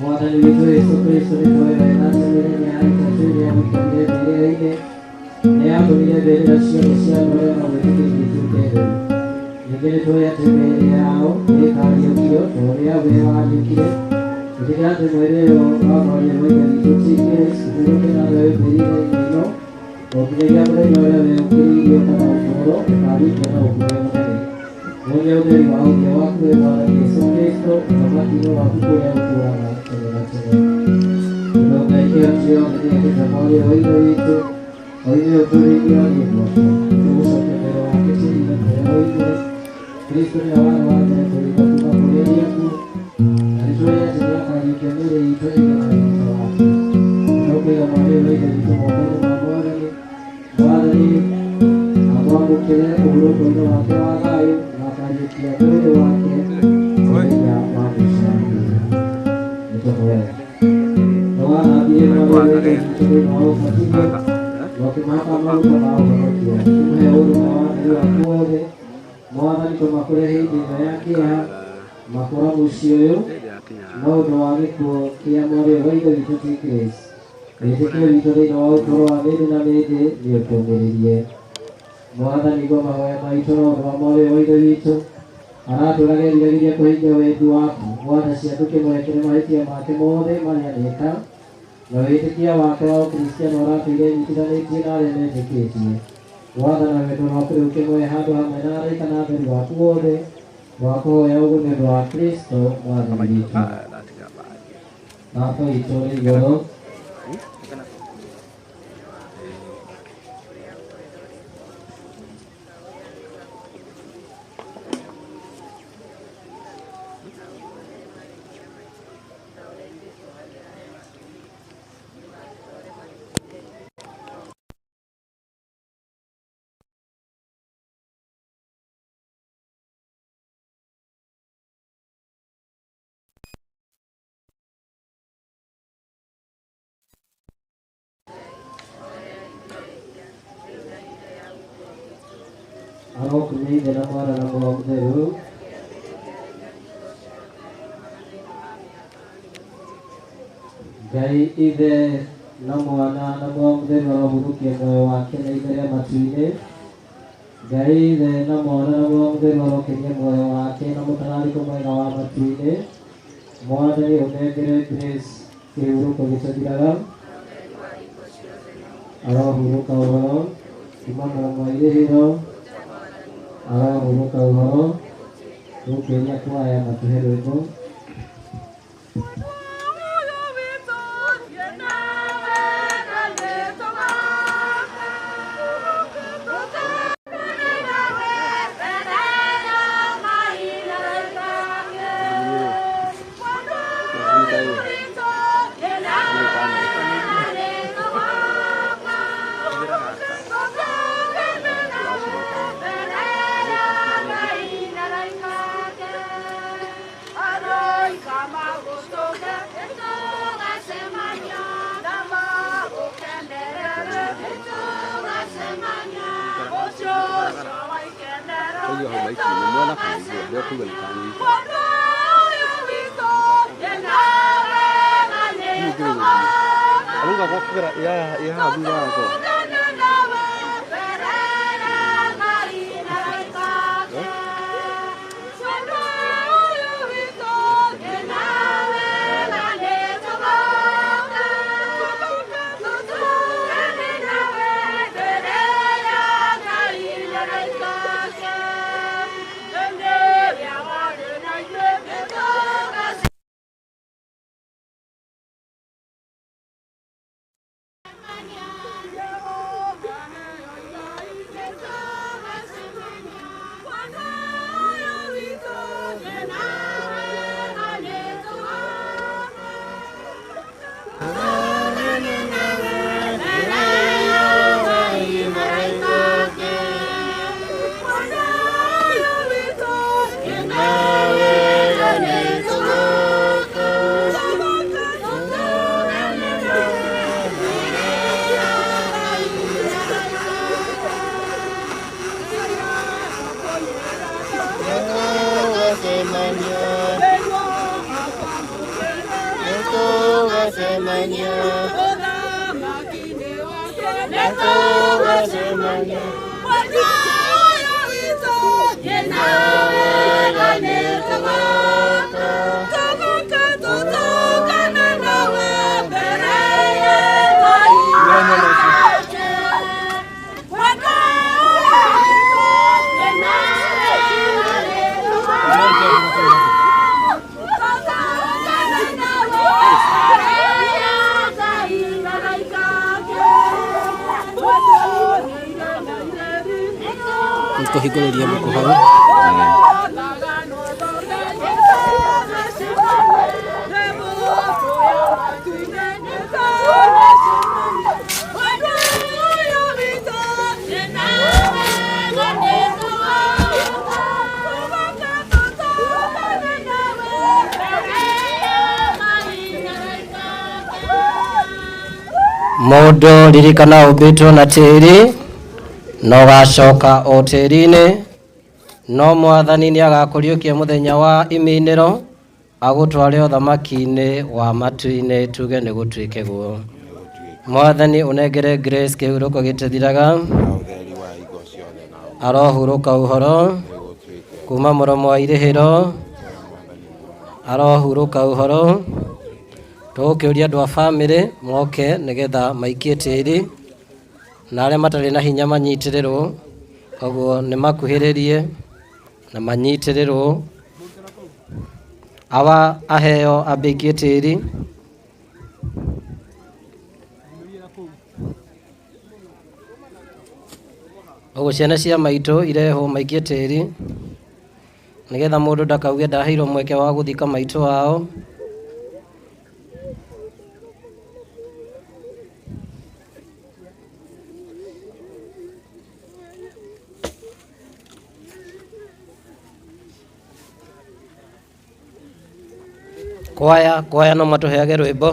Mwathani witũ Jesũ Kristo nĩ tũĩ wega atĩ mĩthenya ya ĩtatũ ĩrĩa mũikarire mbĩrĩra-inĩ nĩ yatũmire mbĩrĩra ciothe cia andũ arĩa mamwĩtĩkĩtie ituĩke theru. Ningĩ nĩ tũĩ atĩ mĩĩrĩ yao nĩ ĩkariũkio ta ũrĩa we wariũkire. Ĩtĩkĩra atĩ mwĩrĩ ũyũ wa mwaria wa Ithe witũ ti Kristo ũhurũke na thayũ mbĩrĩra-inĩ ĩno o nginyagia mũthenya ũrĩa we ũkĩrĩirio kana ũtũũro ũkariũkio na ũkumio mũnene. Wonia ũtheri wa ũthiũ waku we Mwathani Jesũ Kristo ũthamaki-inĩ waku kũrĩa ũtũũraga tene na tene. Tondũ Ngai kĩhoti yothe nĩendete mwaria wa Ithe witũ oime ũtũũrĩirio nĩ ũndũ wake. Tũgũcokia mbere wake tĩri-inĩ kũrĩa oimire. Kristo nĩwe warĩ wa mbere kũriũka kuuma kũrĩ arĩa akuũ, na nĩtũũĩ atĩ nĩakariũkia mĩĩrĩ itũ ĩgĩe na wĩhĩtwa wake. Nĩtũkũiga mwaria wa Ithe witũ moko-inĩ ma Mwathani. Mwathani amwamũkĩre ũhurũko-inĩ wake wa thayũ na akariũkia mwĩrĩ wake mũthenya wa mũico wa ciira. Nĩtũhoe. Nĩwathambirie mwaria wa Ithe witũ thĩinĩ wa ũbatithio na ũkĩmũhaka maguta ma ũhonokio, ũkĩmũhe ũrũme wa mwĩrĩ waku wothe. Mwathani tũma kũrĩ hĩndĩ ĩno ya kĩeha makora mũciĩ ũyũ no ũndũ wa gĩkuũ kĩa mwarĩ wa Ithe witũ ti Kristo. Wĩtĩkio witũ thĩinĩ wa ũtũũro wa mĩndĩ na mĩndĩ nĩ ũtũũmĩrĩrie. Mwathani igua mahoya maitũ na ũndũ wa mwarĩ wa Ithe witũ aratũũraga eriragĩria kũhingia wendi waku. Mwana ciaku kĩmũrekere mahĩtia make mothe marĩa aneka na wĩtĩkia wake wa ũkristiano ũratũire enyitithanĩtie na arĩa metĩkĩtie. Mwathana wendo rwaku rĩu kĩmũhe handũ hamwe na araika na atheru waku wothe twakũhoya ũguo nĩ ũndũ wa Kristo Mwathani witũ. Baba witũ ũrĩ igũrũ, arokumia Ithe na Mwana na Roho Mũtheru. Ngai Ithe na Mwana na Roho Mũtheru arohurũkia muoyo wake na ithe rĩa matu-inĩ. Ngai Ithe na Mwana na Roho Mũtheru arokenia muoyo wake na mũtararĩko mwega wa matu-inĩ. Mwathani ũnengere Grace kĩhurũko gĩtathiraga. Arohurũka ũhoro kuma mũromo wa irĩhĩro, arohurũka ũhoro gũkĩria kwaya matũhe rwĩmbo. Arauga gwakũgera ĩ haha thutha wakwa. Yeah. Nĩtũgacemania ũthamaki-inĩ wake, nĩtũgacemania mwaka ũyũ witũ, nawe nĩtũgoka, tũgoka tũtũngane nawe mbere ya Ngai wake. Mwaka ũyũ witũ, nawe nĩtũgoka, tũtũngane nawe mbere ya Ngai na araika ake. Nĩkũhingũrĩria mũkũ hau. Mũndũ ririkana ũmbĩtwo na tĩri na ũgacoka o tĩri-inĩ, no Mwathani nĩagakũriũkia mũthenya wa iminĩro agũtware ũthamaki-inĩ wa matu-inĩ. Tuge nĩ gũtuĩke guo. Mwathani ũnengere Grace kĩhurũko gĩtĩthiraga, arohurũka ũhoro kuma mũromo wa irĩhĩro, arohurũka ũhoro. Tũgũkĩũria andũ a bamĩrĩ moke nĩgetha maikie tĩri, na arĩa matarĩ na hinya manyitĩrĩrwo, koguo nĩ makuhĩrĩrie na manyitĩrĩrwo. Awa aheo ambe aikie tĩri. Ũguo ciana cia maitũ irehwo maikie tĩri, nĩgetha mũndũ ndakauge ndaheirwo mweke wa gũthika maitũ wao. Kwaya, kwaya no matũheage rwĩmbo.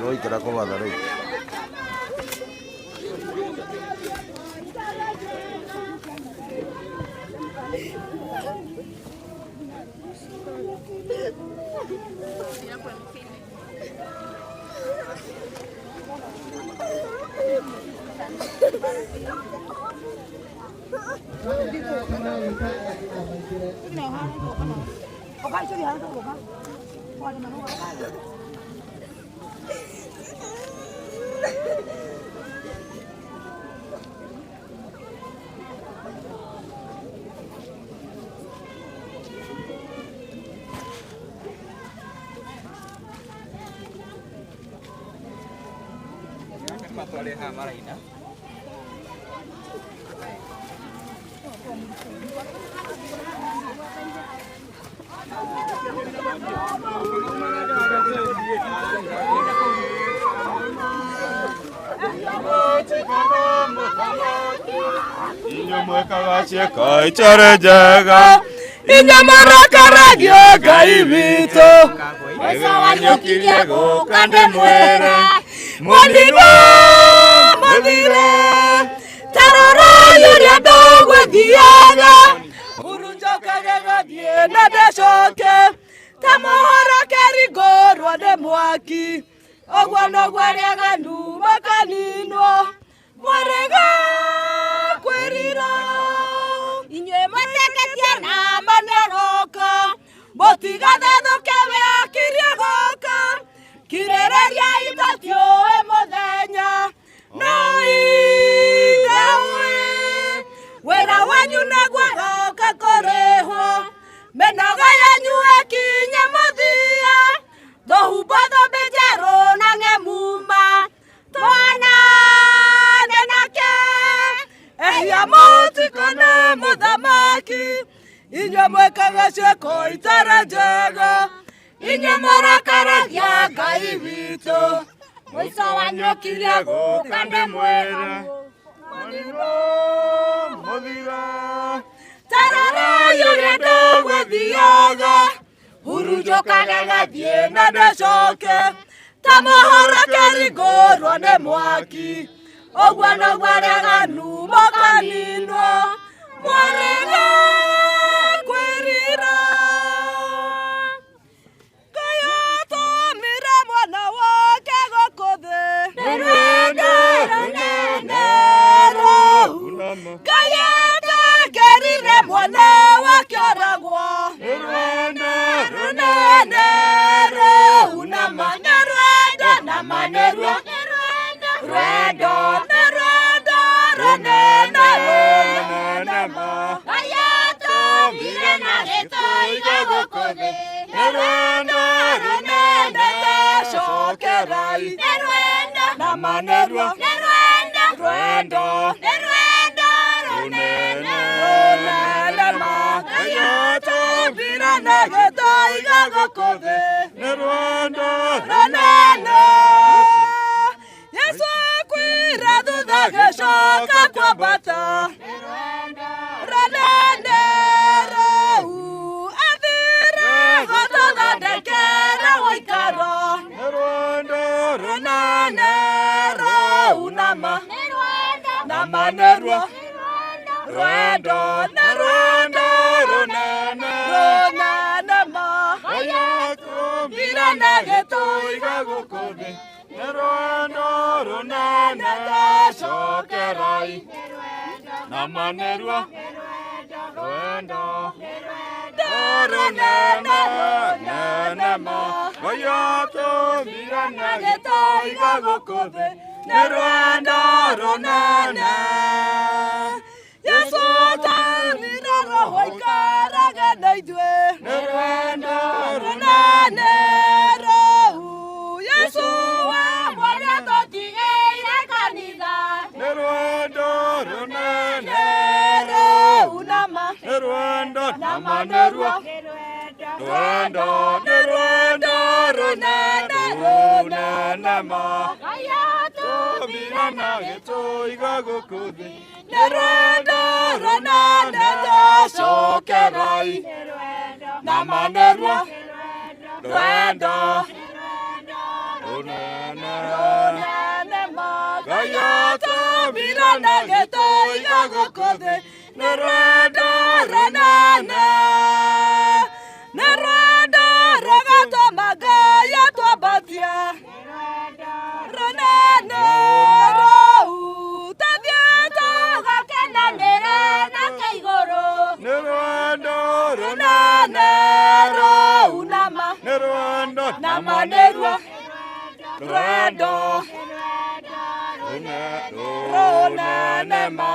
Roikara kũbatha rĩu. Ciĩko itarĩ njega inyuĩ mũrakaragio Ngai witũ wanyũkirie gũka ndĩmwĩre mũninwo mũthire ta rũrũi ũrĩa ndũgwĩthiaga hurunjũkage gathiĩ na ndacoke ta mũhorokeri ngũrwo nĩ mwaki ũguo noguo arĩa aganu makaninwo mwarega kwĩrira inyuĩ mwĩtĩkĩtie na manĩaroka Mũtigathethũke we akirie gũka kirĩrĩria itatiũĩ mũthenya no ithe ũĩ wĩra wanyu naguo roka kũrĩhwo mĩnoga yanyu ĩkinye mũthia tũhumbwo thũmbĩ njerũ na ng'emuma twanane nake ehia mũtikone mũthamaki inyuĩ mwĩkaga ciĩko itarĩ njega inyuĩ mũrakaragia Ngai witũ mũico wanyu ũkirie gũka ndĩmwĩre Mũthiro mũthiro Tararai ũrĩa ndũgũthiaga hurunjũkage gathiĩ na ndacoke ta mũhorokeri ngũrwo nĩ mwaki ũguo noguo areganu mũkaninwo mwarega kwĩrira Ngai atũmire mwana wake gũkũ thĩ nĩ rwendo rũnene rũu Ngai atengerire mwana wake oragwo nĩ rwendo rũnene rũu nama nĩ rwendo nama nĩ ruo rwendo nĩ rwendo rũnene rũnene ma Ngai atũmire na gĩtũiga gũkũ thĩ nĩ rwendo rũnene tacokerai nĩ rwendo nama nĩ ruo nĩ rwendo rwendo nĩ rwendo rũnene rũnene ma Ngai atũmbire na gĩtũiga gũkũ thĩ nĩ rwendo rũnene Yesu akwĩra thutha gĩcoka kwambata rũnene rũu athire gũtũthondekera ũikaro nĩ rwendo rũnene rũu nama nama nĩ ruo rwendo nĩ rwendo rũnene rũnene ma Ngai atũmbire mbire na gĩtũiga gũkũ thĩ nĩ rwendo rũnene tacokerai nama nĩ ruo rwendo rũnene rũnene ma Ngai atũmbire na gĩtũiga gũkũ thĩ nĩ rwendo rũnene Yesu atũmire roho aikarage na ithuĩ nĩ rwendo rũnene rũu Yesu we mwene tũtigĩire kanitha nĩ rwendo rũnene rũu nama nĩ rwendo nama nĩ ruo rwendo nĩ rwendo rũnene rũnene ma Ngai atũmbire tũmbire na gĩtũiga gũkũ thĩ nĩ rwendo rũnene tacokerai nama nĩ ruo rwendo rũnene rũnene ma Ngai Ngai atũmbire na gĩtũiga gũkũ thĩ nĩ rwendo rũnene nĩ rwendo rũgatũma Ngai atwambatie rũnene rũu tathiĩ tũgakenanĩre nake igũrũ nĩ rwendo rũnene rũu nama nĩ rwendo nama nĩ ruo rwendo rũnene ma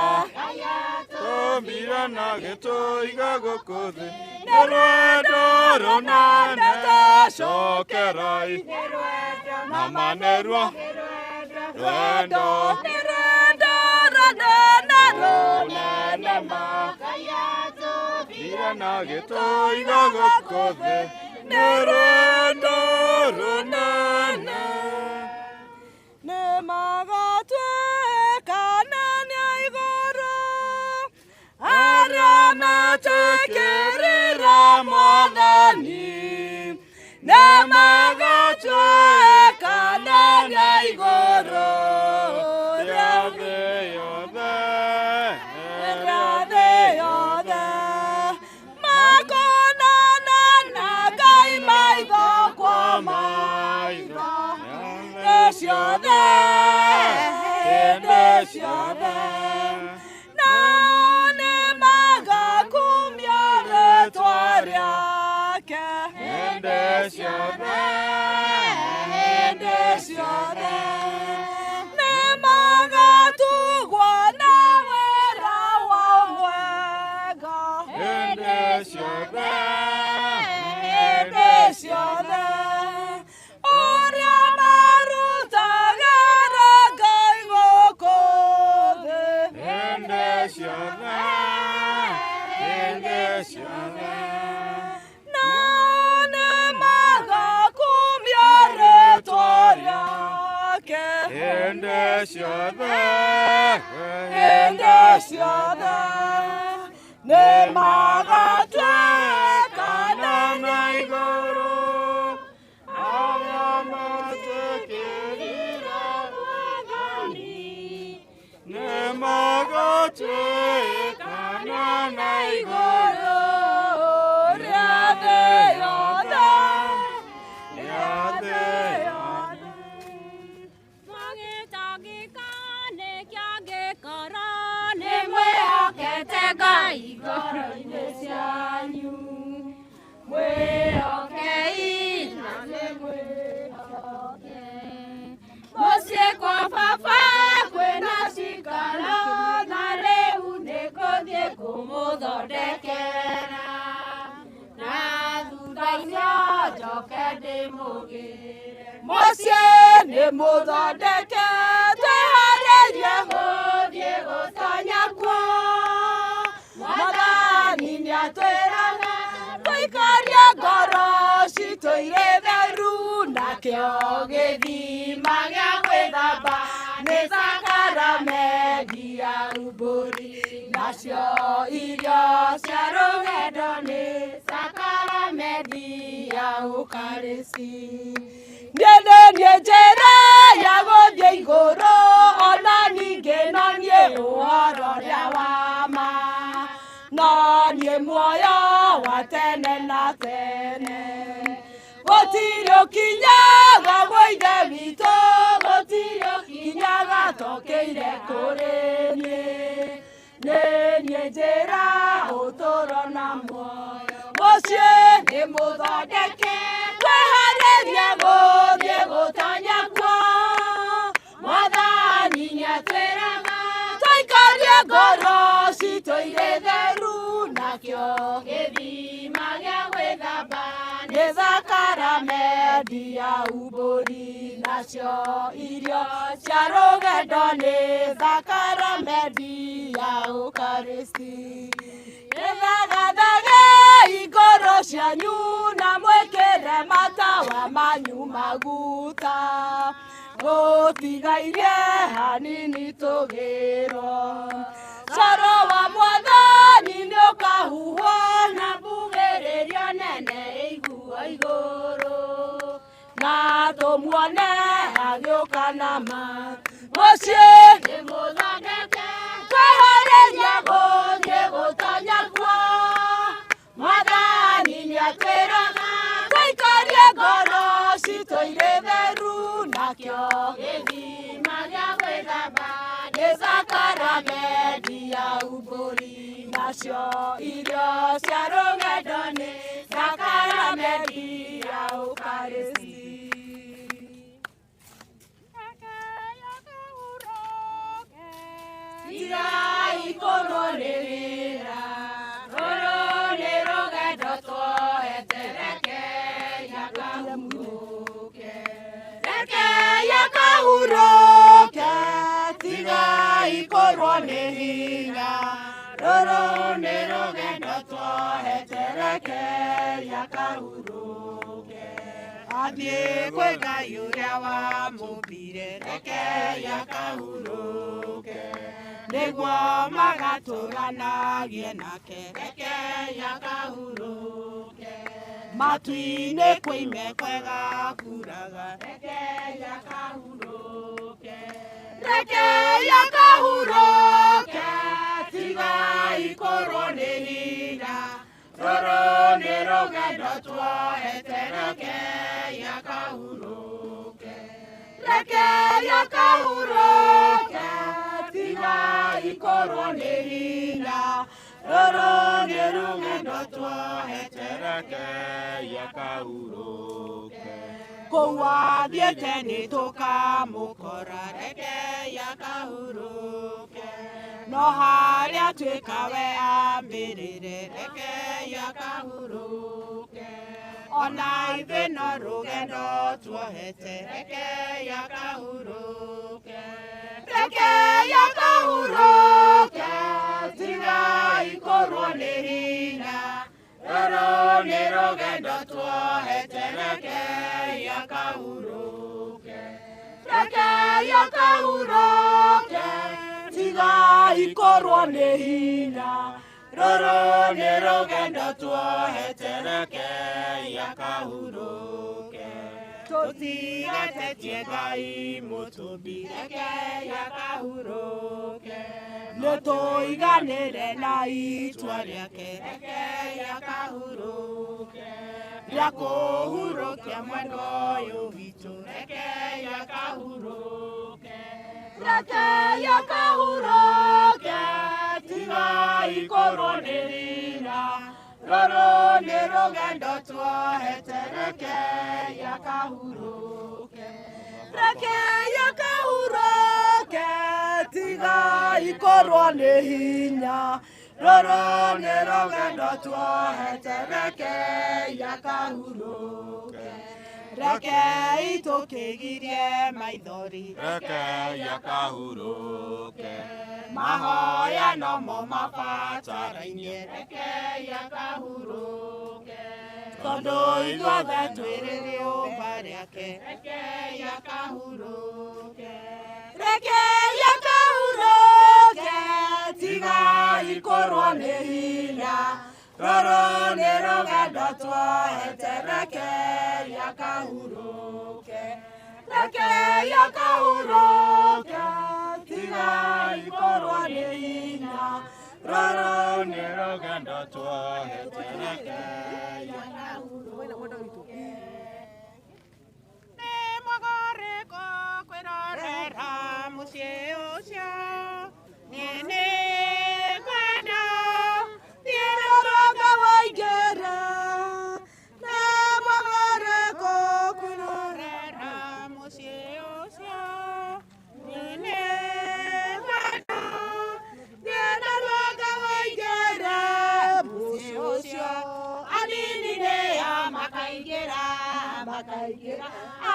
tũmbire na gĩtũiga gũkũ thĩ nĩ rwendo rũnene tacokerai nama nĩ ruo rwendo nĩ rwendo rũnene rũnene ma tũmbire na gĩtũiga gũkũ thĩ nĩ rwendo rũnene nĩ magatuĩka nene igũrũ arĩa metĩkĩrire Mwathani nĩ magatuĩka nene igũrũ rĩa thĩ yothe rĩa thĩ yothe makonana na Ngai maitho kwa maitho hĩndĩ ciothe hĩndĩ ciothe nao nĩ magakumia rĩtwa rĩake. ciothe, hĩndĩ ciothe nĩmagatugwo na wĩra wa mwega hĩndĩ ciothe, hĩndĩ ciothe ũrĩa marutagĩra Ngai gũkũ thĩ hĩndĩ ciothe, hĩndĩ ciothe na nĩmagakumia rĩtwa rĩake hĩndĩ ciothe, hĩndĩ ciothe nĩmagatuĩkana na igũrũ arĩa metĩkĩrire Mwathani nĩmagatuĩkana na igũrũ rĩa thĩ yothe, rĩa thĩ yothe. Mwagĩtangĩka nĩkĩangĩkorwo nĩmwĩhokete Ngai ngoro-inĩ cianyu. Mwĩhokei na nĩmwĩhoke. Mũciĩ kwa baba kwĩna cikaro na rĩu nĩngũthiĩ kũmũthondekera. Na thutha ũcio njoke ndĩmũgĩre. Mũciĩ nĩmũthondeke twĩharĩrie gũthiĩ gũtonya kuo. Mwathani nĩatwĩraga tũikarie ngoro citũ irĩ theru nakĩo gĩthima gĩa gwĩthamba nĩ sakaramenti ya umbũri nacio irio cia rũgendo nĩ Sakaramenti ya Ũkaristi. Niĩ nĩ niĩ njĩra ya gũthiĩ igũrũ ona ningĩ no niĩ ũhoro ũrĩa wa ma no niĩ muoyo wa tene na tene gũtirĩ ũkinyaga gwa Ithe witũ gũtirĩ ũkinyaga tokĩire kũrĩ niĩ nĩ niĩ njĩra ũtũũro na muoyo mũciĩ nĩ mũthondeke twĩharĩrie gũthiĩ gũtonya kuo Mwathani nĩatwĩraga tũikarie ngoro citũ irĩ theru nakĩo Gĩthima gĩa gwĩthamba nĩ sakaramenti ya umbũri nacio irio cia rũgendo nĩ sakaramenti ya Ũkaristi. Ĩthagathagei ngoro cianyu na mwĩkĩre matawa manyu maguta gũtigairie hanini tũgĩrwo coro wa Mwathani nĩũkahuhwo na mbugĩrĩrio nene ĩiguo igũrũ na tũmuone agĩũka na ma mũciĩ nĩmũthondeke twĩharĩrie gũthiĩ gũtonya kuo Mwathani nĩatwĩraga tũikarie ngoro citũ irĩ theru nakĩo gĩthima gĩa gwĩthamba nĩ sakaramenti ya umbũri nacio irio cia rũgendo nĩ sakaramenti ya Ũkaristi. Tigai kũrwo nĩ wĩra rũrũ nĩ rũgendo tuoete rekei akahurũke rekei akahurũke tigai kũrwo nĩ hinya rũrũ nĩ rũgendo tuoete rekei akahurũke athiĩ kwĩ Ngai ũrĩa wamũmbire rekei akahurũke nĩguo magatũranagie nake rekei akahurũke matu-inĩ kwĩ kwega kuraga rekei akahurũke rekei akahurũke tigai kũrwo nĩ hinya rũrũ nĩ rũgendo tuoete rekei akahurũke rekei akahurũke tigai kũrwo nĩ hinya rũrũ nĩ rũgendo tuoete rekei akahurũke. Kũu athiĩte nĩ tũkamũkora rekei akahurũke. No harĩa atuĩka we ambĩrĩre rekei akahurũke. Ona ithuĩ no rũgendo tuohete rekei akahurũke. Rekei akahurũke tigai kũrwo nĩ hinya. Rũrũ nĩ rũgendo tuohete rekei akahurũke. Rekei akahurũke tigai kũrwo nĩ hinya. Rũrũ nĩ rũgendo tuohete rekei akahurũke. Tũtigatetie Ngai mũtũmbi rekei akahurũke. Nĩ tũiganĩre na itua rĩake rekei akahurũke. Rĩa kũhurũkia mwendwa ũyũ witũ rekei akahurũke. Rekei akahurũke tigai kũrwo nĩ hinya. Rũrũ nĩ rũgendo tuohete rekei akahurũke. Rekei akahurũke tigai kũrwo nĩ hinya. Rũrũ nĩ rũgendo tuohete rekei akahurũke. Rekei tũkĩgirie maithori rekei akahurũke. Mahoya nomo mabatarainie rekei akahurũke. Tondũ ithuothe twĩrĩ rĩũmba rĩake rekei akahurũke. Rekei akahurũke tigai kũrwo nĩ hinya. Rũrũ nĩ rũgendo tuohete rekei akahurũke. Rekei akahurũke tigai kũrwo nĩ hinya. Rũrũ nĩ rũgendo tuohete rekei akahurũke. Nĩ mwagoreko kwĩrorera mũciĩ ũcio. Niĩ nĩ ngwenda thiĩ rũrũga waingĩra. Nĩ mwagoreko kwĩrorera mũciĩ ũcio. Niĩ nĩ ngwenda thiĩ rũrũga waingĩra mũciĩ ũcio. Anini nĩo makaingĩra makaingĩra.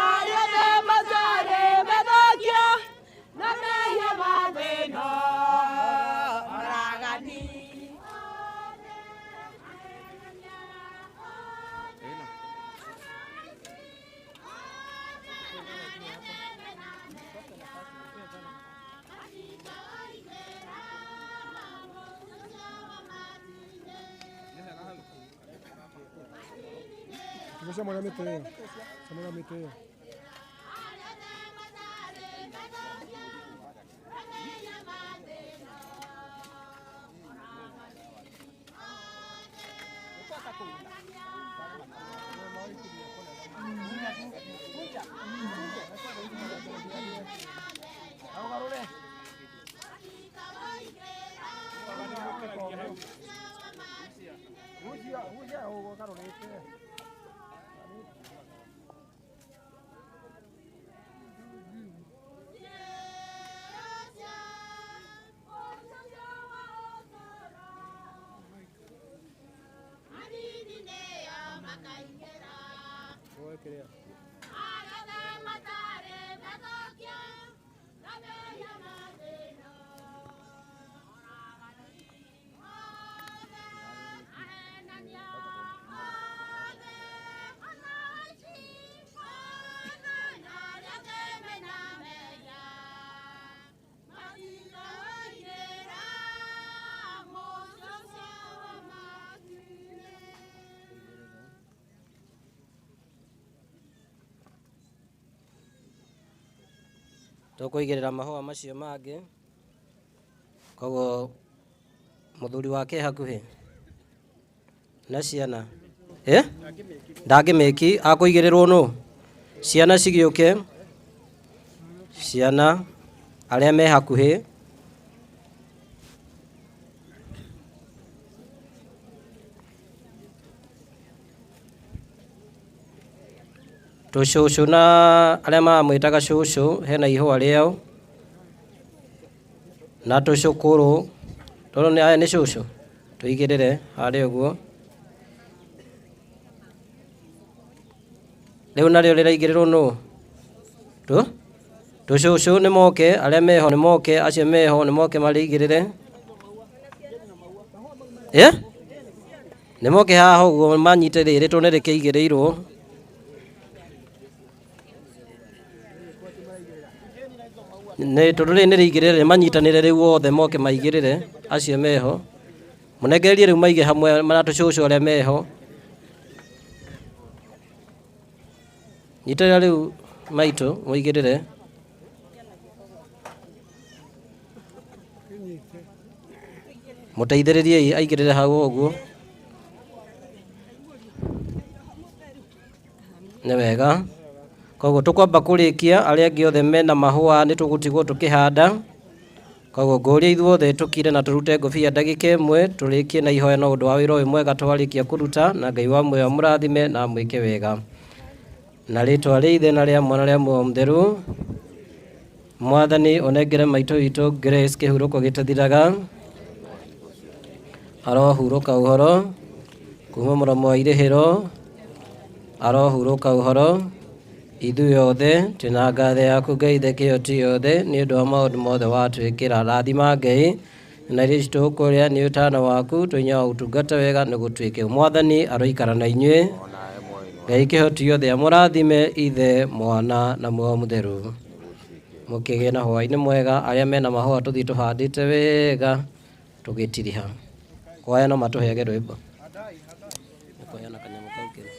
Arĩa me matarĩ methokio na mehia ma thĩ ĩno oragani. Camora mĩtĩ ĩyo. Camora mĩtĩ ĩyo. Tũkũigĩrĩra mahũa macio mangĩ. Koguo mũthuri wake hakuhĩ na ciana ndangĩmĩki akũigĩrĩrwo nũ? Ciana cigĩũke, ciana arĩa me hakuhĩ. Tũcũcũ na arĩa maramwĩtaga cũcũ hena ihũa rĩao na tũcũkũrũ tondũ nĩ aya nĩ cũcũ tũigĩrĩre harĩa ũguo. Rĩu narĩo rĩraigĩrĩrwo nũ? Tũcũcũ nĩ moke, arĩa meho nĩ moke, acio meho nĩ moke marĩigĩrĩre. Nĩ moke haha ũguo manyite rĩrĩ tondũ nĩ rĩkĩigĩrĩirwo. Nĩ tondũ rĩrĩ nĩ rĩigĩrĩre manyitanĩre rĩu othe moke maigĩrĩre acio meho. Mũnengererie rĩu maige hamwe na tũcũcũ arĩa meho. Nyitĩrĩra rĩu maitũ mũigĩrĩre. Mũteithĩrĩriei aigĩrĩre hau ũguo. Nĩ wega. Koguo tũkwamba kũrĩkia arĩa angĩ othe mena mahũa nĩ tũgũtigwo tũkĩhanda. Koguo ngũria ithuothe tũkire na tũrute ngũbia ndagĩka ĩmwe tũrĩkie na ihoya no ũndũ wa wĩra ũyũ mwega twarĩkia kũruta na Ngai wa muoyo amũrathime na amwĩke wega. Na rĩtwa rĩa Ithe na rĩa Mwana rĩa Muoyo Mũtheru. Mwathani ũnengere maitũ witũ Grace kĩhurũko gĩtathiraga. Arohurũka ũhoro kuma mũromo wa irĩhĩro. Arohurũka ũhoro. Ithuĩ othe twĩna ngatho yaku Ngai Ithe kĩhoti yothe nĩ ũndũ wa maũndũ mothe watwĩkĩra. Rathima Ngai na irio ici tũkũrĩa nĩ ũtana waku tũinyaga ũtungata wega nĩ gũtuĩke. Mwathani aroikara na inyuĩ. Ngai kĩhoti yothe amũrathime Ithe, Mwana na Muoyo Mũtheru. Mũkĩgĩe na hwaĩ-inĩ mwega arĩa mena mahũa tũthiĩ tũhandĩte wega tũgĩtiriha. Kwaya no matũheage rwĩmbo. Nĩkũheana kanyamũ kau kĩrĩ.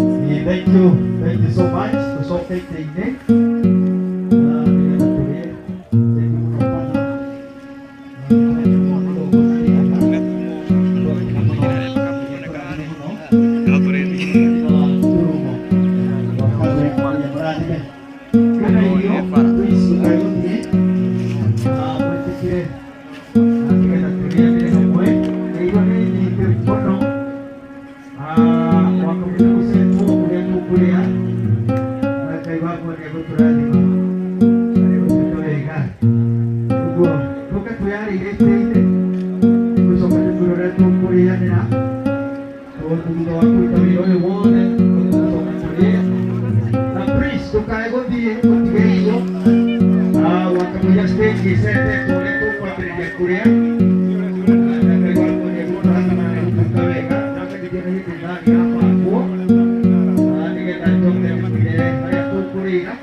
Thank you so much. Tucoke itĩ-inĩ na nĩgetha tũrĩe. Thank you mũno bana. Kwĩna irio, please ndũkae gũthiĩ, na mwĩtĩkĩre na nĩgetha tũrĩanĩre hamwe. Na irio nĩ nyingĩ mũno. Wakamũira gũcetwo ũrĩa tũkũrĩa na Ngai wakwa nĩegũtũrathima na nĩegũtwĩka wega. Ũguo tũke twĩyarĩire itĩ-inĩ nĩgũcoka tũkwĩre ũrĩa tũkũrĩanĩra tondũ thutha wa kũruta wĩra ũyũ wothe tũgũcoka tũrĩe. Na please ndũkae gũthiĩ ũtige irio. Kamũira stage ĩcetetwo ũrĩa tũkwambĩrĩria kũrĩa. Na Ngai wakwa nĩegũtũrathima na nĩegũtwĩka wega. Ndamenyithia nĩ hĩndĩ thani yabangwo, nĩgetha njoke ndĩmwĩre harĩa tũkũrĩra.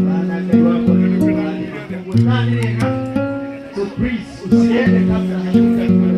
Na Ngai wakwa nĩegũtũrathima. Koguo thani rĩega. So please usiende kabla hatuja